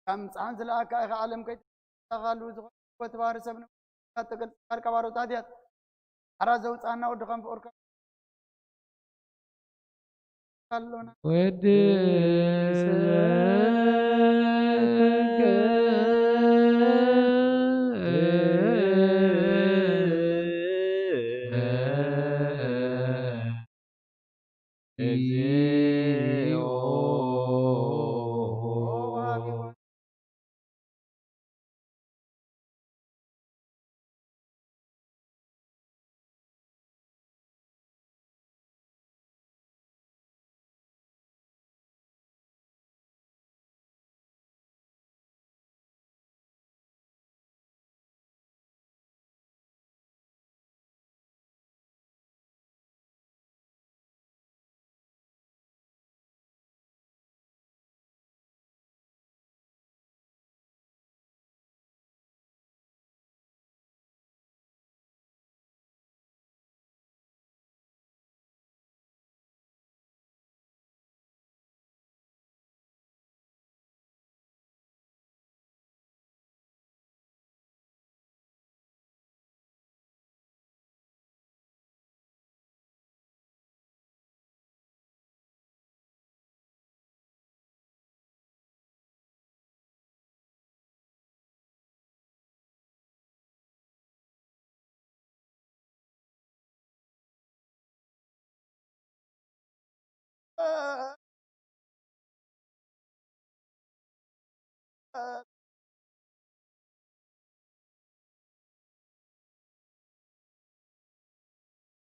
ካብ ምጽዓን ዝለኣካ ኢኻ፣ ዓለም ከይትተኻሉ ዝኾነ ተባህሪ ሰብ ንምትካል ተገልጽ ቃል ቀባሮት ሃዲያት ሓራ ዘውጽኣና ወዲ ኸም ፍቑርካ ኣሎና። ወዲ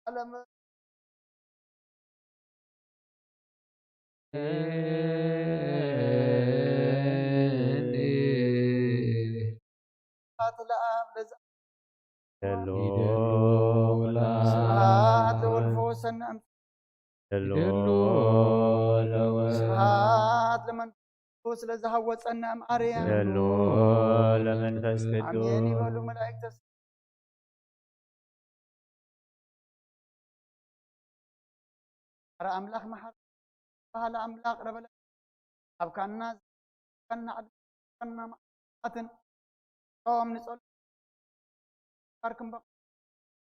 ዓለም ስብሐት ለአብ ለዘ- ይደሉ ወላ- ስብሐት ለወልድ ፈወሰነ እም- ይደሉ ለወ- ስብሐት ለመንፈስ ቅዱስ ለዝሃወፀነ እም ኣርያም። ይደሉ ለመንፈስ ቅዱስ። ኣሜን ይበሉ መላእክተ ረ ኣምላኽ መሓር በሃሊ ኣምላኽ ረበለ ኣብ ካና ካና ዓዲ ካና ማዕትን ጾም ንጸሉ ካርክም በ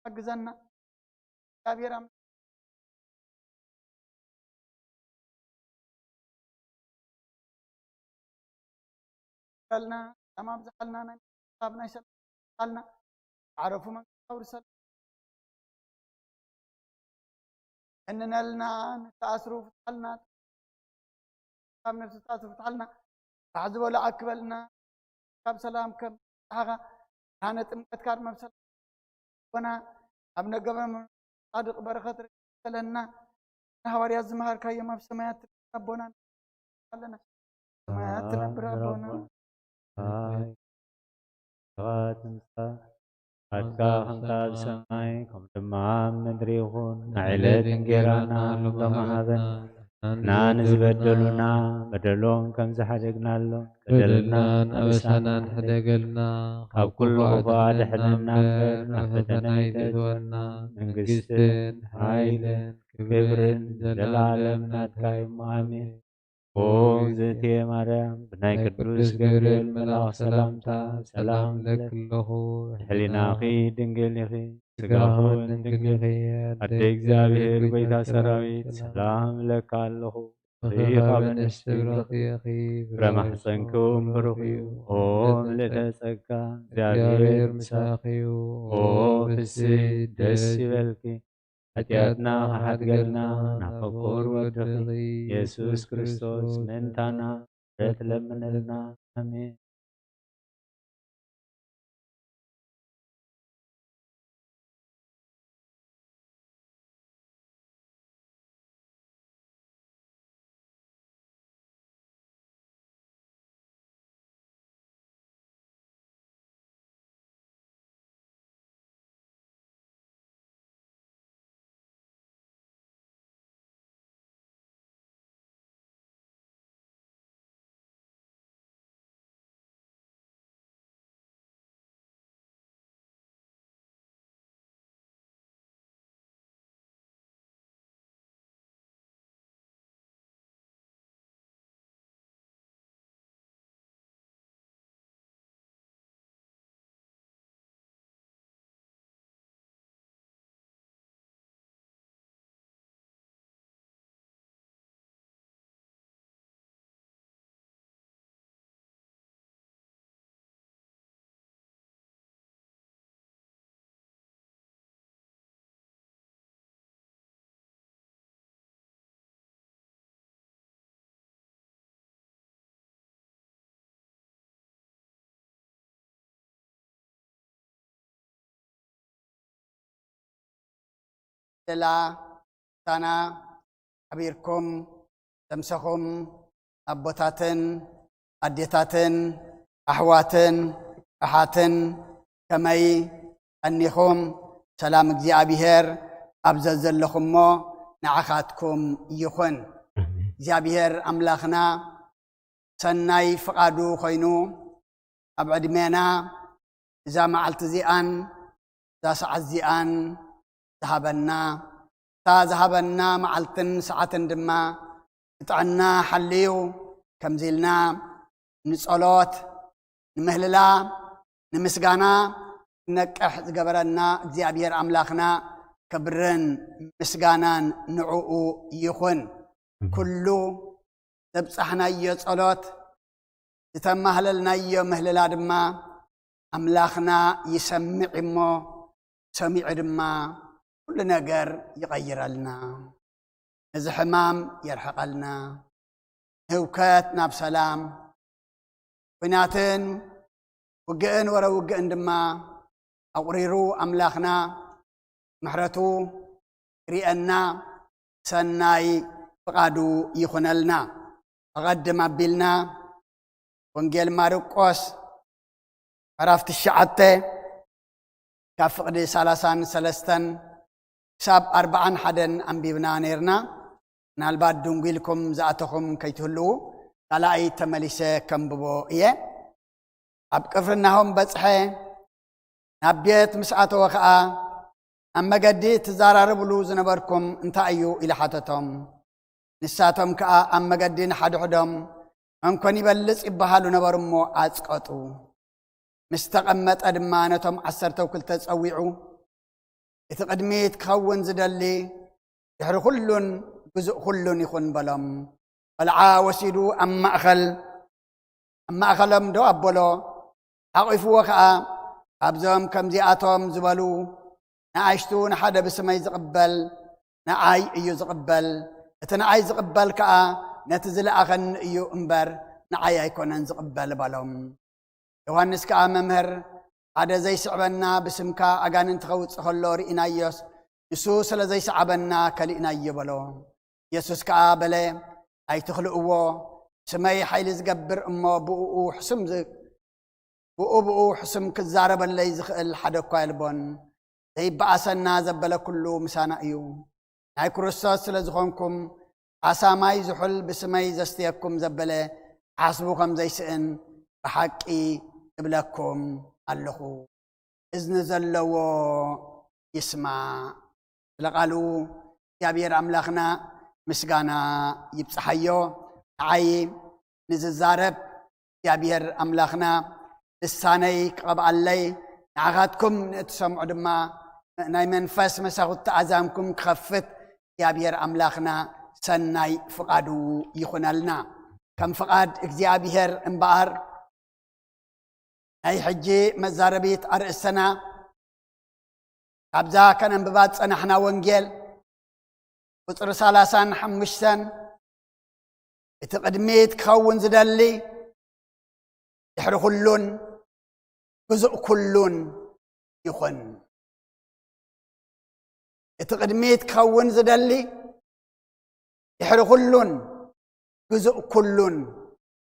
ሓግዘና እግዚኣብሔር ኣምላኽ ልና ሰላም ኣብዝሓልና ናይ ኣብ ናይ ሰላም ቃልና ዓረፉ መንግስት ኣውርሰል እንነልና ንተኣስሩ ፍትሓልና ካብ ነፍሲ ተኣስሩ ፍትሓልና ራሕ ዝበሉ ኣክበልና ካብ ሰላም ከም ሓኻ ብርሃነ ጥምቀትካ ድማ ብሰላም ኮና ኣብ ነገበ ጻድቅ በረኸት ርከለና ንሃዋርያት ዝመሃርካዮ ኣብ ሰማያት ኣቦና ኣለና ሰማያት ትነብር ኣቦና ትምጻእ ፈቃድካ ከምታ ኣብ ሰማይ ከም ድማ ኣብ ምድሪ ይኹን። ናይ ዕለት እንጌራና ሎሚ ሃበና። እና ንዝበደሉና በደሎም ከም ዝሓደግናሎም በደልናን ኣበሳናን ሕደገልና ካብ ኩሉ ክፉእ ኣድሕነና እምበር ናብ ፈተና ኣይተእትወና። መንግስትን ሓይልን ክብርን ዘላለም ናትካ እዩ። ኣሜን። ኦ እግዝእትየ ማርያም፣ ብናይ ቅዱስ ገብርኤል መልኣኽ ሰላምታ ሰላም እብለኪ ኣለኹ። ሕሊናኺ ድንግል ኢኺ፣ ስጋኺ እውን ድንግል ኢኺ። ኣደ እግዚኣብሔር፣ ጐይታ ሰራዊት፣ ሰላም እብለኪ ኣለኹ። ብሩኽ ኢኺ ኣብ ኣንስቲ፣ ብሩኽ ፍረ ማሕፀንኪ እውን ብሩኽ እዩ። ኦ ምልእተ ጸጋ፣ እግዚኣብሔር ምሳኺ እዩ። ኦ ፍስሕቲ ደስ ይበልኪ። ሓጢኣትና ክሓድገልና ናብ ፍቁር ወድኺ የሱስ ክርስቶስ ምእንታና ምሕረት ለምነልና። ኣሜን። lela ሳና ሓቢርኩም ተምሰኹም ኣቦታትን ኣዴታትን ኣሕዋትን ኣሓትን ከመይ ቀኒኹም? ሰላም እግዚኣብሔር ኣብ ዘዘለኹሞ ንዓኻትኩም ይኹን። እግዚኣብሔር ኣምላኽና ሰናይ ፍቓዱ ኮይኑ ኣብ ዕድሜና እዛ መዓልቲ እዚኣን እዛ ሰዓት እዚኣን ዝሃበና እታ ዝሃበና መዓልትን ሰዓትን ድማ ብጥዕና ሓልዩ ከምዚ ኢልና ንጸሎት ንምህልላ ንምስጋና ክነቅሕ ዝገበረና እግዚኣብሔር ኣምላኽና ክብርን ምስጋናን ንዕኡ ይኹን። ኩሉ ዘብጻሕናዮ ጸሎት ዝተማህለልናዮ ምህልላ ድማ ኣምላኽና ይሰምዕ እሞ ሰሚዑ ድማ ኩሉ ነገር ይቐይረልና። እዚ ሕማም የርሕቐልና። ህውከት ናብ ሰላም፣ ኲናትን ውግእን ወረ ውግእን ድማ ኣቑሪሩ ኣምላኽና ምሕረቱ ርኤና፣ ሰናይ ፍቓዱ ይኹነልና። ኣቐድም ኣቢልና ወንጌል ማርቆስ ምዕራፍ ትሽዓተ ካብ ፍቕዲ ሰላሳን ሰለስተን ክሳብ ኣርባዓን ሓደን ኣንቢብና ነይርና። ምናልባት ድንጉ ኢልኩም ዝኣተኹም ከይትህልዉ፣ ካልኣይ ተመሊሰ ከንብቦ እየ። ኣብ ቅፍርናሆም በጽሐ። ናብ ቤት ምስ ኣተወ ኸኣ፣ "ኣብ መገዲ ትዛራረብሉ ዝነበርኩም እንታይ እዩ?" ኢሉ ሓተቶም። ንሳቶም ከኣ ኣብ መገዲ ንሓድሕዶም፣ "መን ኮን ይበልጽ?" ይበሃሉ ነበሩ እሞ ኣጽቀጡ። ምስ ተቐመጠ ድማ ነቶም ዓሰርተው ክልተ ጸዊዑ፣ "እቲ ቅድሚት ክኸውን ዝደሊ ድሕሪ ኩሉን ግዙእ ኩሉን ይኹን" በሎም። ቆልዓ ወሲዱ ኣብ ማእከል፣ ኣብ ማእከሎም ደው ኣበሎ። ሓቒፍዎ ኸኣ፣ "ካብዞም ከምዚኣቶም ዝበሉ ንኣሽቱ ንሓደ ብስመይ ዝቕበል፣ ንኣይ እዩ ዝቕበል። እቲ ንኣይ ዝቕበል ከኣ ነቲ ዝለኣኸኒ እዩ እምበር፣ ንኣይ ኣይኮነን ዝቕበል" በሎም። ዮሃንስ ከኣ፣ "መምህር፣ ሓደ ዘይስዕበና ብስምካ ኣጋንንቲ ከውጽእ ከሎ ርኢናዮስ፣ ንሱ ስለ ዘይሰዓበና ከሊእናዮ" በሎ። የሱስ ከኣ በለ፣ "ኣይትኽልእዎ። ብስመይ ሓይሊ ዝገብር እሞ ብእኡ ሕሱም ዝ-፣ ብኡ ብኡ ሕሱም ክዛረበለይ ዝኽእል ሓደ እኳ የልቦን። ዘይበኣሰና ዘበለ ኩሉ ምሳና እዩ። ናይ ክርስቶስ ስለ ዝኾንኩም፣ ዓሳ ማይ ዝሑል ብስመይ ዘስትየኩም ዘበለ፣ ሓስቡ ከም ዘይስእን ብሓቂ እብለኩም ኣለኹ። እዝኒ ዘለዎ ይስማዕ። ስለ ቃሉ እግዚኣብሔር ኣምላኽና ምስጋና ይብጽሓዮ። ንዓይ ንዝዛረብ እግዚኣብሔር ኣምላኽና ልሳነይ ክቐብኣለይ፣ ንዓኻትኩም ንእትሰምዑ ድማ ናይ መንፈስ መሳኹቲ ኣዛንኩም ክኸፍት እግዚኣብሔር ኣምላኽና ሰናይ ፍቓዱ ይኹነልና። ከም ፍቓድ እግዚኣብሔር እምበኣር፣ ናይ ሕጂ መዛረቢት ኣርእስትና ካብዛ ከነንብባ ዝጸናሕና ወንጌል ቁጽሪ ሰላሳን ሓሙሽተን፣ "እቲ ቅድሚት ክኸውን ዝደሊ ድሕሪ ኩሉን ግዙእ ኩሉን ይኹን።" እቲ ቅድሚት ክኸውን ዝደሊ ድሕሪ ኩሉን ግዙእ ኩሉን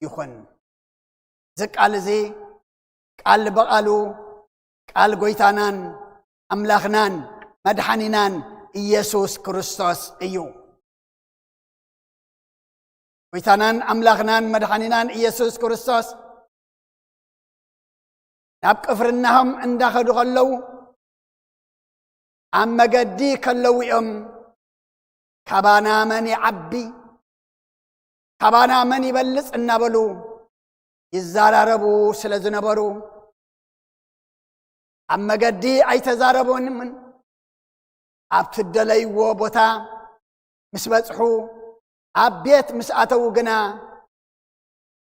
ይኹን። እዚ ቃል እዚ ቃል ብቓሉ ቃል ጎይታናን ኣምላኽናን መድሓኒናን ኢየሱስ ክርስቶስ እዩ። ጎይታናን ኣምላኽናን መድሓኒናን ኢየሱስ ክርስቶስ ናብ ቅፍርናሆም እንዳኸዱ ከለዉ፣ ኣብ መገዲ ከለዉ እዮም፣ "ካባና መን ይዓቢ? ካባና መን ይበልጽ?" እናበሉ ይዛራረቡ ስለ ዝነበሩ፣ ኣብ መገዲ ኣይተዛረቡን። ኣብቲ ደለይዎ ቦታ ምስ በጽሑ፣ ኣብ ቤት ምስ ኣተዉ ግና፣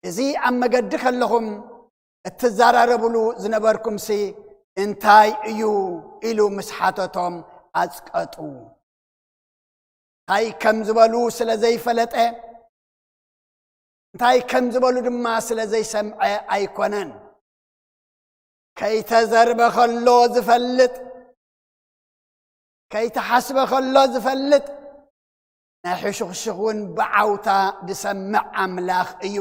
"እዚ ኣብ መገዲ ከለኹም እትዛራረብሉ ዝነበርኩምሲ እንታይ እዩ?" ኢሉ ምስ ሓተቶም ኣጽቀጡ። እንታይ ከም ዝበሉ ስለ ዘይፈለጠ፣ እንታይ ከም ዝበሉ ድማ ስለ ዘይሰምዐ ኣይኮነን። ከይተዘርበ ከሎ ዝፈልጥ፣ ከይተሓስበ ከሎ ዝፈልጥ፣ ናይ ሕሹኽሹኽ እውን ብዓውታ ዝሰምዕ ኣምላኽ እዩ።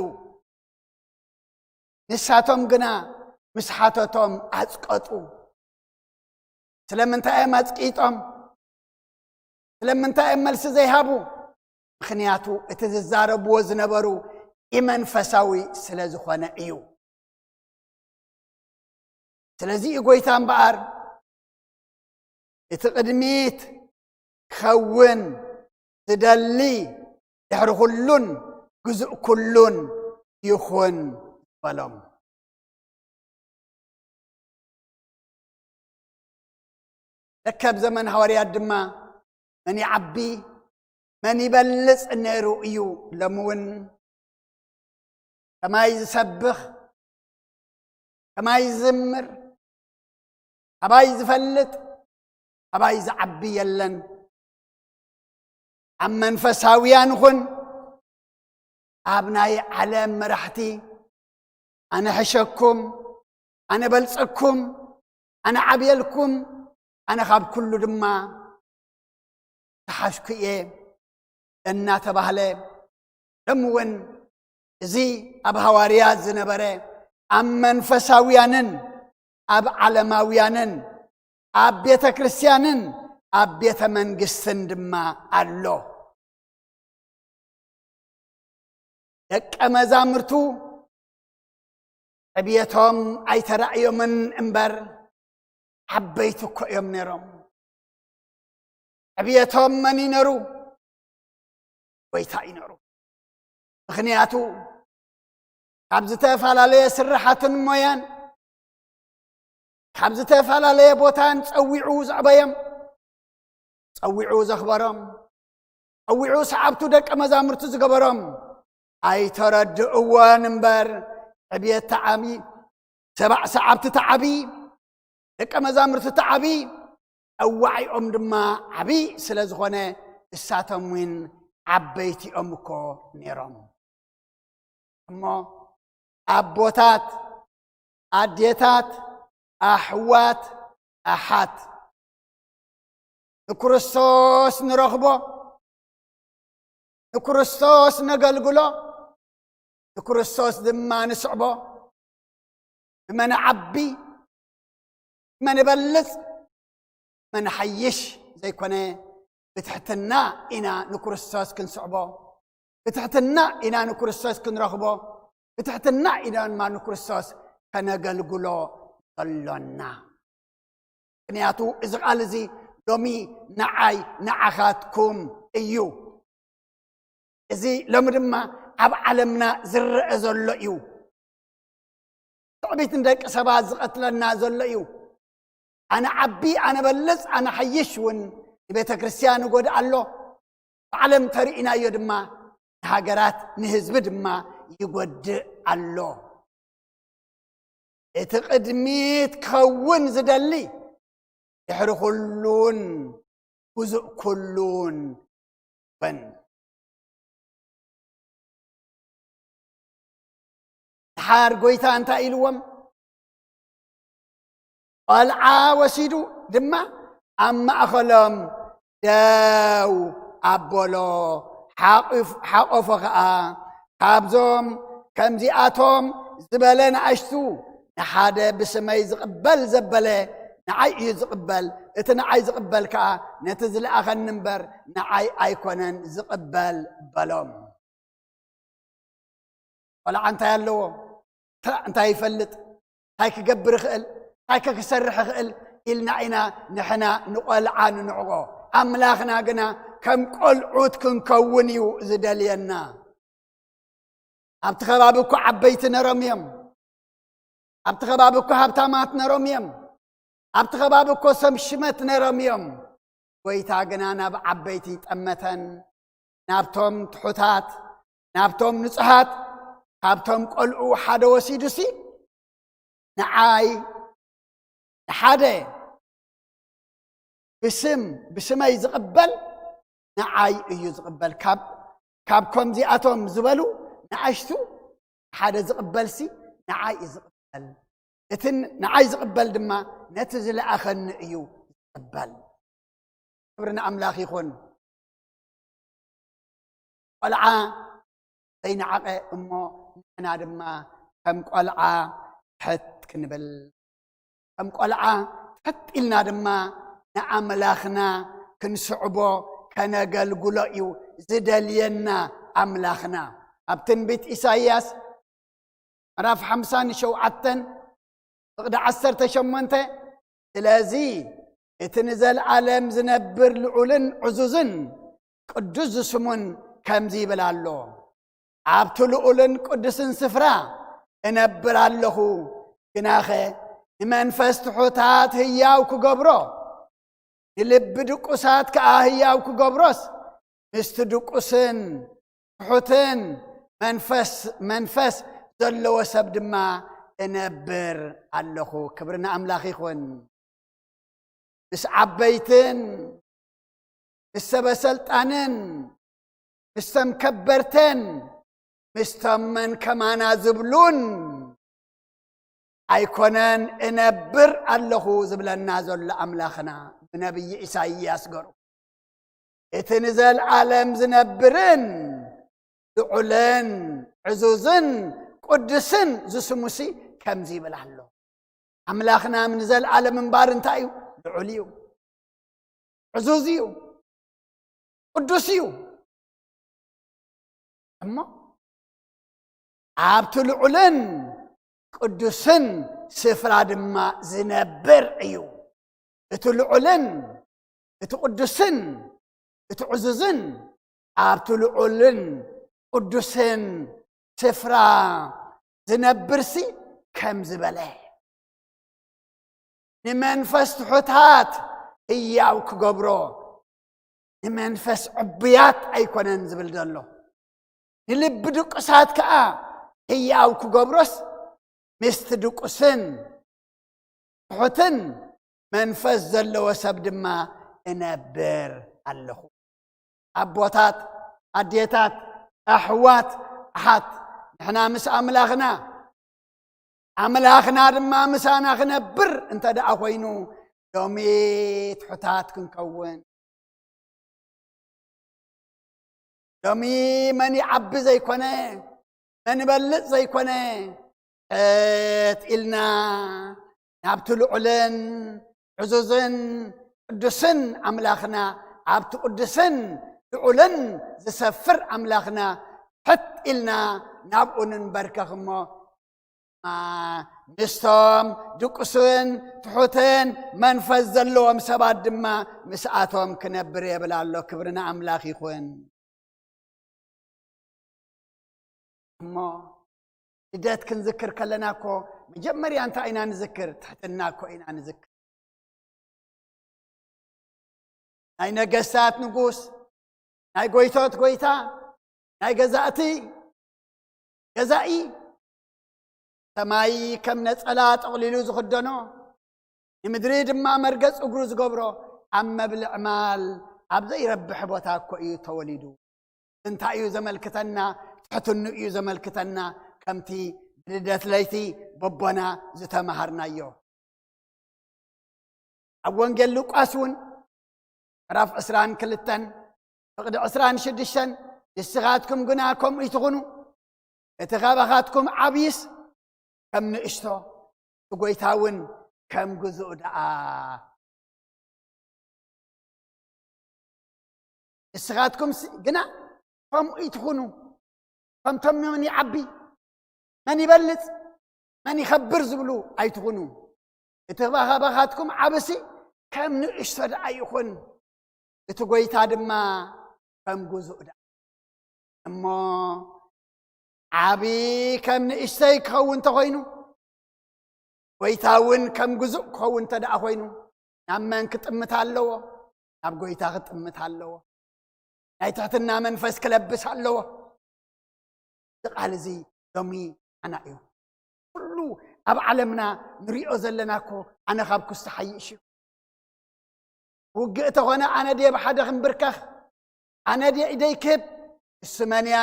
ንሳቶም ግና ምስ ሓተቶም ኣጽቀጡ። ስለምንታይ እዮም ኣጽቂጦም? ስለምንታይ እዮም መልሲ ዘይሃቡ? ምኽንያቱ እቲ ዝዛረብዎ ዝነበሩ ኢመንፈሳዊ ስለ ዝኾነ እዩ። ስለዚ እዩ ጎይታ እምበኣር፣ "እቲ ቅድሚት ክኸውን ዝደሊ ድሕሪ ኩሉን ግዙእ ኩሉን ይኹን" በሎም። ደከብ ዘመን ሃዋርያት ድማ መን ይዓቢ፣ መን ይበልጽ ነይሩ እዩ። ሎሚ እውን ከማይ ዝሰብኽ፣ ከማይ ዝዝምር፣ ካባይ ዝፈልጥ፣ ካባይ ዝዓቢ የለን። ኣብ መንፈሳውያን ኹን ኣብ ናይ ዓለም መራሕቲ ኣነ ሕሸኩም፣ ኣነ በልጸኩም፣ ኣነ ዓብየልኩም፣ ኣነ ካብ ኩሉ ድማ ተሓሽኩ እየ እናተባህለ፣ ሎም እውን እዚ ኣብ ሃዋርያት ዝነበረ ኣብ መንፈሳውያንን ኣብ ዓለማውያንን ኣብ ቤተ ክርስቲያንን ኣብ ቤተ መንግስትን ድማ ኣሎ። ደቀ መዛምርቱ ዕብየቶም ኣይተራእዮምን እምበር ዓበይቲ እኮ እዮም ነይሮም። ዕብየቶም መን ይነሩ? ጎይታ ይነሩ። ምኽንያቱ ካብ ዝተፈላለየ ስራሓትን ሞያን ካብ ዝተፈላለየ ቦታን ጸዊዑ ዘዕበዮም፣ ጸዊዑ ዘኽበሮም፣ ጸዊዑ ሰዓብቱ ደቀ መዛሙርቱ ዝገበሮም ኣይተረድእዎን እምበር ዕብየት ተዓቢ፣ ሰባዕ ሰዓብቲ ተዓቢ፣ ደቀ መዛሙርቱ ተዓቢ፣ ጠዋዒኦም ድማ ዓቢ ስለ ዝኾነ እሳቶም እውን ዓበይቲኦም እኮ ነይሮም። እሞ ኣቦታት፣ ኣዴታት፣ ኣሕዋት፣ ኣሓት፣ ንክርስቶስ ንረኽቦ፣ ንክርስቶስ ነገልግሎ፣ ንክርስቶስ ድማ ንስዕቦ። ብመን ዓቢ፣ ብመን በልጽ፣ ብመን ሓይሽ ዘይኮነ፣ ብትሕትና ኢና ንክርስቶስ ክንስዕቦ፣ ብትሕትና ኢና ንክርስቶስ ክንረኽቦ፣ ብትሕትና ኢና ድማ ንክርስቶስ ከነገልግሎ ዘሎና። ምኽንያቱ እዚ ቃል እዚ ሎሚ ንዓይ ንዓኻትኩም እዩ። እዚ ሎሚ ድማ ኣብ ዓለምና ዝረአ ዘሎ እዩ። ትዕቢት ንደቂ ሰባት ዝቐትለና ዘሎ እዩ። ኣነ ዓቢ፣ ኣነ በልጽ፣ ኣነ ሓይሽ እውን ንቤተ ክርስቲያን ይጎድእ ኣሎ። ብዓለም ተርእናዮ ድማ ንሃገራት ንህዝቢ ድማ ይጎድእ ኣሎ። እቲ ቅድሚት ክኸውን ዝደሊ ድሕሪ ኩሉን ጉዙእ ኩሉን በን። ድሓር ጎይታ እንታይ ኢልዎም? ቆልዓ ወሲዱ ድማ ኣብ ማእኸሎም ደው ኣበሎ፣ ሓቑፍ-፣ ሓቆፎ ኸኣ። ካብዞም ከምዚኣቶም ዝበለ ንኣሽቱ ንሓደ ብስመይ ዝቕበል ዘበለ ንዓይ እዩ ዝቕበል፣ እቲ ንዓይ ዝቕበል ከኣ ነቲ ዝለኣኸኒ እምበር ንዓይ ኣይኮነን ዝቕበል በሎም። ቆልዓ እንታይ ኣለዎ? እንታይ ይፈልጥ? እንታይ ክገብር ይኽእል? እንታይ ከ ክሰርሕ ይኽእል? ኢልና ኢና ንሕና ንቆልዓ ንንዕቆ። ኣምላኽና ግና ከም ቆልዑት ክንከውን እዩ ዝደልየና። ኣብቲ ከባቢ እኮ ዓበይቲ ነሮም እዮም። ኣብቲ ከባቢ እኮ ሃብታማት ነሮም እዮም። ኣብቲ ከባቢ እኮ ሰብ ሽመት ነሮም እዮም። ጎይታ ግና ናብ ዓበይቲ ጠመተን፣ ናብቶም ትሑታት፣ ናብቶም ንጹሃት፣ ካብቶም ቆልዑ ሓደ ወሲዱሲ ንዓይ ንሓደ ብስም፣ ብስመይ ዝቕበል ንዓይ እዩ ዝቕበል። ካብ፣ ካብ ከምዚኣቶም ዝበሉ ንኣሽቱ ሓደ ዝቕበልሲ ንዓይ እዩ ዝቕበል። እቲ ንዓይ ዝቕበል ድማ ነቲ ዝለኣኸኒ እዩ ዝቕበል። ክብሪ ንኣምላኽ ይኹን። ቆልዓ ዘይነዓቐ እሞ ንሕና ድማ ከም ቆልዓ ትሕት ክንብል፣ ከም ቆልዓ ትሕት ኢልና ድማ ንኣምላኽና ክንስዕቦ ከነገልግሎ እዩ ዝደልየና ኣምላኽና። ኣብ ትንቢት ኢሳይያስ ምዕራፍ ሓምሳን ሸውዓተን ፍቕዲ ዓሰርተ ሸሞንተ፣ ስለዚ እቲ ንዘለኣለም ዝነብር ልዑልን ዕዙዝን ቅዱስ ስሙን ከምዚ ይብል ኣሎ፣ ኣብቲ ልዑልን ቅዱስን ስፍራ እነብር ኣለኹ፣ ግናኸ ንመንፈስ ትሑታት ህያው ክገብሮ፣ ንልቢ ድቁሳት ከኣ ህያው ክገብሮስ፣ ምስቲ ድቁስን ትሑትን መንፈስ፣ መንፈስ ዘለዎ ሰብ ድማ እነብር ኣለኹ። ክብሪ ንኣምላኽ ይኹን። ምስ ዓበይትን ምስ ሰበ ሰልጣንን ምስቶም ከበርተን ምስቶም መን ከማና ዝብሉን ኣይኮነን እነብር ኣለኹ ዝብለና ዘሎ ኣምላኽና ብነብዪ ኢሳይያስ ገሩ። እቲ ንዘለዓለም ዝነብርን ልዑልን ዕዙዝን ቅዱስን ዝስሙሲ ከምዚ ይብል ኣሎ። ኣምላኽና ንዘለዓለም እምባር እንታይ እዩ? ልዑል እዩ፣ ዕዙዝ እዩ፣ ቅዱስ እዩ። እሞ ኣብቲ ልዑልን ቅዱስን ስፍራ ድማ ዝነብር እዩ። እቲ ልዑልን እቲ ቅዱስን እቲ ዕዙዝን ኣብቲ ልዑልን ቅዱስን ስፍራ ዝነብርሲ ከም ዝበለ፣ ንመንፈስ ትሑታት ህያው ክገብሮ፣ ንመንፈስ ዕቡያት ኣይኮነን ዝብል ዘሎ። ንልቢ ድቁሳት ከኣ ህያው ክገብሮስ፣ ምስቲ ድቁስን ትሑትን መንፈስ ዘለዎ ሰብ ድማ እነብር ኣለኹ። ኣቦታት፣ ኣዴታት፣ ኣሕዋት፣ ኣሓት፣ ንሕና ምስ ኣምላኽና፣ ኣምላኽና ድማ ምሳና ክነብር እንተ ደኣ ኮይኑ፣ ሎሚ ትሑታት ክንከውን፣ ሎሚ መን ይዓቢ ዘይኮነ፣ መን ይበልጽ ዘይኮነ፣ ሕት ኢልና ናብቲ ልዑልን ዕዙዝን ቅዱስን ኣምላኽና፣ ኣብቲ ቅዱስን ልዑልን ዝሰፍር ኣምላኽና ሕት ኢልና ናብኡ ንንበርከኽ እሞ፣ ምስቶም ድቁስን ትሑትን መንፈስ ዘለዎም ሰባት ድማ ምስኣቶም ክነብር የብል ኣሎ። ክብሪ ንኣምላኽ ይኹን። እሞ ልደት ክንዝክር ከለና እኮ መጀመርያ እንታይ ኢና ንዝክር? ትሕትና እኮ ኢና ንዝክር። ናይ ነገስታት ንጉስ፣ ናይ ጎይቶት ጎይታ፣ ናይ ገዛእቲ ገዛኢ፣ ሰማይ ከም ነጸላ ጠቕሊሉ ዝኽደኖ፣ ንምድሪ ድማ መርገጽ እግሩ ዝገብሮ፣ ኣብ መብልዕ ማል ኣብ ዘይረብሕ ቦታ እኮ እዩ ተወሊዱ። እንታይ እዩ ዘመልክተና? ትሕትኑ እዩ ዘመልክተና፣ ከምቲ ብልደት ለይቲ በቦና ዝተማሃርናዮ። ኣብ ወንጌል ሉቃስ እውን ምዕራፍ ዕስራን ክልተን ፍቕዲ ዕስራን ሽዱሽተን፣ ንስኻትኩም ግና ከምኡ ይትኹኑ፣ እቲ ካባኻትኩም ዓብይስ ከም ንእሽቶ፣ እቲ ጎይታ እውን ከም ግዙእ ደኣ። ንስኻትኩም ስ-፣ ግና ከምኡ ይትኹኑ፣ ከምቶም መን ይዓቢ፣ መን ይበልጽ፣ መን ይኸብር ዝብሉ ኣይትኹኑ። እቲ ካባኻትኩም ዓብሲ ከም ንእሽቶ ደኣ ይኹን፣ እቲ ጎይታ ድማ ከም ግዙእ ደኣ። እሞ ዓቢ ከም ንእሽተይ ክኸውን እንተኾይኑ፣ ጎይታ እውን ከም ግዙእ ክኸውን እንተ ደኣ ኮይኑ፣ ናብ መን ክጥምት ኣለዎ? ናብ ጎይታ ክጥምት ኣለዎ። ናይ ትሕትና መንፈስ ክለብስ ኣለዎ። እዚ ቃል እዚ ሎሚ ኣና እዩ። ኩሉ ኣብ ዓለምና ንሪኦ ዘለና እኮ ኣነ ካብ ኩስቲ ሓይሽ እዩ። ውግእ ተኾነ ኣነ ድየ ብሓደ ክንብርከኽ? ኣነ ድየ ኢደይ ክህብ? እሱ መን እያ?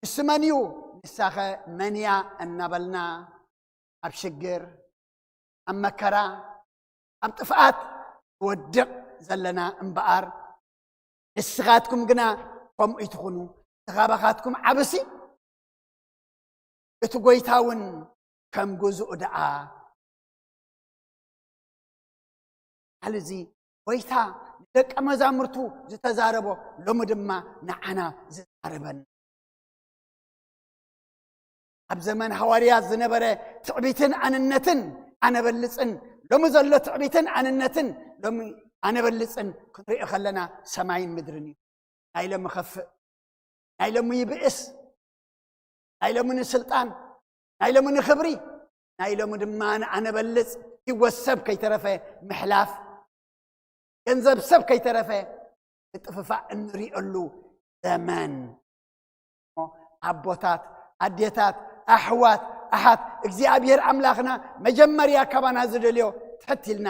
እሱ መን እዩ? ንሳኸ መን እያ? እናበልና ኣብ ሽግር፣ ኣብ መከራ፣ ኣብ ጥፍኣት ንወድቕ ዘለና እምበኣር፣ ንስኻትኩም ግና ከምኡ ይትኹኑ። እቲ ካባኻትኩም ዓብሲ፣ እቲ ጎይታ እውን ከም ግዙእ ደኣ። ቃል እዚ ጎይታ ንደቀ መዛሙርቱ ዝተዛረቦ ሎሚ ድማ ንዓና ዝዛረበና። ኣብ ዘመን ሃዋርያት ዝነበረ ትዕቢትን ኣንነትን ኣነበልጽን፣ ሎሚ ዘሎ ትዕቢትን ኣንነትን ሎሚ ኣነበልጽን ክንሪኦ ከለና ሰማይን ምድርን እዩ። ናይ ሎሚ ከፍእ፣ ናይ ሎሚ ይብእስ፣ ናይ ሎሚ ንስልጣን፣ ናይ ሎሚ ንኽብሪ፣ ናይ ሎሚ ድማ ንኣነበልጽ ህይወት ሰብ ከይተረፈ ምሕላፍ፣ ገንዘብ ሰብ ከይተረፈ ምጥፍፋእ እንሪኦሉ ዘመን። ኣቦታት፣ ኣዴታት፣ ኣሕዋት፣ ኣሓት፣ እግዚኣብሔር ኣምላኽና መጀመርያ ካባና ዝደልዮ ትሕት ኢልና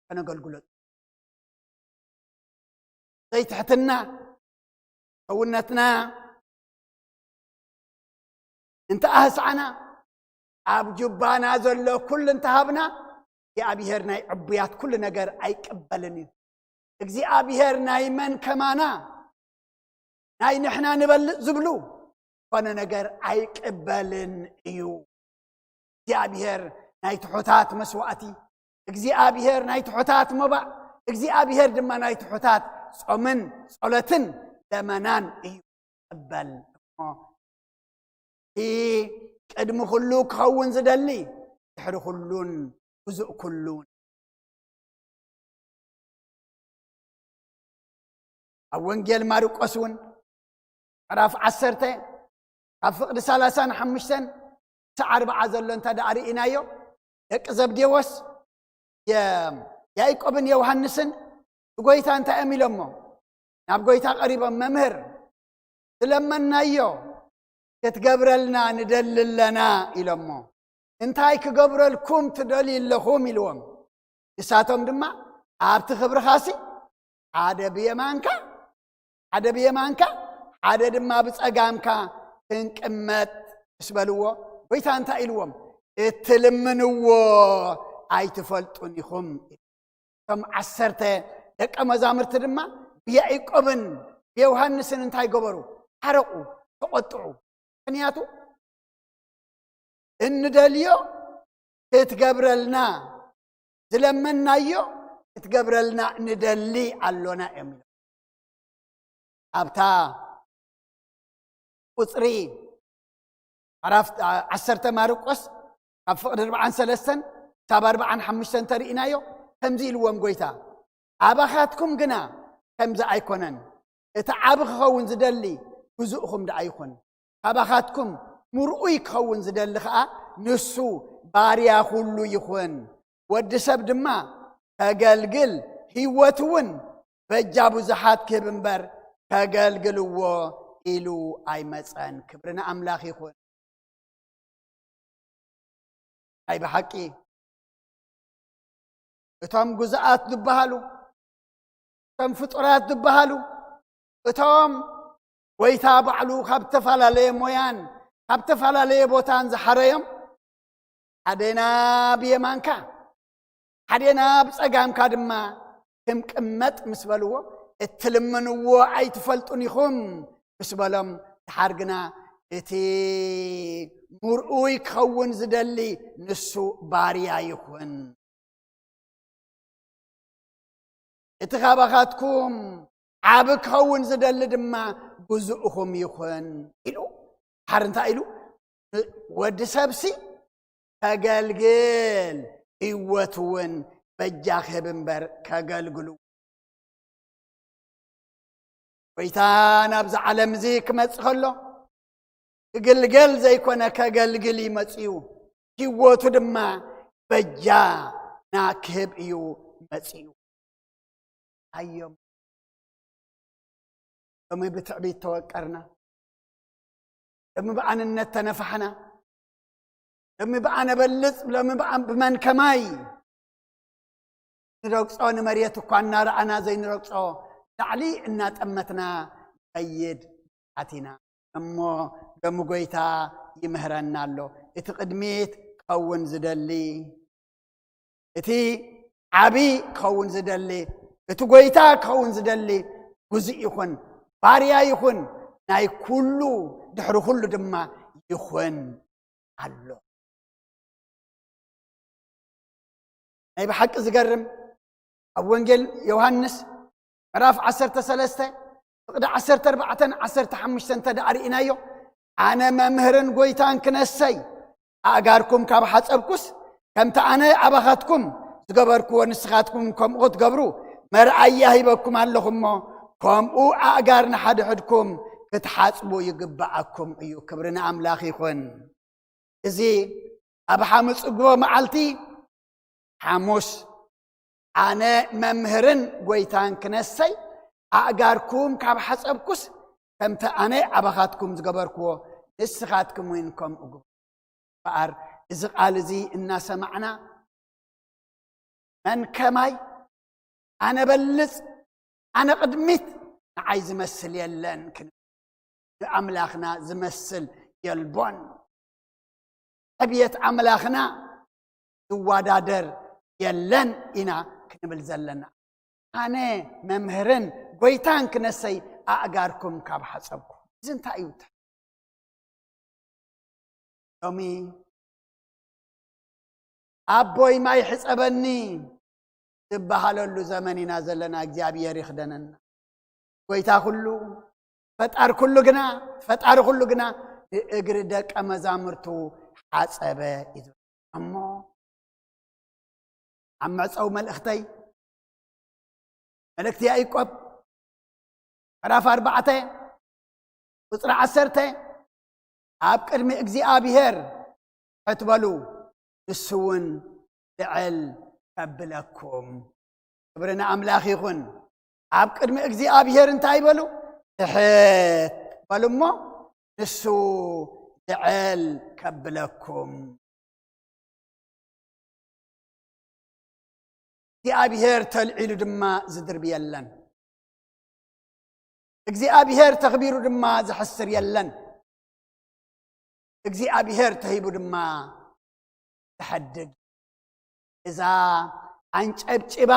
ከነገልግሎ። ዘይትሕትና፣ ሰውነትና እንተ ኣህሳዕና፣ ኣብ ጁባና ዘሎ ኩሉ እንተሃብና፣ እግዚኣብሔር ናይ ዕቡያት ኩሉ ነገር ኣይቅበልን እዩ። እግዚኣብሔር ናይ መን ከማና፣ ናይ ንሕና ንበልጽ ዝብሉ፣ ኮነ ነገር ኣይቅበልን እዩ። እግዚኣብሔር ናይ ትሑታት መስዋእቲ፣ እግዚኣብሔር ናይ ትሑታት መባእ፣ እግዚኣብሔር ድማ ናይ ትሑታት ጾምን ጸሎትን ለመናን እዩ። ቅበል እሞ፣ እቲ ቅድሚ ኩሉ ክኸውን ዝደሊ፣ ድሕሪ ኩሉን ብዙእ ኩሉን። ኣብ ወንጌል ማርቆስ እውን ምዕራፍ ዓሰርተ፣ ካብ ፍቕዲ ሰላሳን ሓሙሽተን ክሳዕ ኣርብዓ ዘሎ እንተ ደኣ ርኢናዮ፣ ደቂ ዘብዴዎስ የ-፣ ያዕቆብን ዮሃንስን ንጎይታ እንታይ እዮም ኢሎሞ? ናብ ጎይታ ቀሪቦም፣ "መምህር፣ ዝለመናዮ ክትገብረልና ንደሊ ኣለና" ኢሎሞ። "እንታይ ክገብረልኩም ትደልዩ ኣለኹም?" ኢልዎም። ንሳቶም ድማ፣ "ኣብቲ ክብርኻሲ ሓደ ብየማንካ፣ ሓደ ብየማንካ፣ ሓደ ድማ ብጸጋምካ ክንቅመጥ" ምስ በልዎ፣ ጎይታ እንታይ ኢልዎም? "እትልምንዎ ኣይትፈልጡን ኢኹም።" እቶም ዓሰርተ ደቀ መዛሙርቲ ድማ ብያዕቆብን ብዮሃንስን እንታይ ገበሩ? ሓረቑ፣ ተቖጥዑ። ምኽንያቱ፣ "እንደልዮ ክትገብረልና፣ ዝለመናዮ ክትገብረልና ንደሊ ኣሎና" እዮም ኢሎም። ኣብታ ቁጽሪ ምዕራፍ ዓሰርተ ማርቆስ፣ ካብ ፍቕዲ ኣርብዓን ሰለስተን ክሳብ ኣርብዓን ሓሙሽተን ተርኢናዮ፣ ከምዚ ኢልዎም ጎይታ፣ "ኣባኻትኩም ግና ከምዚ ኣይኮነን። እቲ ዓቢ ክኸውን ዝደሊ ግዙእኹም ደኣ ይኹን። ካባኻትኩም ምርኡይ ክኸውን ዝደሊ ኸኣ ንሱ ባርያ ኩሉ ይኹን። ወዲ ሰብ ድማ ከገልግል፣ ህይወት እውን በጃ ብዙሓት ክህብ እምበር፣ ከገልግልዎ ኢሉ ኣይመጸን።" ክብሪ ንኣምላኽ ይኹን። ናይ ብሓቂ እቶም ግዙኣት ዝበሃሉ፣ እቶም ፍጡራት ዝበሃሉ፣ እቶም ጎይታ ባዕሉ ካብ ዝተፈላለየ ሞያን ካብ ዝተፈላለየ ቦታን ዝሓረዮም፣ "ሓደና ብየማንካ፣ ሓደና ብጸጋምካ ድማ ክንቅመጥ" ምስ በልዎ፣ "እትልምንዎ ኣይትፈልጡን ኢኹም" ምስ በሎም፣ ድሓር ግና እቲ ምርኡይ ክኸውን ዝደሊ ንሱ ባርያ ይኹን። እቲ ካባኻትኩም ዓቢ ክኸውን ዝደሊ ድማ ግዙእኹም ይኹን ኢሉ። ድሓር እንታይ ኢሉ? ወዲ ሰብሲ ከገልግል፣ ህይወቱ እውን በጃ ክህብ እምበር ከገልግሉ። ጎይታ ናብዚ ዓለም እዚ ክመጽእ ከሎ፣ ክግልገል ዘይኮነ ከገልግል እዩ መጺኡ። ህይወቱ ድማ በጃና ክህብ እዩ መጺኡ። ኣዮም፣ ሎሚ ብትዕቢት ተወቀርና፣ ሎሚ ብኣንነት ተነፋሕና፣ ሎሚ ብኣነ በልጽ፣ ሎሚ ብኣን-፣ ብመን ከማይ ንረግጾ፣ ንመሬት እኳ እናረኣና ዘይንረግጾ ላዕሊ እናጠመትና ንኸይድ ኣቲና። እሞ ሎሚ ጎይታ ይምህረና ኣሎ። እቲ ቅድሚት ክኸውን ዝደሊ፣ እቲ ዓቢ ክኸውን ዝደሊ፣ እቲ ጎይታ ክኸውን ዝደሊ ግዙእ ይኹን፣ ባርያ ይኹን፣ ናይ ኩሉ፣ ድሕሪ ኩሉ ድማ ይኹን ኣሎ። ናይ ብሓቂ ዝገርም፣ ኣብ ወንጌል ዮሃንስ ምዕራፍ ዓሰርተ ሰለስተ ፍቕዲ ዓሰርተ ኣርባዕተን ዓሰርተ ሓሙሽተን እንተ ደኣ ርኢናዮ፣ "ኣነ መምህርን ጎይታን ክነሰይ፣ ኣእጋርኩም ካብ ሓጸብኩስ፣ ከምቲ ኣነ ኣባኻትኩም ዝገበርክዎ ንስኻትኩም ከምኡ ክትገብሩ መርኣያ ሂበኩም ኣለኹ እሞ፣ ከምኡ ኣእጋር ንሓድሕድኩም ክትሓጽቡ ይግብኣኩም እዩ።" ክብሪ ንኣምላኽ ይኹን። እዚ ኣብ ሓሙስ ጽግቦ መዓልቲ ሓሙስ፣ ኣነ መምህርን ጎይታን ክነሰይ፣ ኣእጋርኩም ካብ ሓጸብኩስ፣ ከምቲ ኣነ ኣባኻትኩም ዝገበርክዎ ንስኻትኩም እውን ከምኡ ግበሩ። እምበኣር እዚ ቃል እዚ እናሰማዕና፣ መን ከማይ፣ ኣነ በልጽ፣ ኣነ ቅድሚት፣ ንዓይ ዝመስል የለን ክንብል፣ ንኣምላኽና ዝመስል የልቦን። ዕብየት ኣምላኽና ዝወዳደር የለን ኢና ክንብል ዘለና። ኣነ መምህርን ጎይታን ክነሰይ ኣእጋርኩም ካብ ሓጸብኩ። እዚ እንታይ እዩ? ሎሚ ኣቦይ ማይ ሕጸበኒ ዝበሃለሉ ዘመን ኢና ዘለና። እግዚኣብሔር ይኽደነና። ጎይታ ኩሉ፣ ፈጣር ኩሉ ግና፣ ፈጣሪ ኩሉ ግና ንእግሪ ደቀ መዛሙርቱ ሓጸበ እዩ ዝብል። እሞ ኣብ መዕጸዊ መልእኽተይ፣ መልእክቲ ያዕቆብ ምዕራፍ ኣርባዕተ ቁጽሪ ዓሰርተ፣ ኣብ ቅድሚ እግዚኣብሔር ትሕት በሉ፣ ንሱ እውን ልዕል ከብለኩም። ክብሪ ንኣምላኽ ይኹን። ኣብ ቅድሚ እግዚኣብሔር እንታይ በሉ? ትሕት በሉ እሞ ንሱ ልዕል ከብለኩም። እግዚኣብሔር ተልዒሉ ድማ ዝድርቢ የለን። እግዚኣብሔር ተኽቢሩ ድማ ዝሕስር የለን። እግዚኣብሔር ተሂቡ ድማ ዝሐድግ። እዛ ኣንጨብጭባ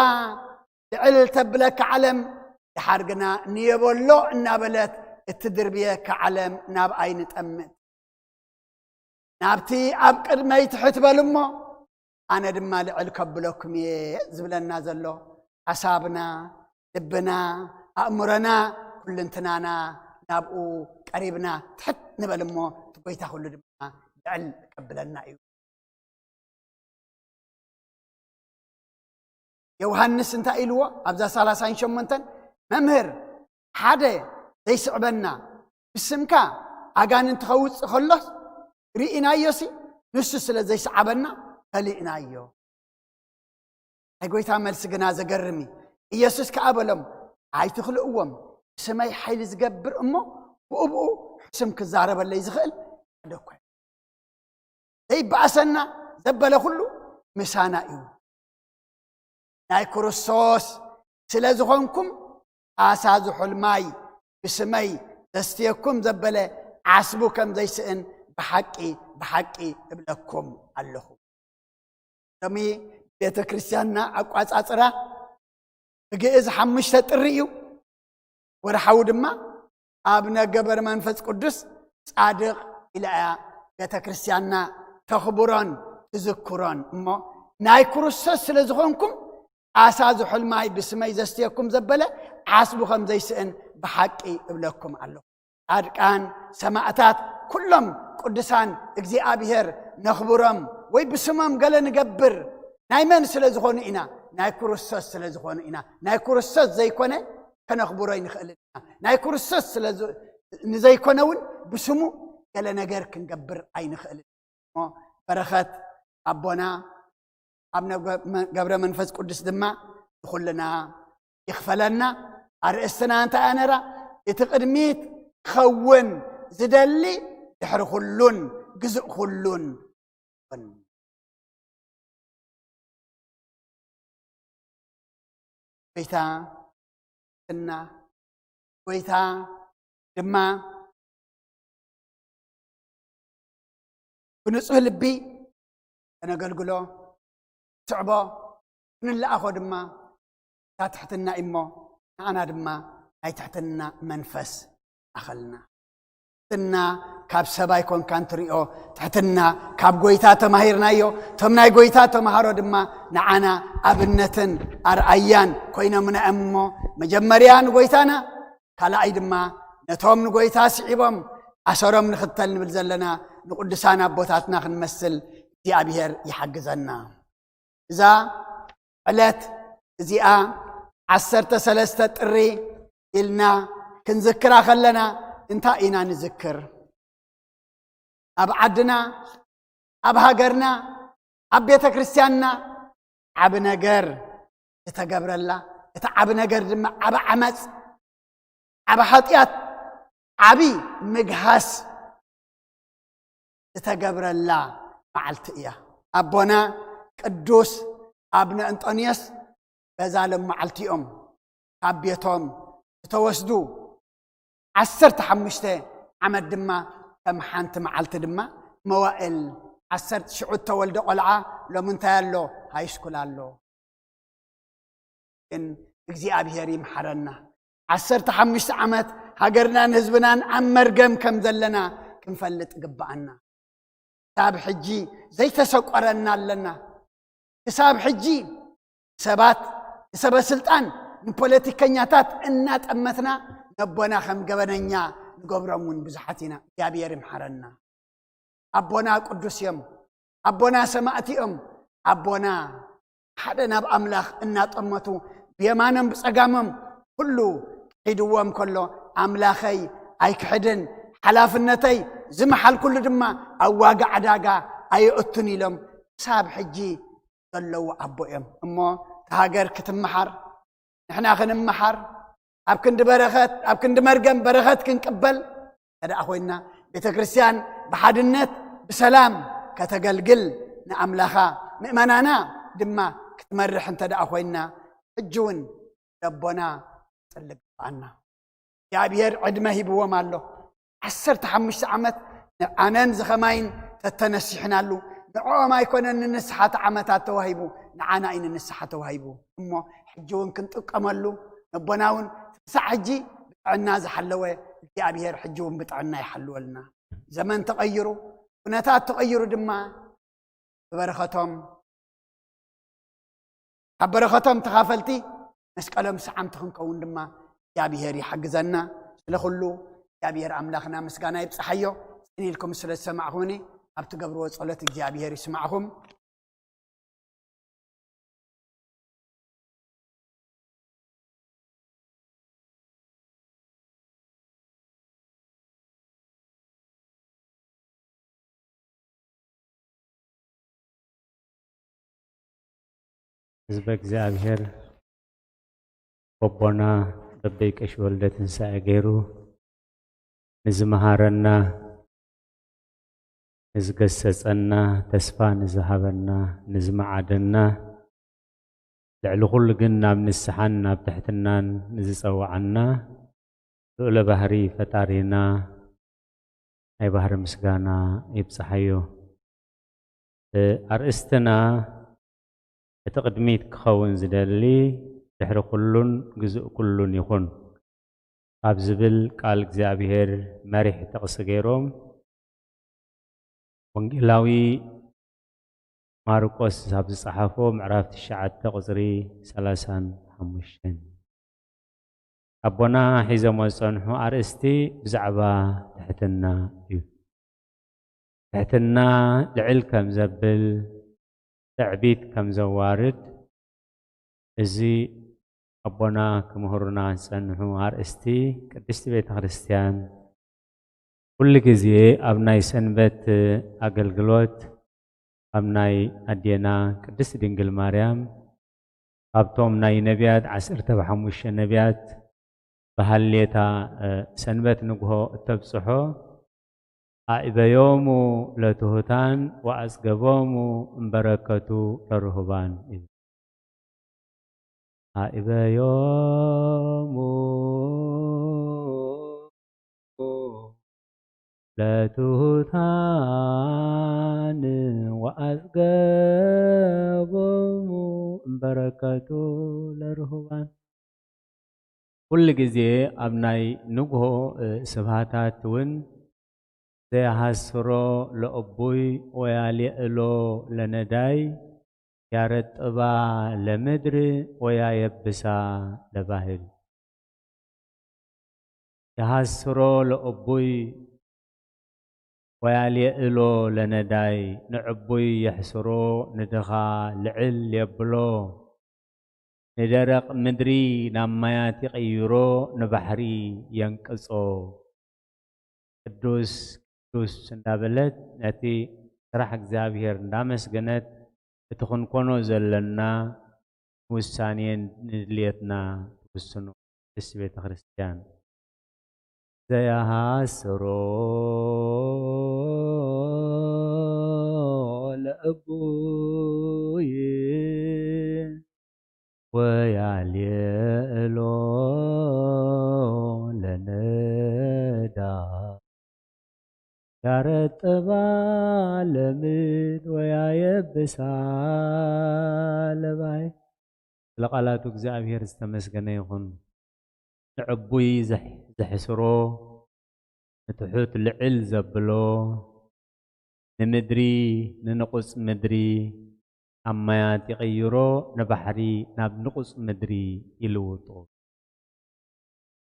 ልዕል ተብለካ ዓለም፣ ድሓር ግና ንየበሎ እናበለት እትድርብየካ ዓለም ናብ ኣይንጠምት። ናብቲ ኣብ ቅድመይ ትሕት በሉ እሞ፣ ኣነ ድማ ልዕል ከብለኩም እየ ዝብለና ዘሎ። ሓሳብና፣ ልብና፣ ኣእምሮና፣ ኩልንትናና ናብኡ ቀሪብና ትሕት ንበል እሞ፣ እቲ ጎይታ ኩሉ ድማ ልዕል ከብለና እዩ። ዮሃንስ እንታይ ኢልዎ? ኣብዛ ሰላሳን ሸሞንተን፣ መምህር፣ ሓደ ዘይስዕበና ብስምካ ኣጋንንቲ ከውፅእ ከሎስ ርኢናዮሲ፣ ንሱ ስለ ዘይሰዓበና ከሊእናዮ። ናይ ጎይታ መልሲ ግና ዘገርም እዩ። ኢየሱስ ከኣ በሎም፣ ኣይትኽልእዎም፣ ብስመይ ሓይሊ ዝገብር እሞ ብኡ ብኡ ሕሱም ክዛረበለይ ዝኽእል ሓደ እኳ እዩ። ዘይበኣሰና ዘበለ ኩሉ ምሳና እዩ። ናይ ክርስቶስ ስለ ዝኾንኩም፣ ዓሳ ዝሑል ማይ ብስመይ ዘስትየኩም ዘበለ ዓስቡ ከም ዘይስእን ብሓቂ ብሓቂ እብለኩም ኣለኹ። ሎሚ ቤተ ክርስቲያንና ኣቋጻጽራ ብግእዝ ሓሙሽተ ጥሪ እዩ። ወርሓዊ ድማ ኣብነ ገብረ መንፈስ ቅዱስ ጻድቕ ኢላ እያ ቤተ ክርስቲያንና ተኽብሮን ትዝክሮን። እሞ ናይ ክርስቶስ ስለ ዝኾንኩም፣ ዓሳ ዝሑል ማይ ብስመይ ዘስትየኩም ዘበለ ዓስቡ ከም ዘይስእን ብሓቂ እብለኩም ኣለኹ። ጻድቃን፣ ሰማእታት፣ ኩሎም ቅዱሳን እግዚኣብሔር ነኽብሮም ወይ ብስሞም ገለ ንገብር ናይ መን ስለ ዝኾኑ ኢና? ናይ ክርስቶስ ስለ ዝኾኑ ኢና። ናይ ክርስቶስ ዘይኮነ ከነኽብሮ ኣይንኽእልን ኢና። ናይ ክርስቶስ ስለ ዝ-፣ ንዘይኮነ እውን ብስሙ ገለ ነገር ክንገብር ኣይንኽእልን። እሞ በረኸት ኣቦና ኣብ ገብረ መንፈስ ቅዱስ ድማ ንኹልና ይኽፈለና። ኣርእስትና እንታይ ኣነራ? እቲ ቅድሚት ክኸውን ዝደሊ ድሕሪ ኩሉን ግዙእ ኩሉን። ጎይታ እና ጎይታ ድማ ብንጹህ ልቢ ከነገልግሎ፣ ስዕቦ ክንለኣኾ ድማ እታ ትሕትና እሞ፣ ንኣና ድማ ናይ ትሕትና መንፈስ ኣኸልና። ትሕትና ካብ ሰብ ኣይኮንካን ትሪኦ፣ ትሕትና ካብ ጎይታ ተማሂርናዮ። እቶም ናይ ጎይታ ተማሃሮ ድማ ንዓና ኣብነትን ኣርኣያን ኮይኖምና እዮም እሞ፣ መጀመርያ ንጎይታና፣ ካልኣይ ድማ ነቶም ንጎይታ ስዒቦም ኣሰሮም ንኽተል ንብል ዘለና ንቅዱሳን ኣቦታትና ክንመስል እግዚኣብሔር ይሓግዘና። እዛ ዕለት እዚኣ ዓሰርተ ሰለስተ ጥሪ ኢልና ክንዝክራ ከለና እንታይ ኢና ንዝክር? ኣብ ዓድና፣ ኣብ ሃገርና፣ ኣብ ቤተ ክርስቲያንና ዓቢ ነገር ዝተገብረላ፣ እቲ ዓቢ ነገር ድማ ዓቢ ዓመፅ፣ ዓቢ ሓጢኣት፣ ዓቢ ምግሃስ ዝተገብረላ መዓልቲ እያ። ኣቦና ቅዱስ ኣብነ እንጦንዮስ በዛ ሎም መዓልቲ እዮም ካብ ቤቶም ዝተወስዱ ዓሰርተ ሓሙሽተ ዓመት ድማ ከም ሓንቲ መዓልቲ ድማ መዋእል ዓሰርተ ሽዑ እተወልደ ቆልዓ ሎሚ እንታይ ኣሎ? ሃይስኩል ኣሎ። ግን እግዚኣብሔር ይምሓረና። ዓሰርተ ሓሙሽተ ዓመት ሃገርናን ህዝብናን ኣብ መርገም ከም ዘለና ክንፈልጥ ግብኣና። ክሳብ ሕጂ ዘይተሰቆረና ኣለና። ክሳብ ሕጂ ሰባት ንሰበ ስልጣን ንፖለቲከኛታት እናጠመትና ነቦና ከም ገበነኛ ንገብሮም እውን ብዙሓት ኢና። እግዚኣብሔር ይምሓረና። ኣቦና ቅዱስ እዮም። ኣቦና ሰማእቲ እዮም። ኣቦና ሓደ ናብ ኣምላኽ እናጠመቱ ብየማኖም ብጸጋሞም ኩሉ ክሒድዎም ከሎ ኣምላኸይ ኣይክሕድን፣ ሓላፍነተይ ዝመሓልኩሉ ድማ ኣብ ዋጋ ዕዳጋ ኣየእቱን ኢሎም ክሳብ ሕጂ ዘለዉ ኣቦ እዮም። እሞ እታ ሃገር ክትመሓር ንሕና ክንመሓር ኣብ ክንዲ በረኸት ኣብ ክንዲ መርገም በረኸት ክንቅበል እንተ ደኣ ኮይንና ቤተ ክርስቲያን ብሓድነት ብሰላም ከተገልግል ንኣምላኻ ምእመናና ድማ ክትመርሕ እንተ ደኣ ኮይንና ሕጂ እውን ለቦና ጽልግ ኣና እግዚኣብሔር ዕድመ ሂብዎም ኣሎ። ዓሰርተ ሓሙሽተ ዓመት ንኣነን ዝኸማይን ተተነሲሕናሉ ንዕኦም ኣይኮነን ንንስሓ እቲ ዓመታት ተዋሂቡ ንዓና እዩ ንንስሓ ተዋሂቡ። እሞ ሕጂ እውን ክንጥቀመሉ ነቦና እውን ክሳዕ ሕጂ ብጥዕና ዝሓለወ እግዚኣብሔር ሕጂ እውን ብጥዕና ይሓልወልና። ዘመን ተቐይሩ ኩነታት ተቐይሩ ድማ ብበረኸቶም ካብ በረኸቶም ተኻፈልቲ መስቀሎም ሰዓምቲ ክንከውን ድማ እግዚኣብሔር ይሓግዘና። ስለ ኩሉ እግዚኣብሔር ኣምላኽና ምስጋና ይብፅሓዮ። ጽኒልኩም ስለ ዝሰማዕኹምኒ ኣብ ትገብርዎ ጸሎት እግዚኣብሔር ይስማዕኹም። ህዝበ እግዚኣብሔር በቦና በበይ ቀሺ ወልደ ትንሳኤ ገይሩ ንዝመሃረና ንዝገሰጸና ተስፋ ንዝሃበና ንዝመዓደና ልዕሊ ኩሉ ግን ናብ ንስሓን ናብ ትሕትናን ንዝጸውዓና ልኡለ ባህሪ ፈጣሪና ናይ ባህሪ ምስጋና ይብጽሓዮ። ኣርእስትና እቲ ቅድሚት ክኸውን ዝደሊ ድሕሪ ኩሉን ግዙእ ኩሉን ይኹን ካብ ዝብል ቃል እግዚኣብሔር መሪሕ ጥቕሲ ገይሮም ወንጌላዊ ማርቆስ ኣብ ዝጸሓፎ ምዕራፍ ትሽዓተ ቁጽሪ ሰላሳን ሓሙሽተን ኣቦና ሒዞሞ ዝጸንሑ ኣርእስቲ ብዛዕባ ትሕትና እዩ። ትሕትና ልዕል ከም ዘብል ትዕቢት ከም ዘዋርድ እዚ ኣቦና ክምህሩና ዝጸንሑ ኣርእስቲ ቅድስቲ ቤተ ክርስቲያን ኩሉ ግዜ ኣብ ናይ ሰንበት ኣገልግሎት ኣብ ናይ ኣዴና ቅድስቲ ድንግል ማርያም ካብቶም ናይ ነቢያት ዓሰርተ ሓሙሽተ ነቢያት ብሃሌታ ሰንበት ንግሆ እተብጽሖ ኣእበዮሙ ለትሑታን ወኣጽገቦሙ እምበረከቱ ለርሁባን ይብል። ኣእበዮሙ ለትሑታን ወኣጽገቦሙ እምበረከቱ ለርሁባን። ኩሉ ግዜ ኣብ ናይ ንግሆ ስብሃታት እውን ዘያሃስሮ ለእቡይ ወያልየእሎ ለነዳይ ያረጥባ ለምድር ወያየብሳ ለባህል። የሃስሮ ለእቡይ ወያልየእሎ ለነዳይ ንዕቡይ የሕስሮ ንድኻ ልዕል የብሎ። ንደረቕ ምድሪ ናብ ማያት ይቕይሮ ንባሕሪ የንቅጾ። ቅዱስ ቅዱስ እንዳበለት ነቲ ስራሕ እግዚኣብሔር እንዳመስገነት እቲ ክንኮኖ ዘለና ውሳኔን ንድልየትና ትውስኖ ቅድስቲ ቤተ ክርስቲያን። ዘያሃስሮ ለእቡይ ወያልየእሎ ያረጥባ ለምድ ወያየብሳ ለባይ። ስለ ቃላቱ እግዚኣብሔር ዝተመስገነ ይኹን። ንዕቡይ ዘሕ-፣ ዘሕስሮ፣ ንትሑት ልዕል ዘብሎ፣ ንምድሪ፣ ንንቑጽ ምድሪ፣ ኣብ ማያት ይቕይሮ፣ ንባሕሪ ናብ ንቑጽ ምድሪ ይልውጦ።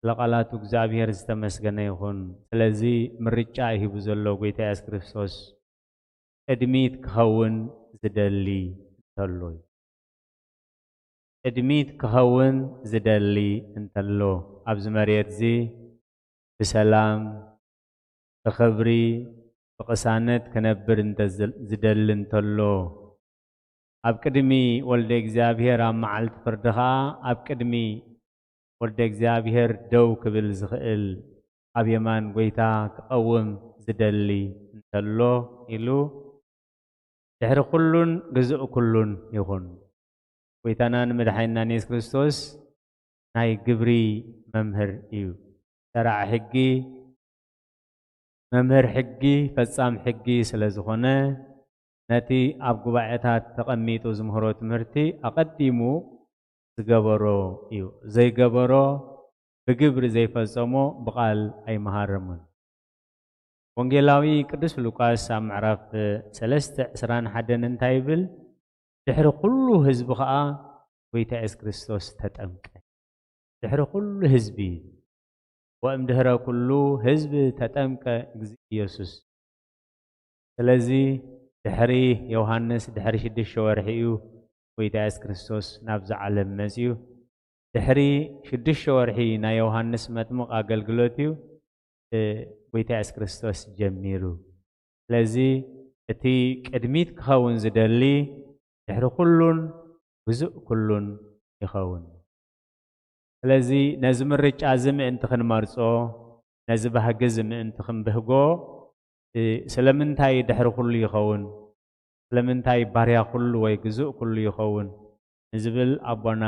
ስለ ቃላቱ እግዚኣብሔር ዝተመስገነ ይኹን። ስለዚ ምርጫ ሂቡ ዘሎ ጎይታ የሱስ ክርስቶስ ቅድሚት ክኸውን ዝደሊ እንተሎ እዩ። ቅድሚት ክኸውን ዝደሊ እንተሎ፣ ኣብዚ መሬት እዚ ብሰላም፣ ብኽብሪ፣ ብቕሳነት ክነብር እንተ ዝል-፣ ዝደሊ እንተሎ፣ ኣብ ቅድሚ ወልደ እግዚኣብሔር ኣብ መዓልቲ ፍርዲ ኸኣ ኣብ ቅድሚ ወልደ እግዚኣብሔር ደው ክብል ዝኽእል ኣብ የማን ጎይታ ክቐውም ዝደሊ እንተሎ ኢሉ ድሕሪ ኩሉን ግዙእ ኩሉን ይኹን። ጎይታናን መድሓኒናን የሱስ ክርስቶስ ናይ ግብሪ መምህር እዩ። ሰራዕ ሕጊ፣ መምህር ሕጊ፣ ፈጻም ሕጊ ስለ ዝኾነ፣ ነቲ ኣብ ጉባኤታት ተቐሚጡ ዝምህሮ ትምህርቲ ኣቐዲሙ ዝገበሮ እዩ። ዘይገበሮ ብግብሪ ዘይፈጸሞ ብቓል ኣይመሃረሙን። ወንጌላዊ ቅዱስ ሉቃስ ኣብ ምዕራፍ ሰለስተ ዕስራን ሓደን እንታይ ይብል? ድሕሪ ኩሉ ህዝቢ ኸኣ ጎይታ የሱስ ክርስቶስ ተጠምቀ። ድሕሪ ኩሉ ህዝቢ፣ ወእምድህረ ኩሉ ህዝቢ ተጠምቀ እግዚእ ኢየሱስ። ስለዚ ድሕሪ ዮሃንስ፣ ድሕሪ ሽዱሽተ ወርሒ እዩ ጎይታ የሱስ ክርስቶስ ናብዛ ዓለም መጺኡ። ድሕሪ ሽዱሽተ ወርሒ ናይ ዮሃንስ መጥምቕ ኣገልግሎት እዩ፣ እ፣ ጎይታ የሱስ ክርስቶስ ጀሚሩ። ስለዚ እቲ ቅድሚት ክኸውን ዝደሊ ድሕሪ ኩሉን ግዙእ ኩሉን ይኸውን። ስለዚ ነዚ ምርጫ እዚ ምእንቲ ክንመርጾ፣ ነዚ ባህጊ እዚ ምእንቲ ክንብህጎ፣ እ፣ ስለምንታይ ድሕሪ ኩሉ ይኸውን? ስለምንታይ ባርያ ኩሉ ወይ ግዙእ ኩሉ ይኸውን? ንዝብል ኣቦና፣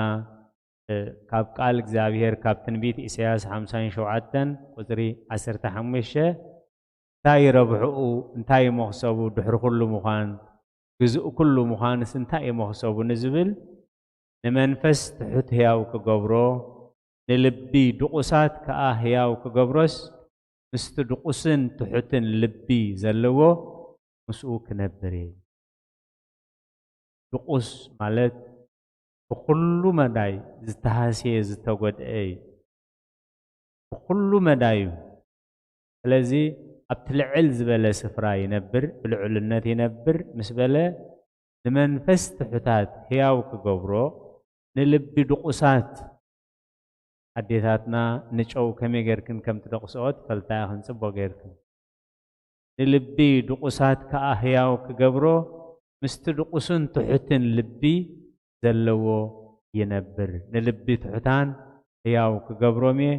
እ፣ ካብ ቃል እግዚኣብሔር፣ ካብ ትንቢት ኢሳያስ ሓምሳን ሸውዓተን ቁጽሪ ዓሰርተ ሓሙሽተ፣ እንታይ ረብሕኡ፣ እንታይ መኽሰቡ ድሕሪ ኩሉ ምዃን፣ ግዙእ ኩሉ ምዃንስ እንታይ እዩ መኽሰቡ ንዝብል፣ ንመንፈስ ትሑት ህያው ክገብሮ፣ ንልቢ ድቑሳት ከኣ ህያው ክገብሮስ፣ ምስቲ ድቑስን ትሑትን ልቢ ዘለዎ ምስኡ ክነብር እየ። ድቑስ ማለት ብኹሉ መዳይ ዝተሃስየ፣ ዝተጎድአ እዩ። ብኹሉ መዳዩ። ስለዚ ኣብቲ ልዕል ዝበለ ስፍራ ይነብር፣ ብልዑልነት ይነብር ምስ በለ፣ ንመንፈስ ትሑታት ህያው ክገብሮ፣ ንልቢ ድቑሳት፣ ኣዴታትና ንጨው ከመይ ጌርክን ከም ትደቑስኦ ትፈልጣ ኢኽን ጽቡቕ ጌርክን። ንልቢ ድቑሳት ከኣ ህያው ክገብሮ፣ ምስቲ ድቑስን ትሑትን ልቢ ዘለዎ ይነብር። ንልቢ ትሑታን ህያው ክገብሮም እየ፣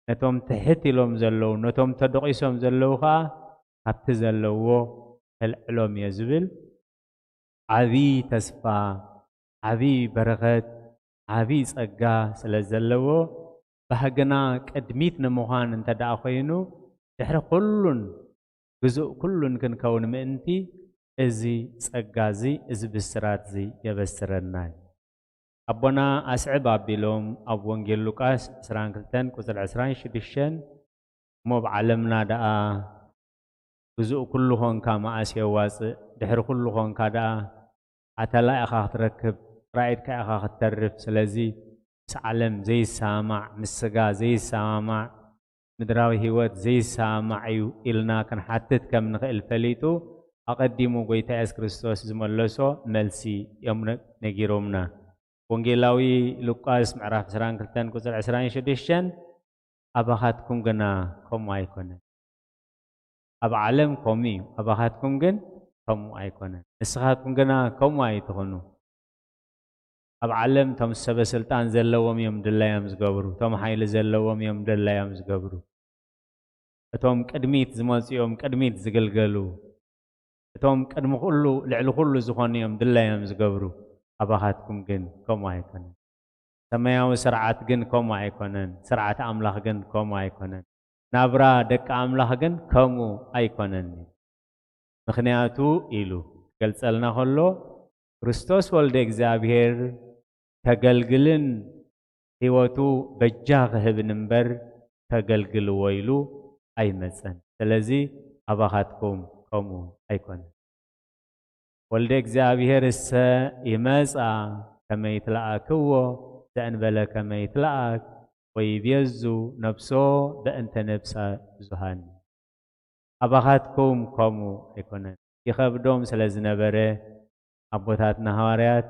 ነቶም ትሕት ኢሎም ዘለዉ፣ ነቶም ተደቂሶም ዘለዉ ከኣ ካብቲ ዘለውዎ ከልዕሎም እየ ዝብል ዓቢ ተስፋ፣ ዓቢ በረኸት፣ ዓቢ ጸጋ ስለ ዘለዎ፣ ባህግና ቅድሚት ንምዃን እንተ ደኣ ኾይኑ፣ ድሕሪ ኩሉን ግዙእ ኩሉን ክንከውን ምእንቲ፣ እዚ ጸጋ እዚ፣ እዚ ብስራት እዚ የበስረና እዩ። ኣቦና ኣስዕብ ኣቢሎም ኣብ ወንጌል ሉቃስ ዕስራን ክልተን ቁጽሪ ዕስራን ሽዱሽተን፣ እሞ ኣብ ዓለምና ደኣ ግዙእ ኩሉ ኾንካ መኣስ የዋጽእ? ድሕሪ ኩሉ ኾንካ ደኣ ኣተላ ኢኻ ክትረክብ፣ ጥራይ ኢድካ ኢኻ ክትተርፍ። ስለዚ ምስ ዓለም ዘይሰማማዕ፣ ምስ ስጋ ዘይሰማማዕ፣ ምድራዊ ህይወት ዘይሰማማዕ እዩ ኢልና ክንሓትት ከም ንኽእል ፈሊጡ፣ ኣቐዲሙ ጎይታ የሱስ ክርስቶስ ዝመለሶ መልሲ እዮም ነ-፣ ነጊሮምና። ወንጌላዊ ሉቃስ ምዕራፍ ዕስራን ክልተን ቁጽሪ ዕስራን ሽዱሽተን፣ ኣባኻትኩም ግና ከምኡ ኣይኮነን። ኣብ ዓለም ከምኡ እዩ፣ ኣባኻትኩም ግን ከምኡ ኣይኮነን። ንስኻትኩም ግና ከምኡ ኣይትኹኑ። ኣብ ዓለም እቶም ሰበ ስልጣን ዘለዎም እዮም ድላዮም ዝገብሩ፣ እቶም ሓይሊ ዘለዎም እዮም ድላዮም ዝገብሩ። እቶም ቅድሚት ዝመጹ እዮም ቅድሚት ዝግልገሉ። እቶም ቅድሚ ኩሉ፣ ልዕሊ ኩሉ ዝኾኑ እዮም ድላዮም ዝገብሩ። ኣባኻትኩም ግን ከምኡ ኣይኮነን። ሰማያዊ ስርዓት ግን ከምኡ ኣይኮነን። ስርዓት ኣምላኽ ግን ከምኡ ኣይኮነን። ናብራ ደቂ ኣምላኽ ግን ከምኡ ኣይኮነን። ምኽንያቱ ኢሉ ክገልጸልና ከሎ፣ ክርስቶስ ወልደ እግዚኣብሔር ከገልግልን ህይወቱ በጃ ክህብን እምበር ከገልግልዎ ኢሉ ኣይመጸን። ስለዚ ኣባኻትኩም ከምኡ ኣይኮነን። ወልደ እግዚኣብሔር እሰ ይመጻ ከመይ ትለኣክዎ ዘእንበለ ከመይ ትለኣክ ወይ ቤዙ ነብሶ በእንተ ነብሳ ብዙሃን። ኣባኻትኩም ከምኡ ኣይኮነን። ይኸብዶም ስለ ዝነበረ ኣቦታትና ሃዋርያት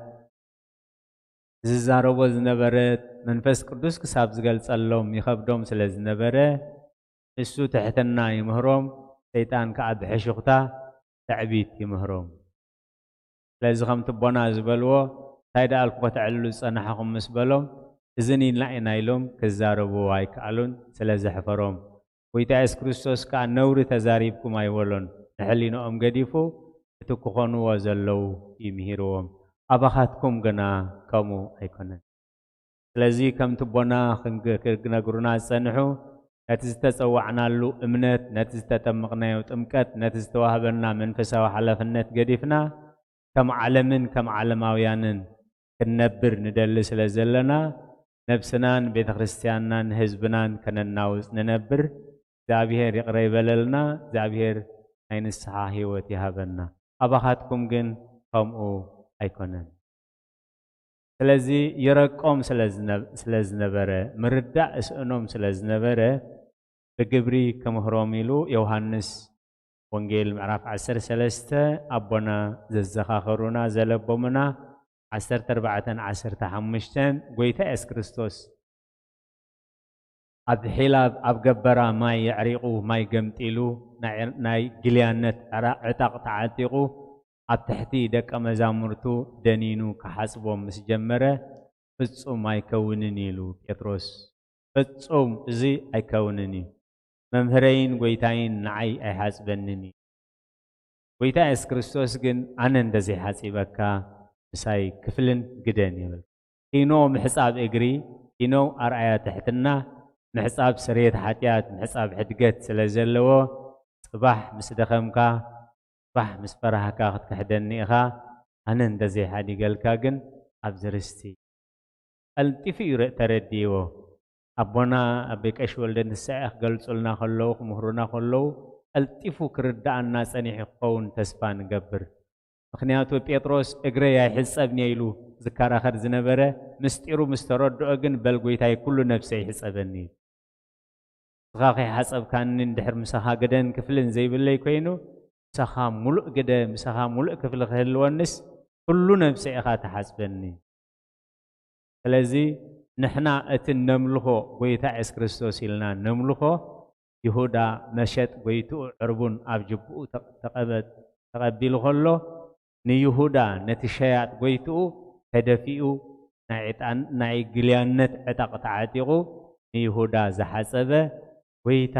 ዝዛረቦ ዝነበረ መንፈስ ቅዱስ ክሳብ ዝገልጸሎም ይኸብዶም ስለ ዝነበረ፣ እሱ ትሕትና ይምህሮም፣ ሰይጣን ከኣ ብሕሹኽታ ትዕቢት ይምህሮም። ስለዚ ከምቲ ኣቦና ዝበልዎ፣ እንታይ ደኣልኩ ከተዕልሉ ዝጸናሕኹም ምስ በሎም፣ እዝን ኢልና ኢና ኢሎም ክዛረቡ ኣይከኣሉን ስለ ዘሕፈሮም። ጎይታ የሱስ ክርስቶስ ከኣ ነውሪ ተዛሪብኩም ኣይበሎን፣ ንሕሊንኦም ገዲፉ እቲ ክኾንዎ ዘለዉ እዩ ምሂርዎም። ኣባኻትኩም ግና ከምኡ ኣይኮነን። ስለዚ ከምቲ ኣቦና ክንግ-፣ ክነግሩና ዝጸንሑ፣ ነቲ ዝተጸዋዕናሉ እምነት፣ ነቲ ዝተጠመቕናዮ ጥምቀት፣ ነቲ ዝተዋህበና መንፈሳዊ ሓላፍነት ገዲፍና፣ ከም ዓለምን ከም ዓለማውያንን ክንነብር ንደሊ ስለ ዘለና፣ ነብስናን ቤተ ክርስቲያንናን ህዝብናን ከነናውጽ ንነብር። እግዚኣብሔር ይቕረ ይበለልና። እግዚኣብሔር ናይ ንስሓ ህይወት ይሃበና። ኣባኻትኩም ግን ከምኡ ኣይኮነን። ስለዚ ይረቆም ስለ ዝነ-፣ ስለ ዝነበረ፣ ምርዳእ እስእኖም ስለ ዝነበረ፣ ብግብሪ ክምህሮም ኢሉ ዮሃንስ ወንጌል ምዕራፍ ዓሰርተ ሰለስተ ኣቦና ዘዘኻኸሩና ዘለቦምና ዓሰርተ ኣርባዕተን ዓሰርተ ሓሙሽተን ጎይታ የሱስ ክርስቶስ ኣብ ሒላብ ኣብ ገበራ ማይ የዕሪቑ፣ ማይ ገምጢሉ፣ ናይ፣ ናይ ግልያነት ዕራ-፣ ዕጣቕ ተዓጢቑ፣ ኣብ ትሕቲ ደቀ መዛሙርቱ ደኒኑ ክሓጽቦም ምስ ጀመረ፣ "ፍጹም ኣይከውንን" ኢሉ ጴጥሮስ። ፍጹም እዚ ኣይከውንን እዩ። መምህረይን ጎይታይን ንዓይ ኣይሓጽበንን እዩ። ጎይታ የሱስ ክርስቶስ ግን፣ "ኣነ እንደዘይሓጺበካ ምሳይ ክፍልን ግደን" ይብል። ኪኖ ምሕጻብ እግሪ፣ ኪኖ ኣርኣያ ትሕትና፣ ምሕጻብ ስርየት ሓጢኣት፣ ምሕጻብ ሕድገት ስለ ዘለዎ፣ ጽባሕ ምስ ደኸምካ፣ ጽባሕ ምስ ፈራህካ ክትክሕደኒ ኢኻ፣ ኣነ እንደዘይሓዲገልካ ግን ኣብዚ ርስቲ ቀልጢፉ እዩ ረ-፣ ተረዲእዎ። ኣቦና ኣቦይ ቀሺ ወልደ ንስሐ ክገልጹልና ከለዉ፣ ክምህሩና ከለዉ፣ ቀልጢፉ ክርድኣና ጸኒሑ ክኸውን ተስፋ ንገብር። ምኽንያቱ ጴጥሮስ "እግረይ ኣይሕጸብን እየ" ኢሉ ዝከራኸር ዝነበረ፣ ምስጢሩ ምስ ተረድኦ ግን፣ "በል ጎይታይ፣ ኩሉ ነብሰይ ይሕጸበኒ" ኢሉ። ንስኻ ከይሓጸብካኒ እንድሕር ምሳኻ ግደን ክፍልን ዘይብለይ ኮይኑ፣ ምሳኻ ሙሉእ ግደ፣ ምሳኻ ሙሉእ ክፍሊ ክህልወንስ፣ ኩሉ ነብሰይ ኢኻ ትሓጽበኒ። ስለዚ ንሕና እቲ ነምልኾ ጎይታ የሱስ ክርስቶስ ኢልና ነምልኾ፣ ይሁዳ መሸጥ ጎይትኡ ዕርቡን ኣብ ጅብኡ ተቐ-፣ ተቐበ-፣ ተቐቢሉ ከሎ፣ ንይሁዳ ነቲ ሸያጥ ጎይትኡ ተደፊኡ፣ ናይ ዕጣን-፣ ናይ ግልያነት ዕጣቕ ተዓጢቑ፣ ንይሁዳ ዝሓጸበ ጎይታ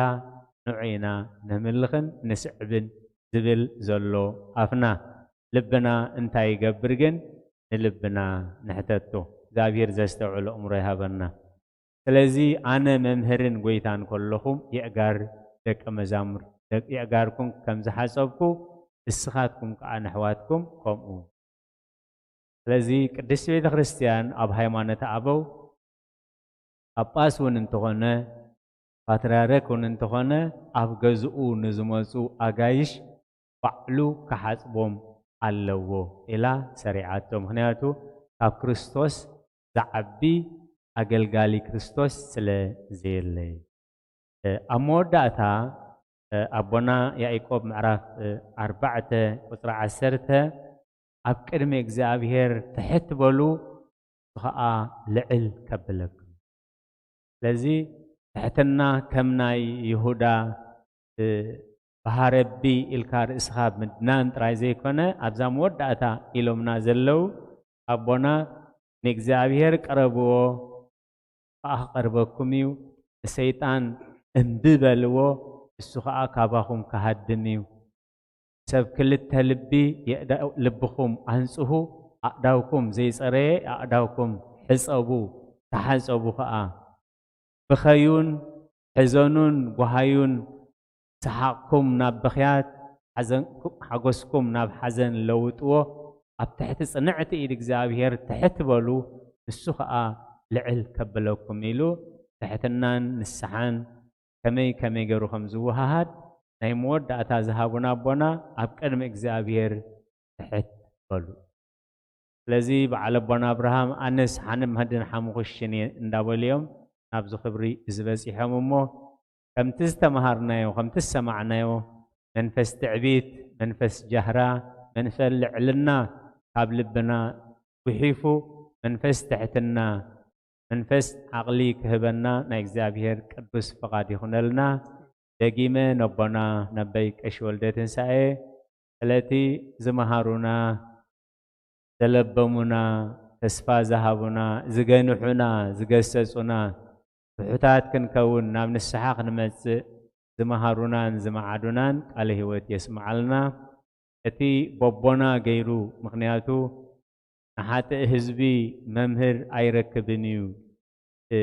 ንዑ ኢና ነምልኽን ንስዕብን ዝብል ዘሎ ኣፍና። ልብና እንታይ ይገብር ግን? ንልብና ንሕተቶ። እግዚኣብሔር ዘስተውዕሎ እምሮ ይሃበና። ስለዚ ኣነ መምህርን ጎይታን ከለኹም የእጋር ደቀ መዛሙር፣ ደቅ-፣ የእጋርኩም ከም ዝሓጸብኩ ንስኻትኩም ከኣ ነሕዋትኩም ከምኡ። ስለዚ ቅድስቲ ቤተ ክርስቲያን ኣብ ሃይማኖተ ኣበው ጳጳስ እውን እንተኾነ፣ ፓትርያርክ እውን እንተኾነ፣ ኣብ ገዝኡ ንዝመጹ ኣጋይሽ ባዕሉ ክሓጽቦም ኣለዎ ኢላ ሰሪዓቶ። ምኽንያቱ ካብ ክርስቶስ ዝዓቢ ኣገልጋሊ ክርስቶስ ስለ ዘየለ። እ፣ ኣብ መወዳእታ፣ እ፣ ኣቦና ያዕቆብ ምዕራፍ፣ እ፣ ኣርባዕተ ቁጽሪ ዓሰርተ፣ "ኣብ ቅድሚ እግዚኣብሔር ትሕት በሉ፣ ንሱ ኸኣ ልዕል ከብለኩም።" ስለዚ ትሕትና ከም ናይ ይሁዳ፣ እ፣ ባህረቢ ኢልካ ርእስኻ ምድናን ጥራይ ዘይኮነ፣ ኣብዛ መወዳእታ ኢሎምና ዘለዉ ኣቦና፣ "ንእግዚኣብሔር ቅረብዎ፣ ከኣ ክቐርበኩም እዩ፣ ንሰይጣን እምቢ በልዎ፣ እሱ ኸኣ ካባኹም ክሃድም እዩ። ሰብ ክልተ ልቢ የእዳ-፣ ልብኹም ኣንጽሁ፣ ኣእዳውኩም ዘይጸረየ ኣእዳውኩም ሕጸቡ፣ ተሓጸቡ ኸኣ። ብኸዩን ሕዘኑን ጓሃዩን ሰሓቕኩም ናብ ብኽያት፣ ሓዘንኩ-፣ ሓጎስኩም ናብ ሓዘን ለውጥዎ። ኣብ ትሕቲ ጽንዕቲ ኢድ እግዚኣብሔር ትሕት በሉ፣ ንሱ ኸኣ ልዕል ከብለኩም ኢሉ ትሕትናን ንስሓን ከመይ ከመይ ገይሩ ከም ዝወሃሃድ ናይ መወዳእታ ዝሃቡና ኣቦና ኣብ ቅድሚ እግዚኣብሔር ትሕት በሉ። ስለዚ በዓል ኣቦና ኣብርሃም ኣነስ ሓነ መህድን ሓሙኽሽን እየ እንዳበሉ እዮም ናብዚ ክብሪ እዚ በጺሖም እሞ ከምቲ ዝተምሃርናዮ፣ ከምቲ ዝሰማዕናዮ መንፈስ ትዕቢት፣ መንፈስ ጃህራ፣ መንፈስ ልዕልና ካብ ልብና ጉሒፉ መንፈስ ትሕትና፣ መንፈስ ዓቕሊ ክህበና ናይ እግዚኣብሔር ቅዱስ ፍቓድ ይኹነልና። ደጊመ ነቦና ነበይ ቀሺ ወልደ ትንሳኤ ስለቲ ዝመሃሩና፣ ዘለበሙና፣ ተስፋ ዝሃቡና፣ ዝገንሑና፣ ዝገሰጹና፣ ትሑታት ክንከውን፣ ናብ ንስሓ ክንመጽእ ዝመሃሩናን ዝመዓዱናን ቃለ ህይወት የስምዓልና። እቲ በቦና ገይሩ፣ ምኽንያቱ ንሓጥእ ህዝቢ መምህር ኣይረክብን እዩ፣ እ፣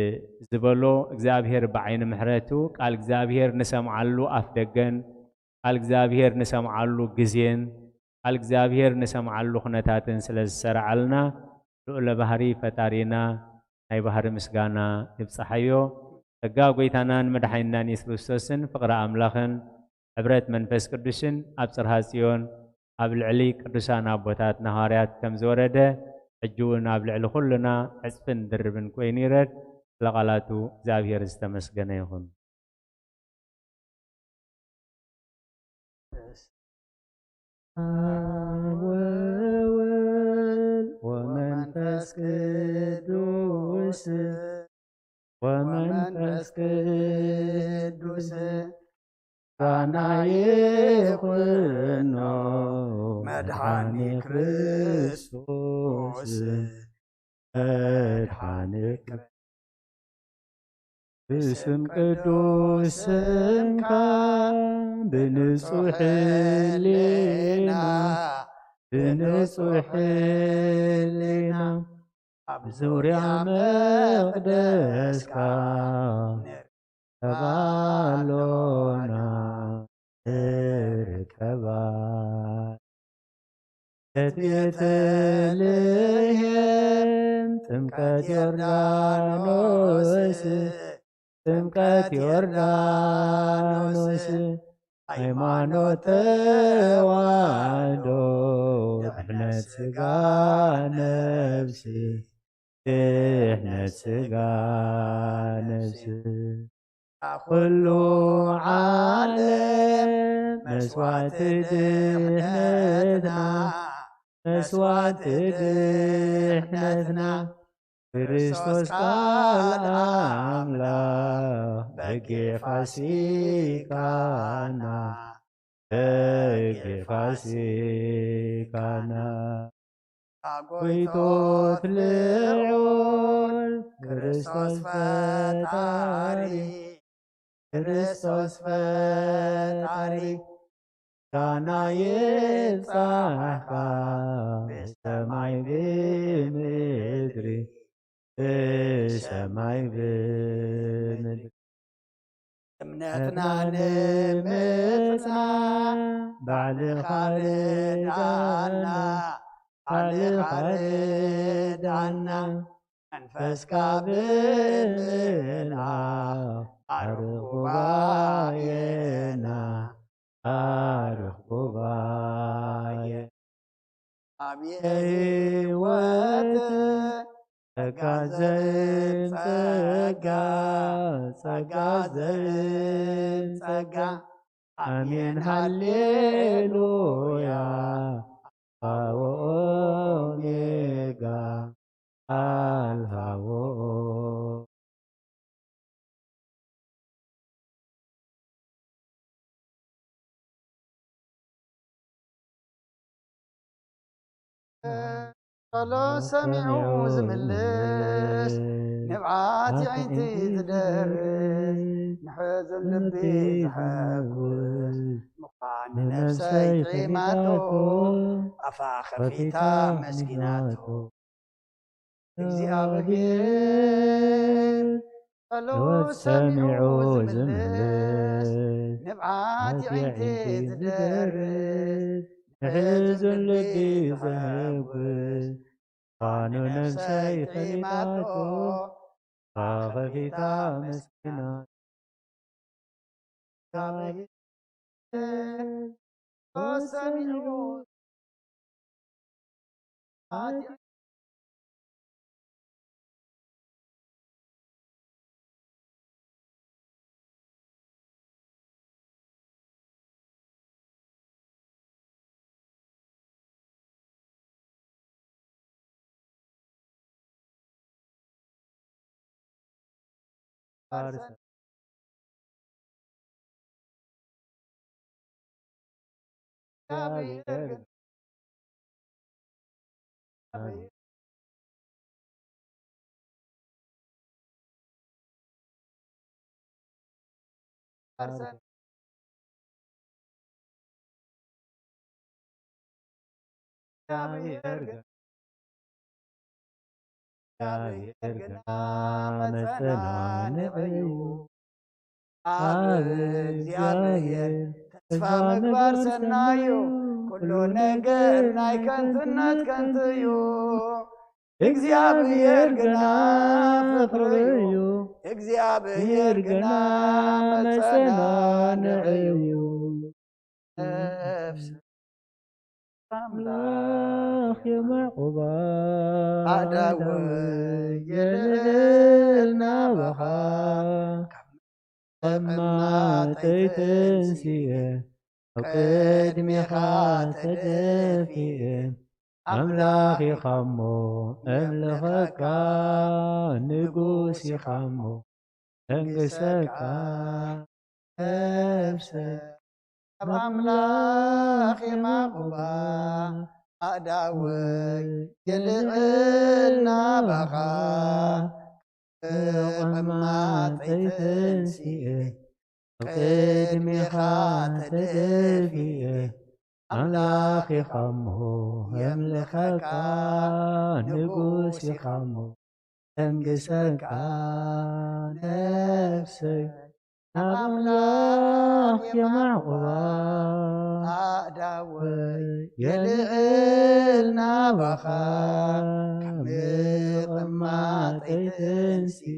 ዝበሎ እግዚኣብሔር ብዓይኒ ምሕረቱ ቃል እግዚኣብሔር ንሰምዓሉ ኣፍ ደገን ቃል እግዚኣብሔር ንሰምዓሉ ግዜን ቃል እግዚኣብሔር ንሰምዓሉ ኩነታትን ስለ ዝሰረዓልና ልዑለ ባህሪ ፈጣሪና ናይ ባህሪ ምስጋና ይብጽሓዮ። ጸጋ ጎይታናን መድሓኒናን የሱስ ክርስቶስን ፍቕሪ ኣምላኽን ሕብረት መንፈስ ቅዱስን ኣብ ጽርሃ ጽዮን ኣብ ልዕሊ ቅዱሳን ኣቦታትና ሃዋርያት ከም ዝወረደ፣ ሕጂ እውን ኣብ ልዕሊ ኩልና ዕጽፍን ድርብን ኮይኑ ይረድ። ስለ ቃላቱ እግዚኣብሔር ዝተመስገነ ይኹን። አብ ወወልድ ወመንፈስ ቅዱስ ወመንፈስ ቅዱስ ራና ይኹኖ መድሓኒ ክርስቶስ መድሓኒ ብስም ቅዱስ ስምካ ብንጹሕ ህሊና ብንጹሕ ህሊና ኣብ ዙርያ መቕደስካ ንርከብ ኣሎና ንርከብ። ቤተልሔም ጥምቀት ዮርዳኖስ ጥምቀት ዮርዳኖስ ሃይማኖት ተዋህዶ ድሕነት ስጋ ነፍሲ ድሕነት ስጋ ነፍሲ ኩሉ ዓለም መስዋዕቲ ድሕነትና መስዋዕቲ ድሕነትና ክርስቶስ ቃል ኣምላኽ በጊዕ ፋሲካና በጊዕ ፋሲካና። ኣጎይቶት ልዑል ክርስቶስ ፈጣሪ ክርስቶስ ፈጣሪ ጋና ይብጻሕካ ብሰማይ ብምድሪ ብሰማይ ብምድሪ እምነትና ንምጽና ባዕልኻ ርዳና ባዕልኻ ርዳና መንፈስካ ብምልኣኽ ባርኽ ጉባኤና ባርኽ ጉባኤ ኣብ የህይወት ጸጋ ዘእም ጸጋ ጸጋ ዘእም ጸጋ ኣሜን ሃሌሉያ ኣልፋ ወኦሜጋ ኣልፋ ወኦሜጋ። ጸሎት ሰሚዑ ዝምልስ ንብዓት የዒንቲ ዝደርስ ንሕዙን ልቢ ዘሐጉስ ምዃን ንነፍሰይ ጥዒማቶ ኣፋ ኸፊታ መስጊናቶ እግዚኣብሔር ጸሎት ሰሚዑ ዝምልስ፣ ንብዓት የዒንቲ ዝደርስ፣ ምሕዙን ልቢ ዘሐጉስ፣ ምዃኑ ነፍሰይ ፈሊጣቶ፣ ከፊታ መስኪና። ጸሎት ሰሚዑ እግዚኣብሔር ግና መጸናንዒ እዩ። ኣብ እግዚኣብሔር ተስፋ ምግባር ሰናይ እዩ። ኩሉ ነገር ናይ ከንቱነት ከንቱ እዩ። እግዚኣብሔር ግና ፍቕሪ እዩ። እግዚኣብሔር ግና መጸናንዒ እዩ። ነፍስ ኣምላኽ የማዕቑባ ኣዳወይ የልዕል ናባኻ። ካብ መቐማጠይ ተንሲኤ ኣብ ቅድሜኻ ተደፊኤ። ኣምላኽ ኢኻሞ እምልኸካ፣ ንጉስ ኢኻሞ ተንግሰካ። ነፍሰ ኣብ ኣምላኽ የማቑባ፣ ኣእዳወይ የልዕል ናባኻ። ብቐማጠይ ተንሲኤ፣ ቅድሜኻ ተደፊኤ። ኣምላኽ ኢኻሞ የምልኸካ፣ ንጉስ ኢኻሞ ተንግሰካ። ነፍሰይ ናብ ኣምላኽ የማዕቑባ፣ ኣእዳወይ የልዕል ናባኻ። ካብ ምቕማጠይ ተንሲኤ፣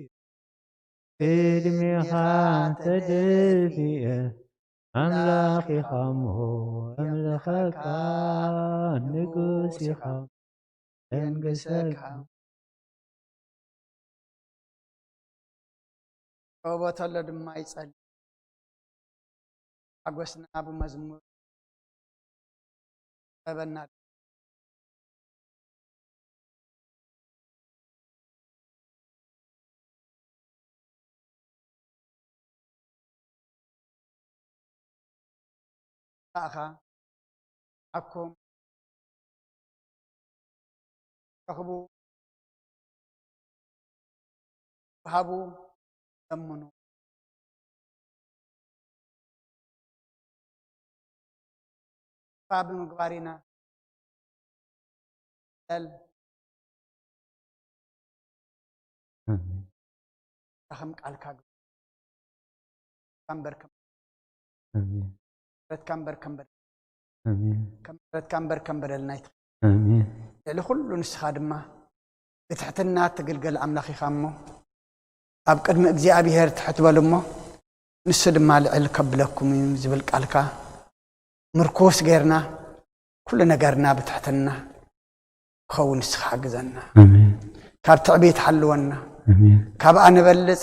ቅድሜኻ ተደፊኤ። ኣምላኽ ኢኻሞ የምልኸካ፣ ንጉስ ኢኻ የንግሰካ። ሮቦት ኣሎ ድማ ይጸሊ። ሓጎስና ብመዝሙር በበና። ኣኻ ኣኮም ረኽቡ፣ ሃቡ፣ ለምኑ። ተስፋ ብምግባር ኢና። ል ኣሜን። ከም ቃልካ ግበር። ከም በርከም ኣሜን። ምሕረትካ እምበር ከም በደል ኣሜን። ከም ምሕረትካ እምበር ከም በደልና ኣይትኽ። ኣሜን። ልዕሊ ኩሉ ንስኻ ድማ ብትሕትና እትግልገል ኣምላኽ ኢኻ እሞ፣ ኣብ ቅድሚ እግዚኣብሔር ትሕት በሉ እሞ፣ ንሱ ድማ ልዕል ከብለኩም እዩ ዝብል ቃልካ ምርኩስ ጌርና፣ ኩሉ ነገርና ብትሕትና ክኸውን ንስኻ ሓግዘና። ኣሜን። ካብ ትዕቢት ሓልወና። ኣሜን። ካብ ኣነ እበልጽ፣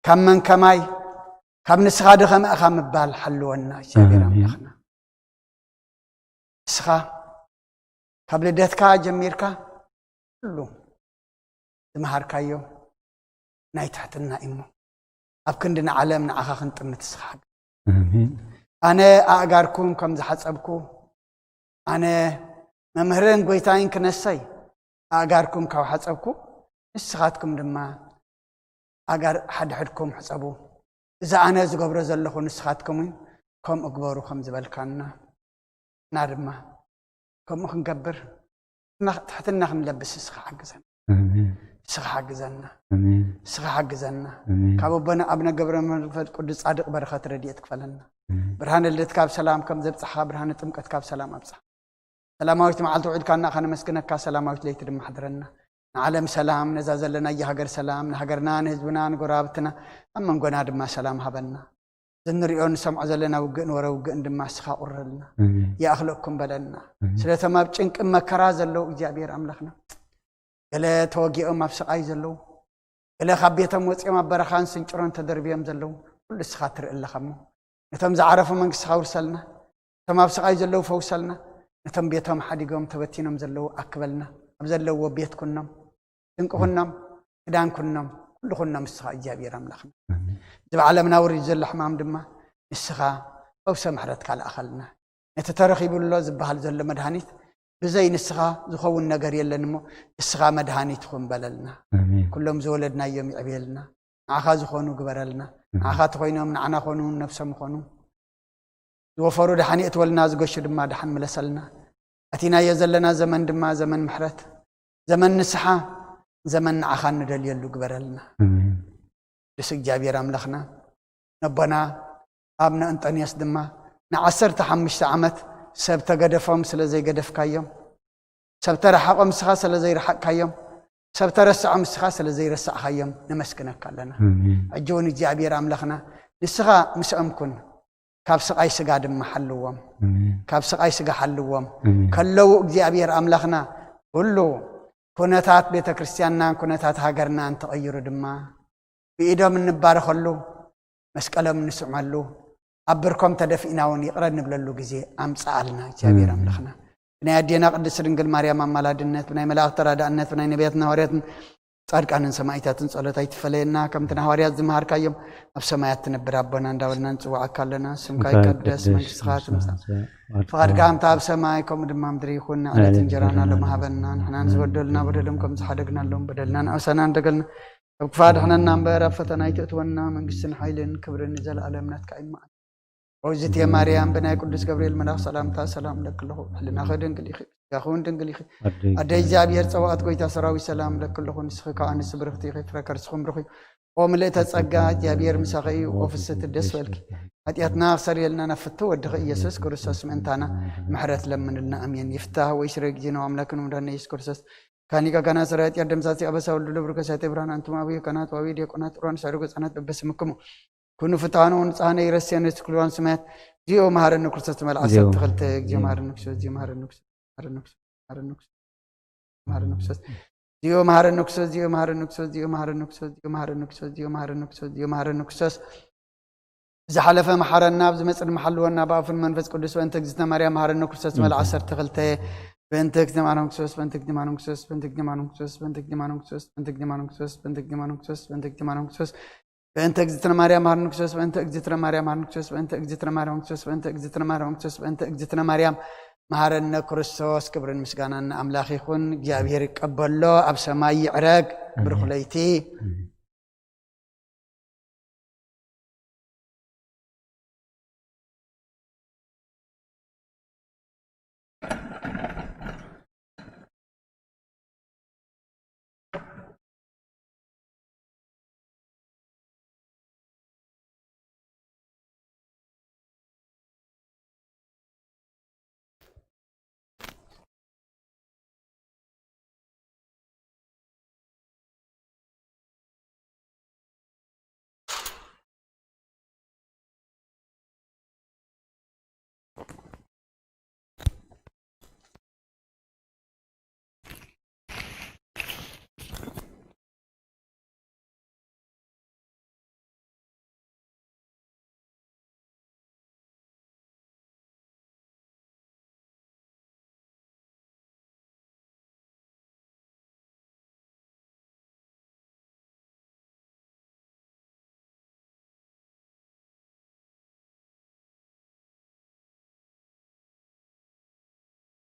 ካብ መን ከማይ፣ ካብ ንስኻ ድኸመ ኢኻ ምባል ሓልወና እግዚኣብሔር ኣሜን። ኣምላኽና። ንስኻ ካብ ልደትካ ጀሚርካ ኩሉ ዝመሃርካዮ ናይ ትሕትና እሞ፣ ኣብ ክንዲ ንዓለም ንዓኻ ክንጥምት ንስኻ ሓግዝ። ኣሜን። ኣነ ኣእጋርኩም ከም ዝሓጸብኩ፣ ኣነ መምህርን ጐይታይን ክነሰይ ኣእጋርኩም ካብ ሓጸብኩ፣ ንስኻትኩም ድማ ኣእጋር ሓድሕድኩም ሕጸቡ። እዚ ኣነ ዝገብሮ ዘለኹ ንስኻትኩም እውን ከምኡ ግበሩ ከም ዝበልካና፣ እና ድማ ከምኡ ክንገብር ትሕትና ክንለብስ ንስኻ ሓግዘና። ኣሜን። ንስኻ ሓግዘና። ኣሜን። ንስኻ ሓግዘና። ኣሜን። ካብ ኣቦና ኣብነ ገብረ መንፈስ ቅዱስ ጻድቕ በረኸት ረድኤት ክፈለና። ኣሜን። ብርሃነ ልደትካ ብሰላም ከም ዘብጽሓ፣ ብርሃነ ጥምቀትካ ብሰላም ኣብጽሓ። ሰላማዊት መዓልቲ ውዒልካና ከነመስግነካ፣ ሰላማዊት ለይቲ ድማ ሓድረና። ንዓለም ሰላም፣ ነዛ ዘለናያ ሃገር ሰላም፣ ንሃገርና፣ ንህዝብና፣ ንጎረባብትና፣ ኣብ መንጎና ድማ ሰላም ሃበና። ዝንሪኦ ንሰምዖ ዘለና ውግእን ወረ ውግእን ድማ ንስኻ ቁረልና። ኣሜን። ይኣኽለኩም በለና። ኣሜን። ስለቶም ኣብ ጭንቂ መከራ ዘለዉ እግዚኣብሔር ኣምላኽና፣ ገለ ተወጊኦም ኣብ ስቓይ ዘለዉ፣ ገለ ካብ ቤቶም ወፂኦም ኣብ በረኻን ስንጭሮን ተደርብዮም ዘለዉ፣ ኩሉ ንስኻ ትርኢ ኣለኻ እሞ፣ ነቶም ዝዓረፉ መንግስትኻ ውርሰልና፣ ነቶም ኣብ ስቓይ ዘለዉ ፈውሰልና፣ ነቶም ቤቶም ሓዲጎም ተበቲኖም ዘለዉ ኣክበልና፣ ኣብ ዘለውዎ ቤት ኩኖም፣ ስንቂ ኩኖም፣ ክዳን ኩኖም፣ ኩሉ ኩኖም ንስኻ እግዚኣብሔር ኣምላኽና። ኣሜን። እዚ ብዓለምና ወሪዱ ዘሎ ሕማም ድማ ንስኻ ፈውሰ ምሕረትካ ልኣኸልና። ነቲ ተረኺቡ ኣሎ ዝበሃል ዘሎ መድሃኒት ብዘይ ንስኻ ዝኸውን ነገር የለን እሞ፣ ንስኻ መድሃኒት ኩን በለልና። ኣሜን። ኩሎም ዝወለድናዮም ይዕብየልና። ንዓኻ ዝኾኑ ግበረልና። ኣሜን። ንዓኻ ተኾይኖም ንዓና ኮኑ፣ ነብሶም ይኾኑ። ዝወፈሩ ደሓን የእትወልና፣ ዝገሹ ድማ ደሓን ምለሰልና። ኣቲናዮ ዘለና ዘመን ድማ ዘመን ምሕረት፣ ዘመን ንስሓ፣ ዘመን ንዓኻ እንደልየሉ ግበረልና። ኣሜን። ቅዱስ እግዚኣብሔር ኣምላኽና፣ ነቦና ኣብነ እንጠንዮስ ድማ ንዓሰርተ ሓሙሽተ ዓመት ሰብ ተገደፎም ስለ ዘይገደፍካዮም፣ ሰብ ተረሓቖም ንስኻ ስለ ዘይረሓቕካዮም፣ ሰብ ተረስዖም ንስኻ ስለ ዘይረሳዕካዮም ነመስግነካ ኣለና። ኣሜን። ሕጂ እውን እግዚኣብሔር ኣምላኽና፣ ንስኻ ምስኦም ኩን፣ ካብ ስቓይ ስጋ ድማ ሓልዎም። ኣሜን። ካብ ስቓይ ስጋ ሓልዎም። ኣሜን። ከለዉ እግዚኣብሔር ኣምላኽና፣ ኩሉ ኩነታት ቤተ ክርስቲያንናን ኩነታት ሃገርናን ተቐይሩ ድማ ብኢዶም እንባረኸሉ፣ መስቀሎም እንስዕመሉ፣ ኣብ ብርኮም ተደፊእና እውን ይቕረ እንብለሉ ግዜ ኣምጽኣልና እግዚኣብሔር ኣሜን። ኣምላኽና። ብናይ ኣዴና ቅድስት ድንግል ማርያም ኣማላድነት፣ ብናይ መላእኽቲ ተራዳእነት፣ ብናይ ነቢያትን ሃዋርያትን ጻድቃንን ሰማዕታትን ጸሎት ኣይትፈለየና። ከምቲ ንሃዋርያት ዝመሃርካዮም፣ ኣብ ሰማያት ትነብር ኣቦና እንዳበልና ንጽውዓካ ኣለና። ስምካ ስምካ ይቀደስ፣ ይቀደስ፣ መንግስትኻ መንግስትኻ ትምጻእ፣ ትምጻእ፣ ፍቓድካ ፍቓድካ ከምታ ኣብ ሰማይ ከምኡ ድማ ምድሪ ይኹን። ንዕለት ናዕለት እንጀራና እንጀራና ሎሚ ሃበና። ንሕና ንዝበደሉና በደሎም ከም ዝሓደግናሎም በደልና ንኣውሰና እንደገልና፣ ካብ ክፋ ድሕነና እምበር ኣብ ፈተና ኣይትእትወና። መንግስትን ሓይልን ክብርን ንዘለኣለም ናትካ እዩ። እምኣን ሮዚት ማርያም ብናይ ቅዱስ ገብርኤል መልኣኽ ሰላምታ ሰላም ለክለኹ። ሕልናኺ ድንግል ኢኺ፣ ስጋኺ እውን ድንግል ኢኺ። ኣደይ ኣደይ እግዚኣብሔር ጸባኦት ጎይታ ሰራዊት ሰላም ለክለኹ። ንስኺ ከኣ ኣንስቲ ብርኽቲ ኢኺ፣ ፍረ ከርስኹም ብሩኽ እዩ። ኦ ምልእተ ጸጋ፣ እግዚኣብሔር ምሳኺ እዩ። ኦ ፍስሕቲ ደስ በልኪ። ሓጢኣትና ክሰርየልና ናብ ፍትው ወድኺ ኢየሱስ ክርስቶስ ምእንታና ምሕረት ለምንልና። ኣሜን። ይፍታህ ወይ ስረ ጊዜና ኣምላክን መድኃኒነ ኢየሱስ ክርስቶስ ካኒ ቀጋና ሰራዊት ያደምሳሲ ኣበሳ ወልዱ ለብሩ ከሳቴ ብርሃን። ኣንቱም ኣብዩ ካህናት ዋዊ ዲያቆናት ቁርባን ሰሩ ገጻናት በበስምክሙ ኩኑ ፍትሃኑ ንጽሃነ ይረስየነ ኩልዋን ስማያት። ዚኦ መሃረኒ ክርስቶስ መልዓ ዚኦ። ዓሰርተ ክልተ። ዚኦ መሃረኒ ክርስቶስ፣ ዚኦ መሃረኒ ክርስቶስ፣ መሃረኒ ክርስቶስ፣ መሃረኒ ክርስቶስ፣ መሃረኒ ክርስቶስ። ዚኦ መሃረኒ ክርስቶስ፣ ዚኦ መሃረኒ ክርስቶስ፣ ዚኦ መሃረኒ ክርስቶስ፣ ዚኦ መሃረኒ ክርስቶስ፣ ዚኦ መሃረኒ ክርስቶስ፣ ዚኦ መሃረኒ ክርስቶስ። ዝሓለፈ መሓረና፣ ኣብ ዝመጽእ ድማ ሓልወና፣ ብኣፉን መንፈስ ቅዱስ። በእንተ እግዝእትነ ማርያም መሃረኒ ክርስቶስ መልዓ ዓሰርተ ክልተ። በእንተ እግዝእትነ ማርያም ክርስቶስ፣ በእንተ እግዝእትነ ማርያም ክርስቶስ፣ በእንተ እግዝእትነ ማርያም ክርስቶስ፣ በእንተ እግዝእትነ ማርያም ክርስቶስ፣ በእንተ እግዝእትነ ማርያም ክርስቶስ፣ በእንተ እግዝእትነ ማርያም ክርስቶስ። በእንተ እግዝእትነ ማርያም ክርስቶስ፣ በእንተ እግዝእትነ ማርያም መሃረኒ ክርስቶስ፣ በእንተ እግዝእትነ ማርያም ክርስቶስ፣ በእንተ እግዝእትነ ማርያም ክርስቶስ፣ በእንተ እግዝእትነ ማርያም መሃረነ ክርስቶስ። ክብርን ምስጋናን ንኣምላኽ ይኹን። እግዚኣብሔር ይቀበሎ፣ ኣብ ሰማይ ይዕረግ። ኣሜን። ብሩኽ ለይቲ። ኣሜን።